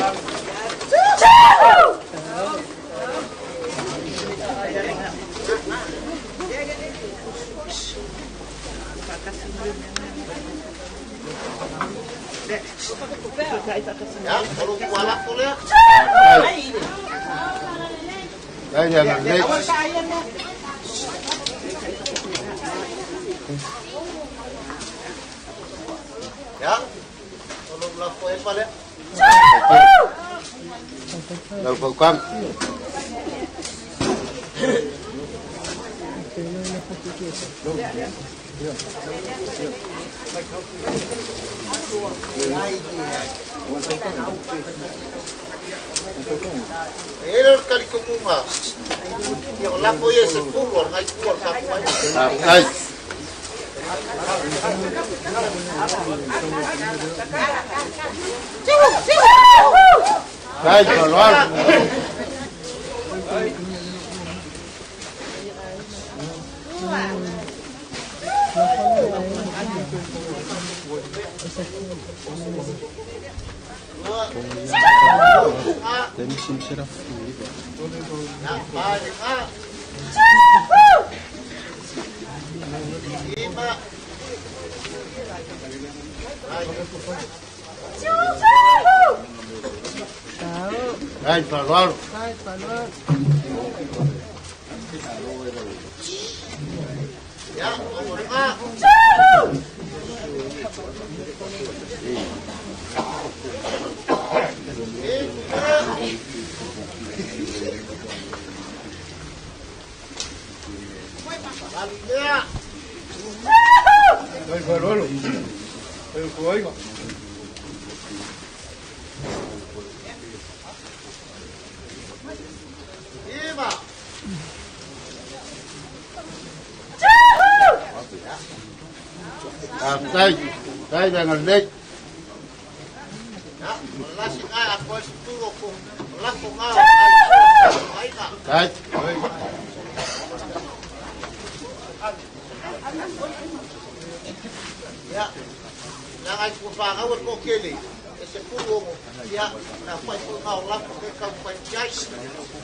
Ya, olo kuala ko le. Ai ya le. Ya. Olo lako e pale. Lau paukang. E le kali kumunga. Ia o lako ia se pulu al ngai kua ka kuai. Ai. Ai, toloa. Ai faaaloalo. Ai faaaloalo. Ai fuaiga. Faafetai, faafetai le agalelei. Faafetai.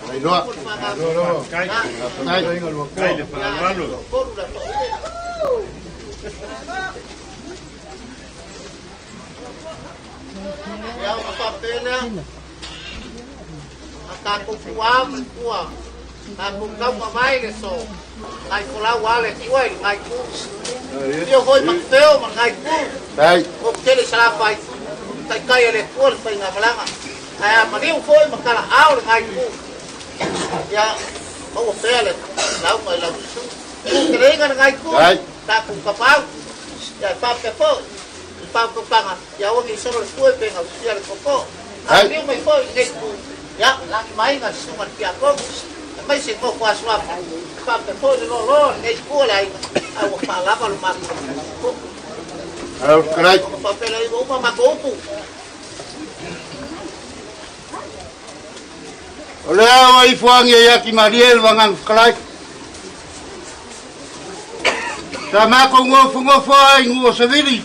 Lailoa. Faafetai. Ia ona faapea lea, a tatou fuā ma le pua, tatou taupa mai le so, nai folau a le tua i lenai itu. Afio foi Mateo ma lenai itu. O tele Salafai, taitai e le Atua le faigamalaga. Ae a maliu foi ma talaau lenai itu. Ia, maua pea le lauga i lau susuga. Tuteleiga lenai itu, tatou tapau. Ia, e faapea foi i le faautautaga, ia aua ne i solo le pue pe gausia le toto. A maliu mai foi i lenei itu, ia, lagi mai le susuga i le tiakono, aemaise i nofo aso atu, e faapea foi le loaloa o lenei itu o le aiga, a ua faalava lo matou toto. Ona faapea lea, ua uma matou upu. O lea ua ifo agi ai ati malie le vagaga fetalai. Sa matou nofonofo ai i Nuu o Savili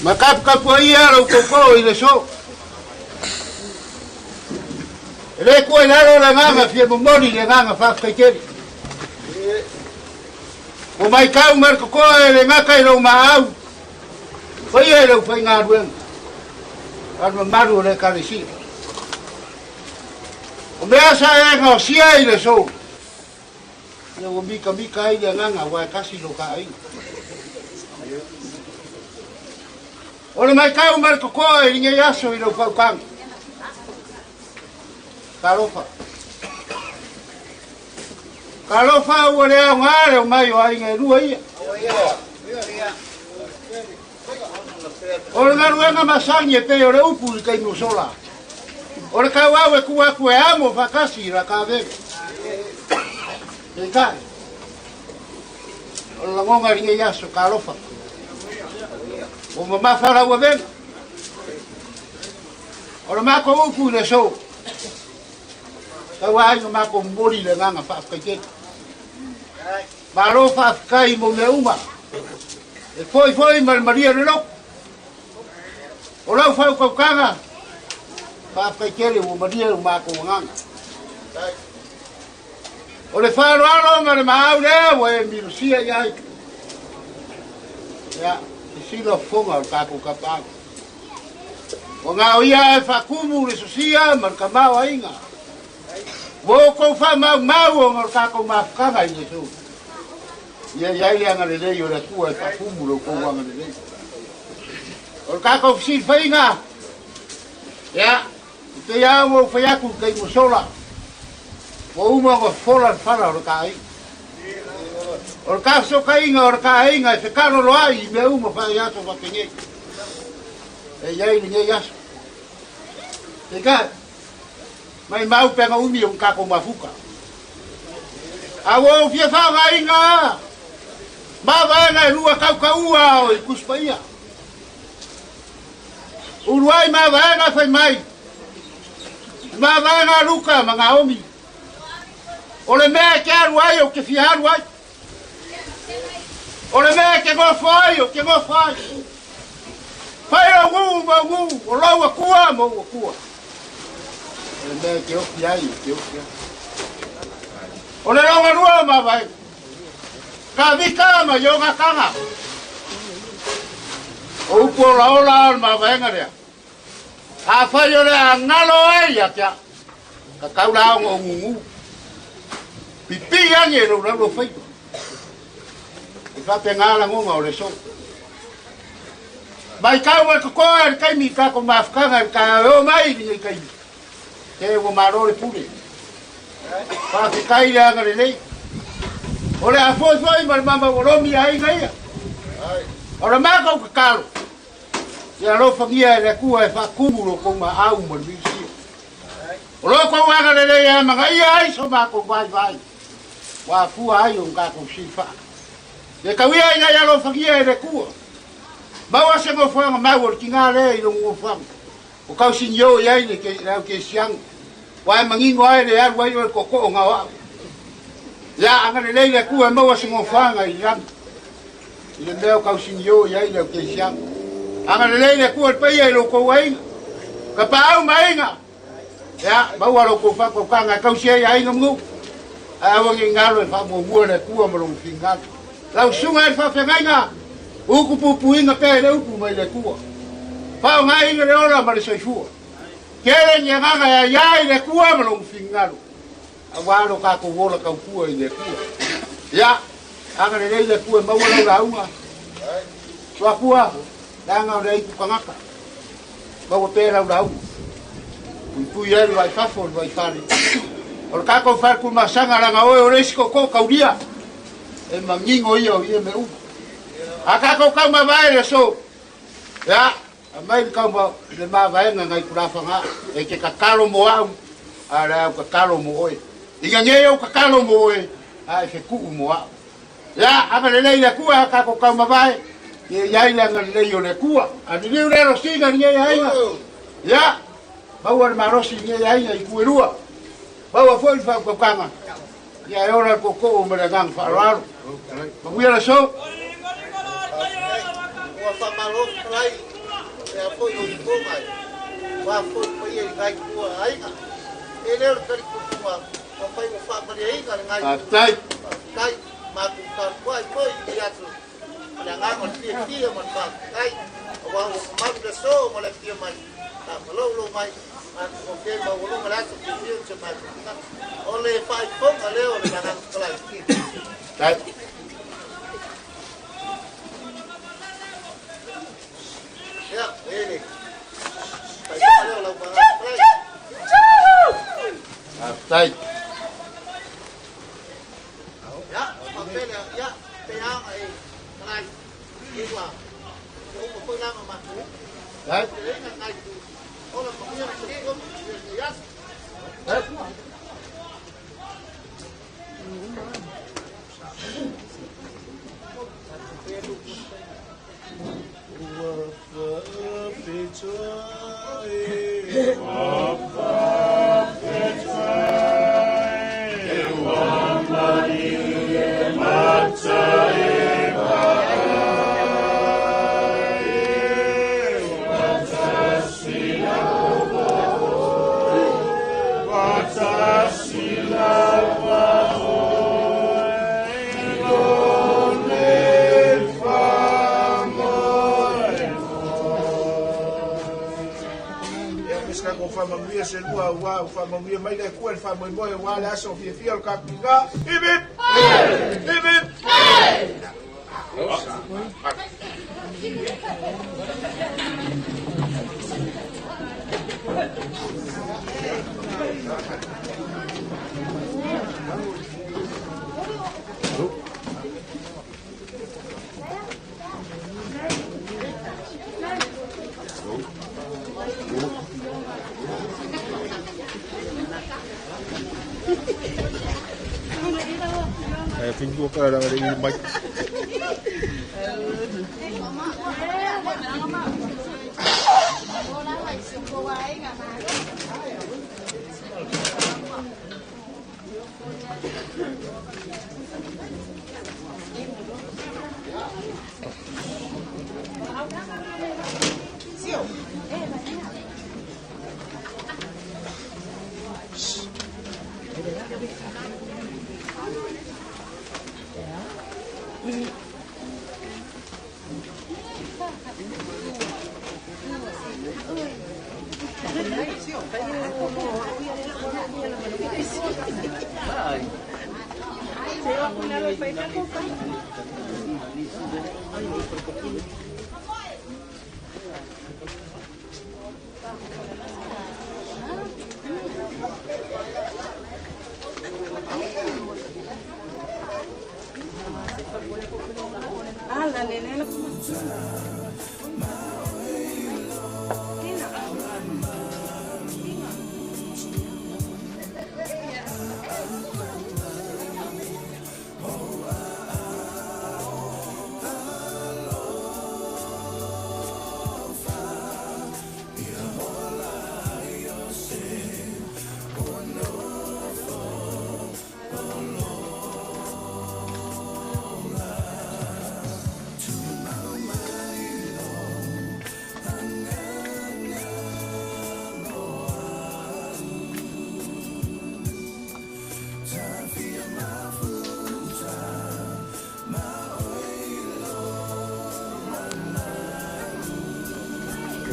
ma taputapuaia lou tootoo i le so. E le tua i lalo le agaga fia momoli le agaga faafetai tele. Ua maitau ma le totoa e le gata i lou maau, faia i lau faigaluega a le mamalu o le Ekalesia. O mea sa e gaosia i le so, ia ua mikamika ai le agaga aua e tasi lo ta aiga. O le maitau ma le totoa i lenei aso i lau fautaga. Talofa. Talofa ua le aoga le omai o aiga e lua ia. O le galuega masani e pei o le upu i le taimi o sola. O le tauau e tu atu e amo faatasi i la ta veve. Peitai, o le lagona i lenei aso, talofa. Ua mamafa lau avega. O le matou upu i le aso, tau ai na matou momoli le agaga faafetai tele. Malo faafetai mo mea uma. E foi foi ma le malia le loto. O lau faautautaga, faafetai tele ua malia lo matou agaga. O le faaaloalo ma le maau lea ua e milosia i ai. Ia, sisila fofoga o le tatou tapaau. Ua gao ia e faatumu le sosia ma le tamaoaiga. Ua outou faamaumau ona o le tatou mafutaga i Iesu. Ia i ai le agalelei o le Atua e faatumu lo outou agalelei. O le tatou fesilafaiga, ia, i te ia ua ou fai atu i taimi ua sola, ua uma ona fofola le fala o le ta aiga. O le tafesootaiga o le ta aiga e fekaloloai i mea uma fai aso faapenei. E i ai lenei aso. Peitai, maimau pe ana umi o ni tatou mafuta. A ua ou fia faaaogaina mavaega e lua tautaua o i Tusi Paia. Uluai mavaega fai mai, mavaega a Luka ma Naomi. O le mea e te alu ai ou te fia alu ai. O le mea e te nofo ai ou te nofo ai. ma ou nuu, o lou Atua ma ou Atua. O le mea e te ofi ai, e te ofi ai. O le logalua o mavaega. Kavika ma Ionatana. O upu olaola o le mavaega lea. Afai o le a galo ai ia te au, tatau la ona ou gugu. Pipii ane i lou laulau faiva. E faapena lagona o le aso. Matau ma le totoa i le taimi i tatou mafutaga i le taeao e oo mai i lenei taimi, se ua malo le pule. Faafetai i le agalelei. O le a foi foi ma le mama ua lomi aiga ia. O le matou tatalo, Ia alofagia e le Atua e faatumu lo tou maau ma le misia. O lo tou agalelei e amanaia ai so matou vaivai, ua afua ai ona tatou silafaa. Ia tauia ina ia alofagia e le Atua. Maua se nofoaga mau o le tina lea i lona nofoaga, o tausinio i ai le au kerisiano, ua e manino ai le alu ai o le tootooga o au. Ia agalelei le Atua e maua se nofoaga i lagi. I le mea o tausinio i ai le au kerisiano. Agalelei le Atua i le paia i lo outou aiga, tapaau ma aiga, ia maua lo outou faatautaga e tausi ai aiga ma nuu, ae aua ne i galo e faamuamua le Atua ma lona finagalo. Lau susuga i le faafeagaiga, utu puipuiga pea i le upu mai le Atua. Faaaogaina le ola ma le soifua. Tele ni agaga e aia i le Atua ma lona finagalo, aua lo tatou ola tautua i le Atua. Ia, agalelei le Atua e maua lau lauga. Tuakua, leaga o le aitu tagata. Maua pea lau lauga. Puipui ai le vai fafo, le vai fale. O le tatou fale tumasaga leaga oe o le isi tootoo taulia. E manino ia o ia mea uma. A tatou taumavae le aso, ia, aumai le tauma le mavaega nai Tulafaga, e te tatalo mo au, a o le a ou tatalo mo oe. Ina nei ou tatalo mo oe, a e fetuu mo au. Ia, agalelei le Atua a tatou taumavae, ia i ai le agalelei o le Atua. A liliu le alosina i lenei aiga, ia, maua le malosi i lenei aiga i itu e lua. Maua foi le faautautaga, ia e ola le tootoo ma le agaga faaaloalo. Manuia le aso. Ua faamalo fetalai e a foi o ifoga e ua foi paia i ngai tua aiga. E le o le talitonuga ua fai ua faamalieina le ngai Faafetai. Faafetai matou tapuai foi i lenei aso ma le agaga o le fiafia ma le faafetai aua ua mamalu le aso ma le afio mai faamalolo mai matou okay maualuga le aso fiafia o si o matou tagata. O le faaifoga lea o le agaga fetalai. Faafetai. Ia, e le faaifoga lea o lau agaga fetalai. Faafetai. Ia, faapea lea, ia, pe a ona e fetalai, ua uma foi la ma matou upu. Faafetai. Teleiga ngai tu, ola manuia le soifua ma manuia lenei aso. Ua faafetai, ua malie mata e vaai, ua tasi lava oe, ua tasi lava oe, lo le faamoemoe. Ia me se tatou faamanuia se lua aua ua faamanuia mai le Atua i le faamoemoe aua le aso fiafia o le tatou tina. Hip hip! Hip hip! Ae whingua ka ranga le i mai.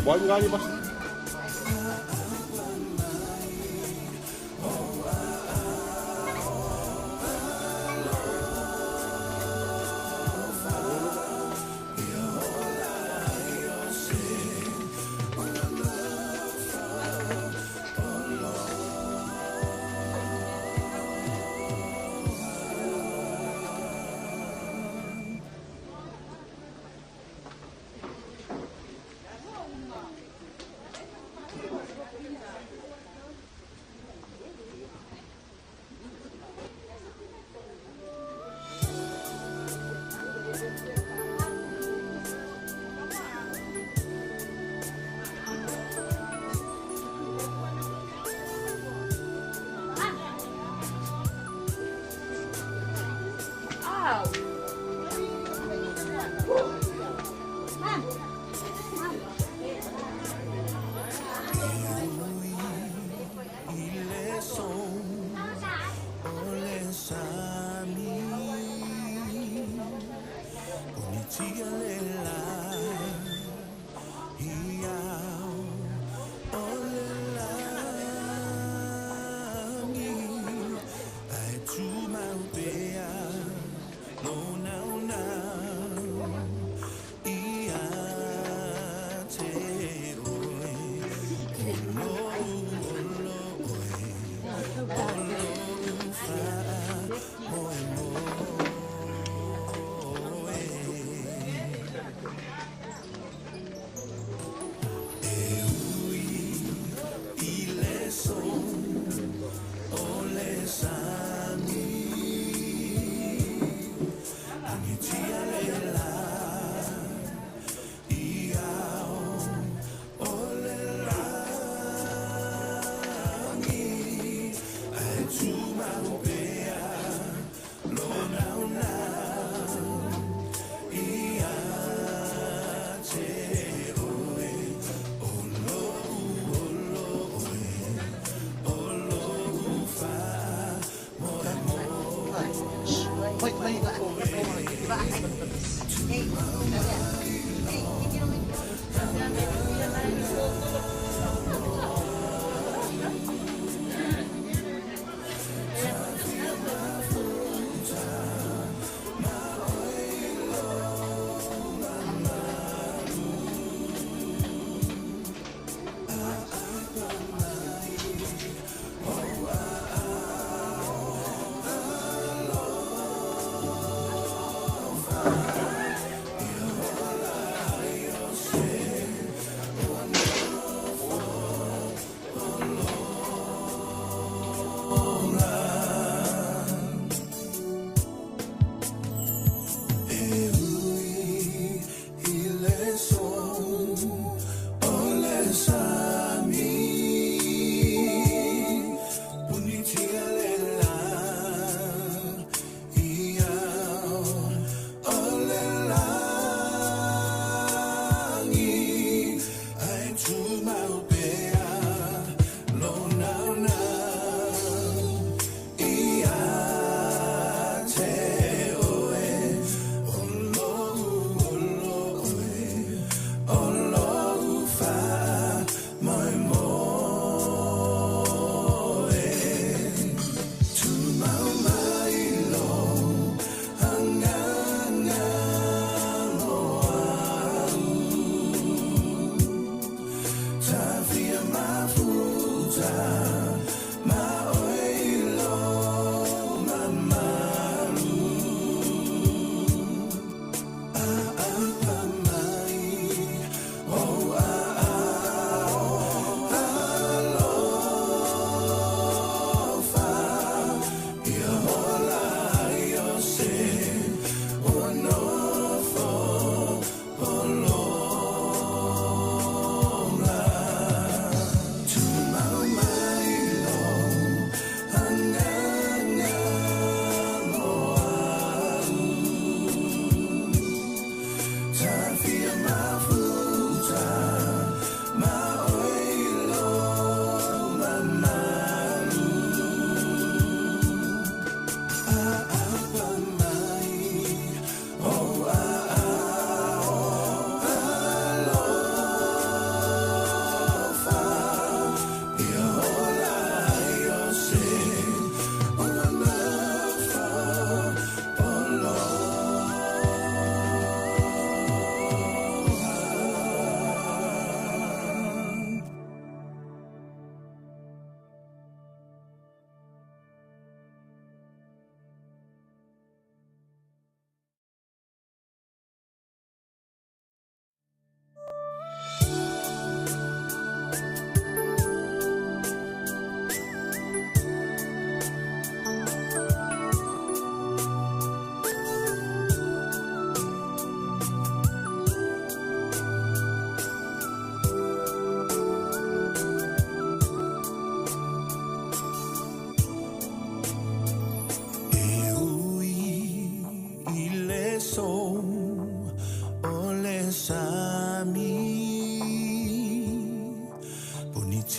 Wai ngali mas.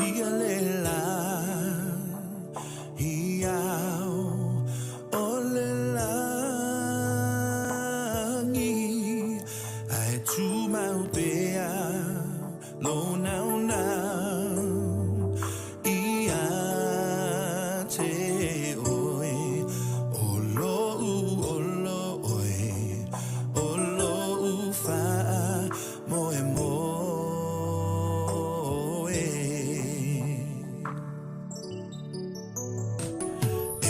Punitia le la i ao o le lagi ae tumau pea lou naunau ia te oe o lou olo oe o lou faamoemoe. E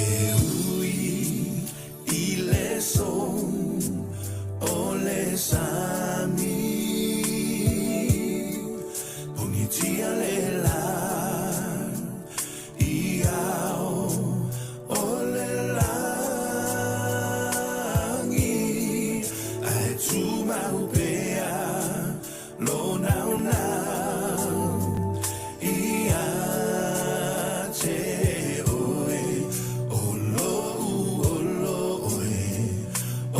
ui i le so o le sami, punitia le la i ao o le lagi ae tumau pea lou naunau ia te oe o lou olo oe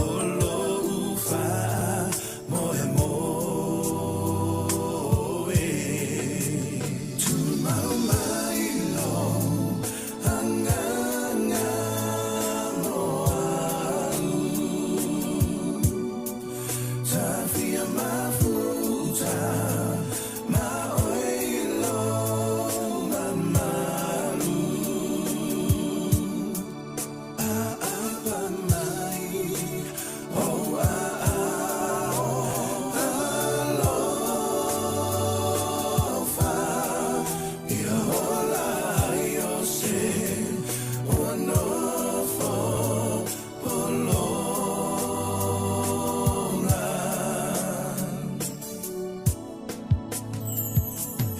o lou faamoemoe. Tumau mai lou agaga mo au, tafia mafuta ma oe i lou mamalu. Aapa mai ou aao alofa, ia ola ai o se ua nofo pologa.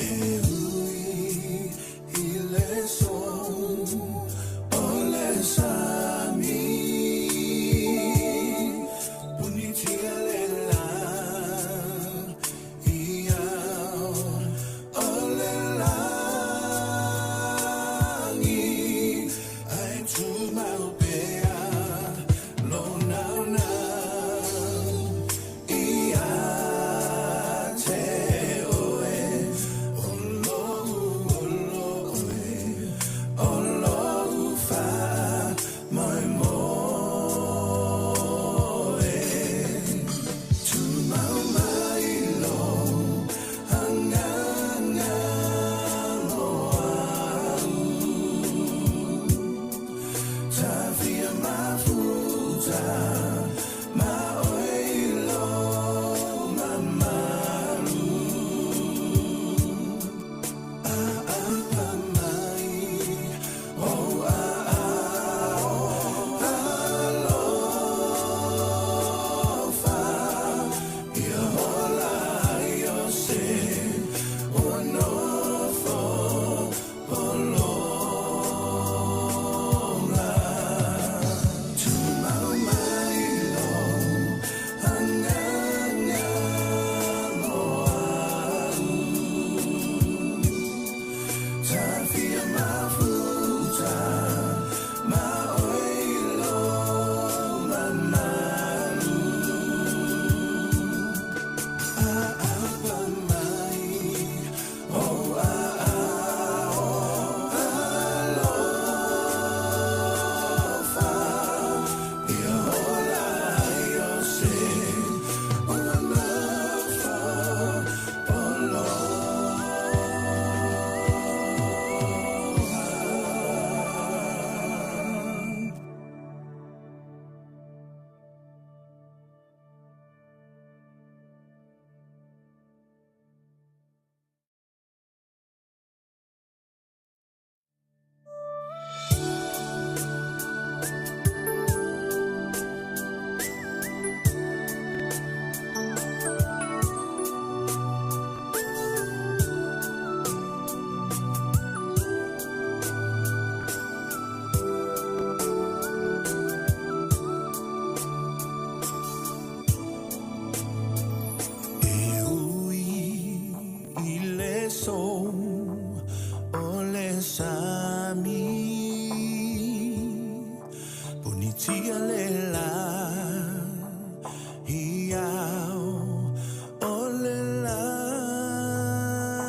E ui i le so o le sami, punitia le la i ao o le lagi ae tumau pea lou naunau ia te oe o lou olo oe o lou faamoemoe. Tumau mai lou agaga mo au, tafia mafuta ma oe i lou mamalu. Aapa mai ou aao alofa, ia ola ai o se ua nofo pologa. Tumau mai lou agaga mo au, tafia mafuta ma oe i lou mamalu. Aapa mai ou aao alofa, ia ola ai o se ua nofo pologa. E ui i le so o le sami, punitia